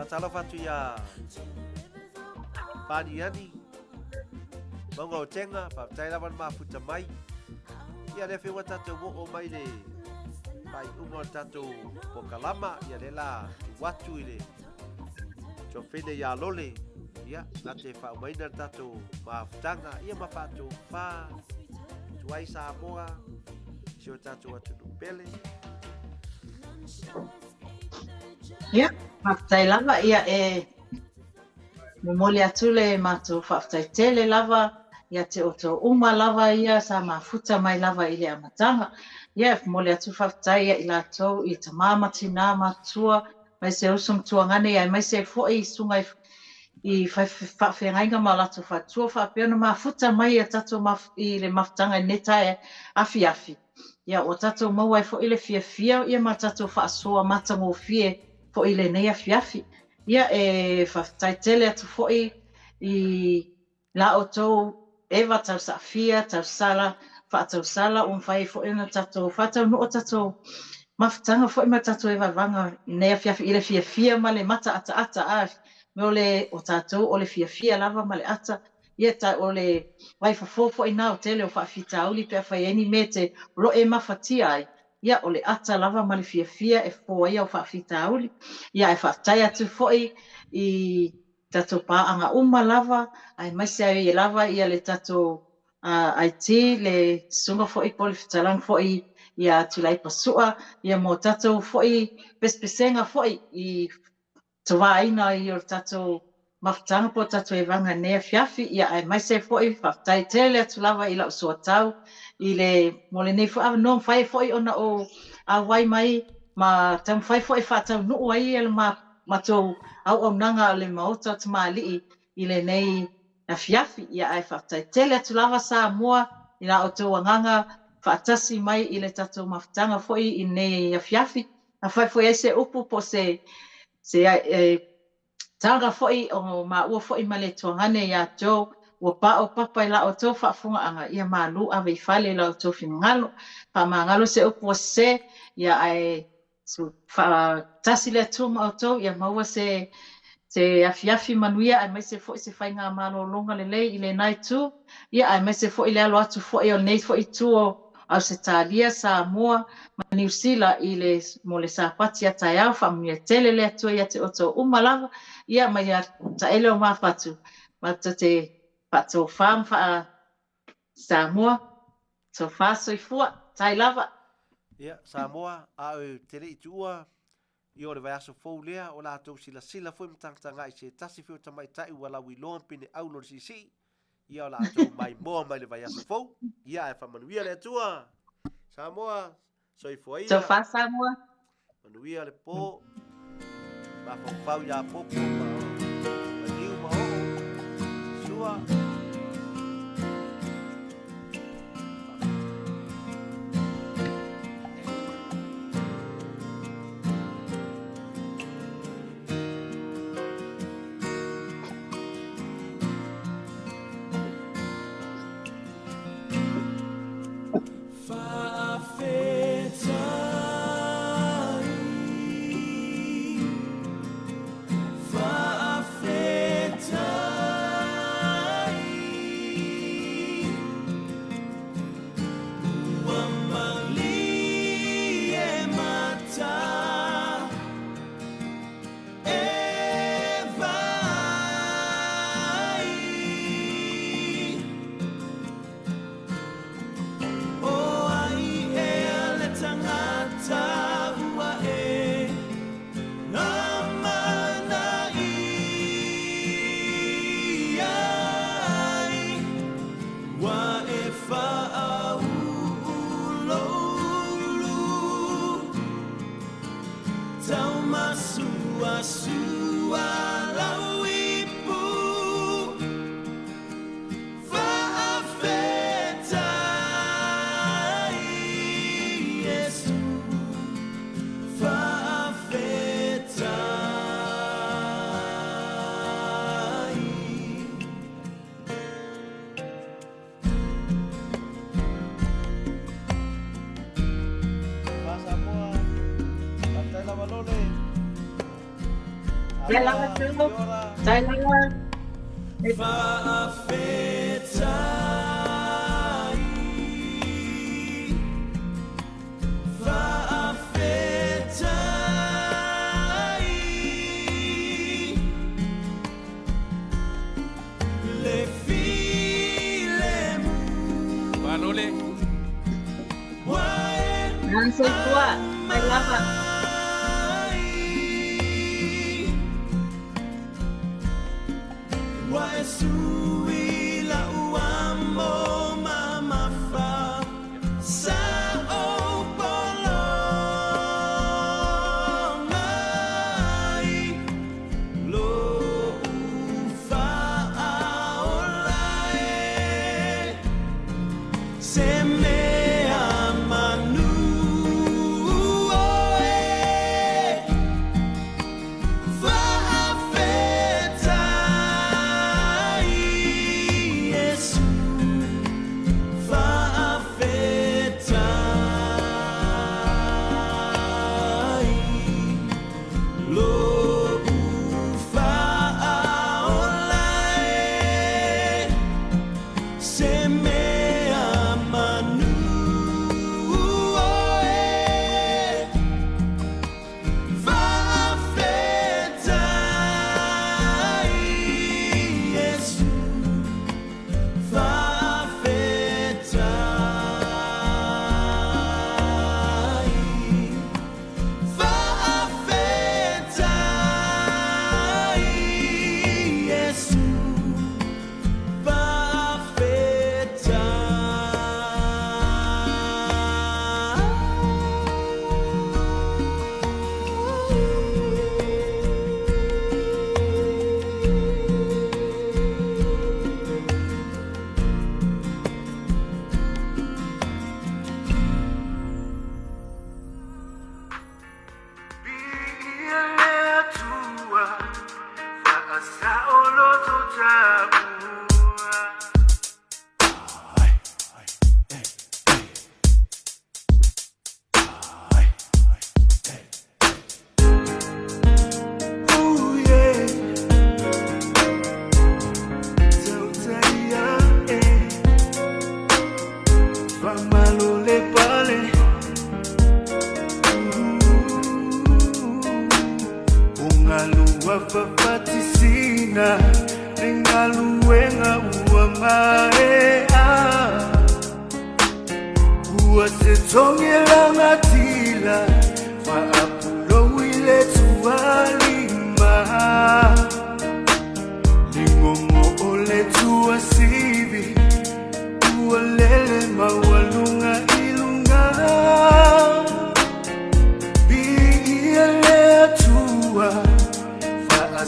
Faatalofa atu iā Paniani, Mauga o Tega, faafetai lava le mafuta mai. Ia lea foi ua tatou oo mai le faaiuga o le tatou pokalama, ia lea la tuu atu i le tuafafine ia Lole, ia na te faaumaina le tatou mafutaga, ia ma faatofa tuai Samoa, si o tatou atunuu pele. Ia, faafetai lava, ia e momoli atu le matou faafetai tele lava ia te outou uma lava ia sa mafuta mai lava i le amataga. Ia, e momoli atu faafetai ia i latou i tama ma tinā matua, aemaise uso ma tuagane, ia aemaise foi susuga i faafeagaiga ma latou faletua faapea ona mafuta mai ia tatou i le mafutaga i lenei taeao afiafi. Ia, ua tatou maua ai foi le fiafia ia ma tatou faasoa matagofie foi i lenei afiafi. Ia, e faafetai tele atu foi i la outou Eva Tausaafia, Tausala, Faatausala, ua mafai ai foi ona tatou faataunuu tatou mafutaga foi ma tatou evaevaga i lenei afiafi i le fiafia ma le mataataata. A mea o le o tatou o le fiafia lava ma le ata. Ia, ta, o le vaifofo foi na o tele o faafitauli pe afai ai ni mea e te o lo o e mafatia ai, ia, o le ata lava ma le fiafia e fofo ai au faafitauli. Ia, ae faafetai atu foi i tatou paaga uma lava, aemaise ai lava ia le tatou IT, le susuga foi po o le fetalaiga foi ia Tuilaipa Sua, ia mo tatou foi pesepesega foi i tovaina ai o le tatou mafutaga po o tatou evaga i lenei afiafi, ia aemaise foi faafetai tele atu lava i lau soatau i le mo lenei foi avanoa mafai ai foi ona ou auai mai ma taumafai foi e faataunuu ai le matou auaunaga o le Maota o Tamalii i lenei afiafi. Ia ae faafetai tele atu lava Samoa i la outou agaga faatasi mai i le tatou mafutaga foi i lenei afiafi. Afai foi ai se upu po o se se e, taga foi o maua foi ma le tuagane ia Joe, ua pao papa i la outou faafofogaaga, ia malu ave i fale i la outou finagalo. Faamagalo se upu ua sese, ia ae faatasi le Atua ma outou, ia maua se se afiafi manuia aemaise foi se faiga malologa lelei i lena itu, ia aemaise foi le alo atu foi o lenei foi itu o Ausetalia, Samoa ma Niu Sila i le mo le Sapati a taeao. Faamanuia tele le Atua ia te outou uma lava, ia ma ia taele o mafatu matou te faatofa ma faa Samoa, tofa soifua, tai lava. Ia, Samoa, a ou te le i tuua, ia o le vaiaso fou lea, o latou silasila foi ma tagatagai i se tasi foi o tamaitai ua lauiloa ma pine aulo le siisii, ia o latou maimoa mai le vaiaso fou. Ia, ae faamanuia le Atua. Samoa, soifua ia. Tofa Samoa. Manuia le po. Mafaufau iā Popo ma Maliu ma Oo. Sua. Ia lava Tumu. Tai lava. Malo le. Ah, soifua. Tai lava.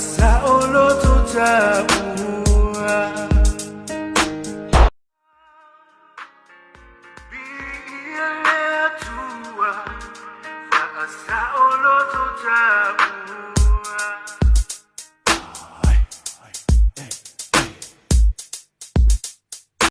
Sa olo to tabu.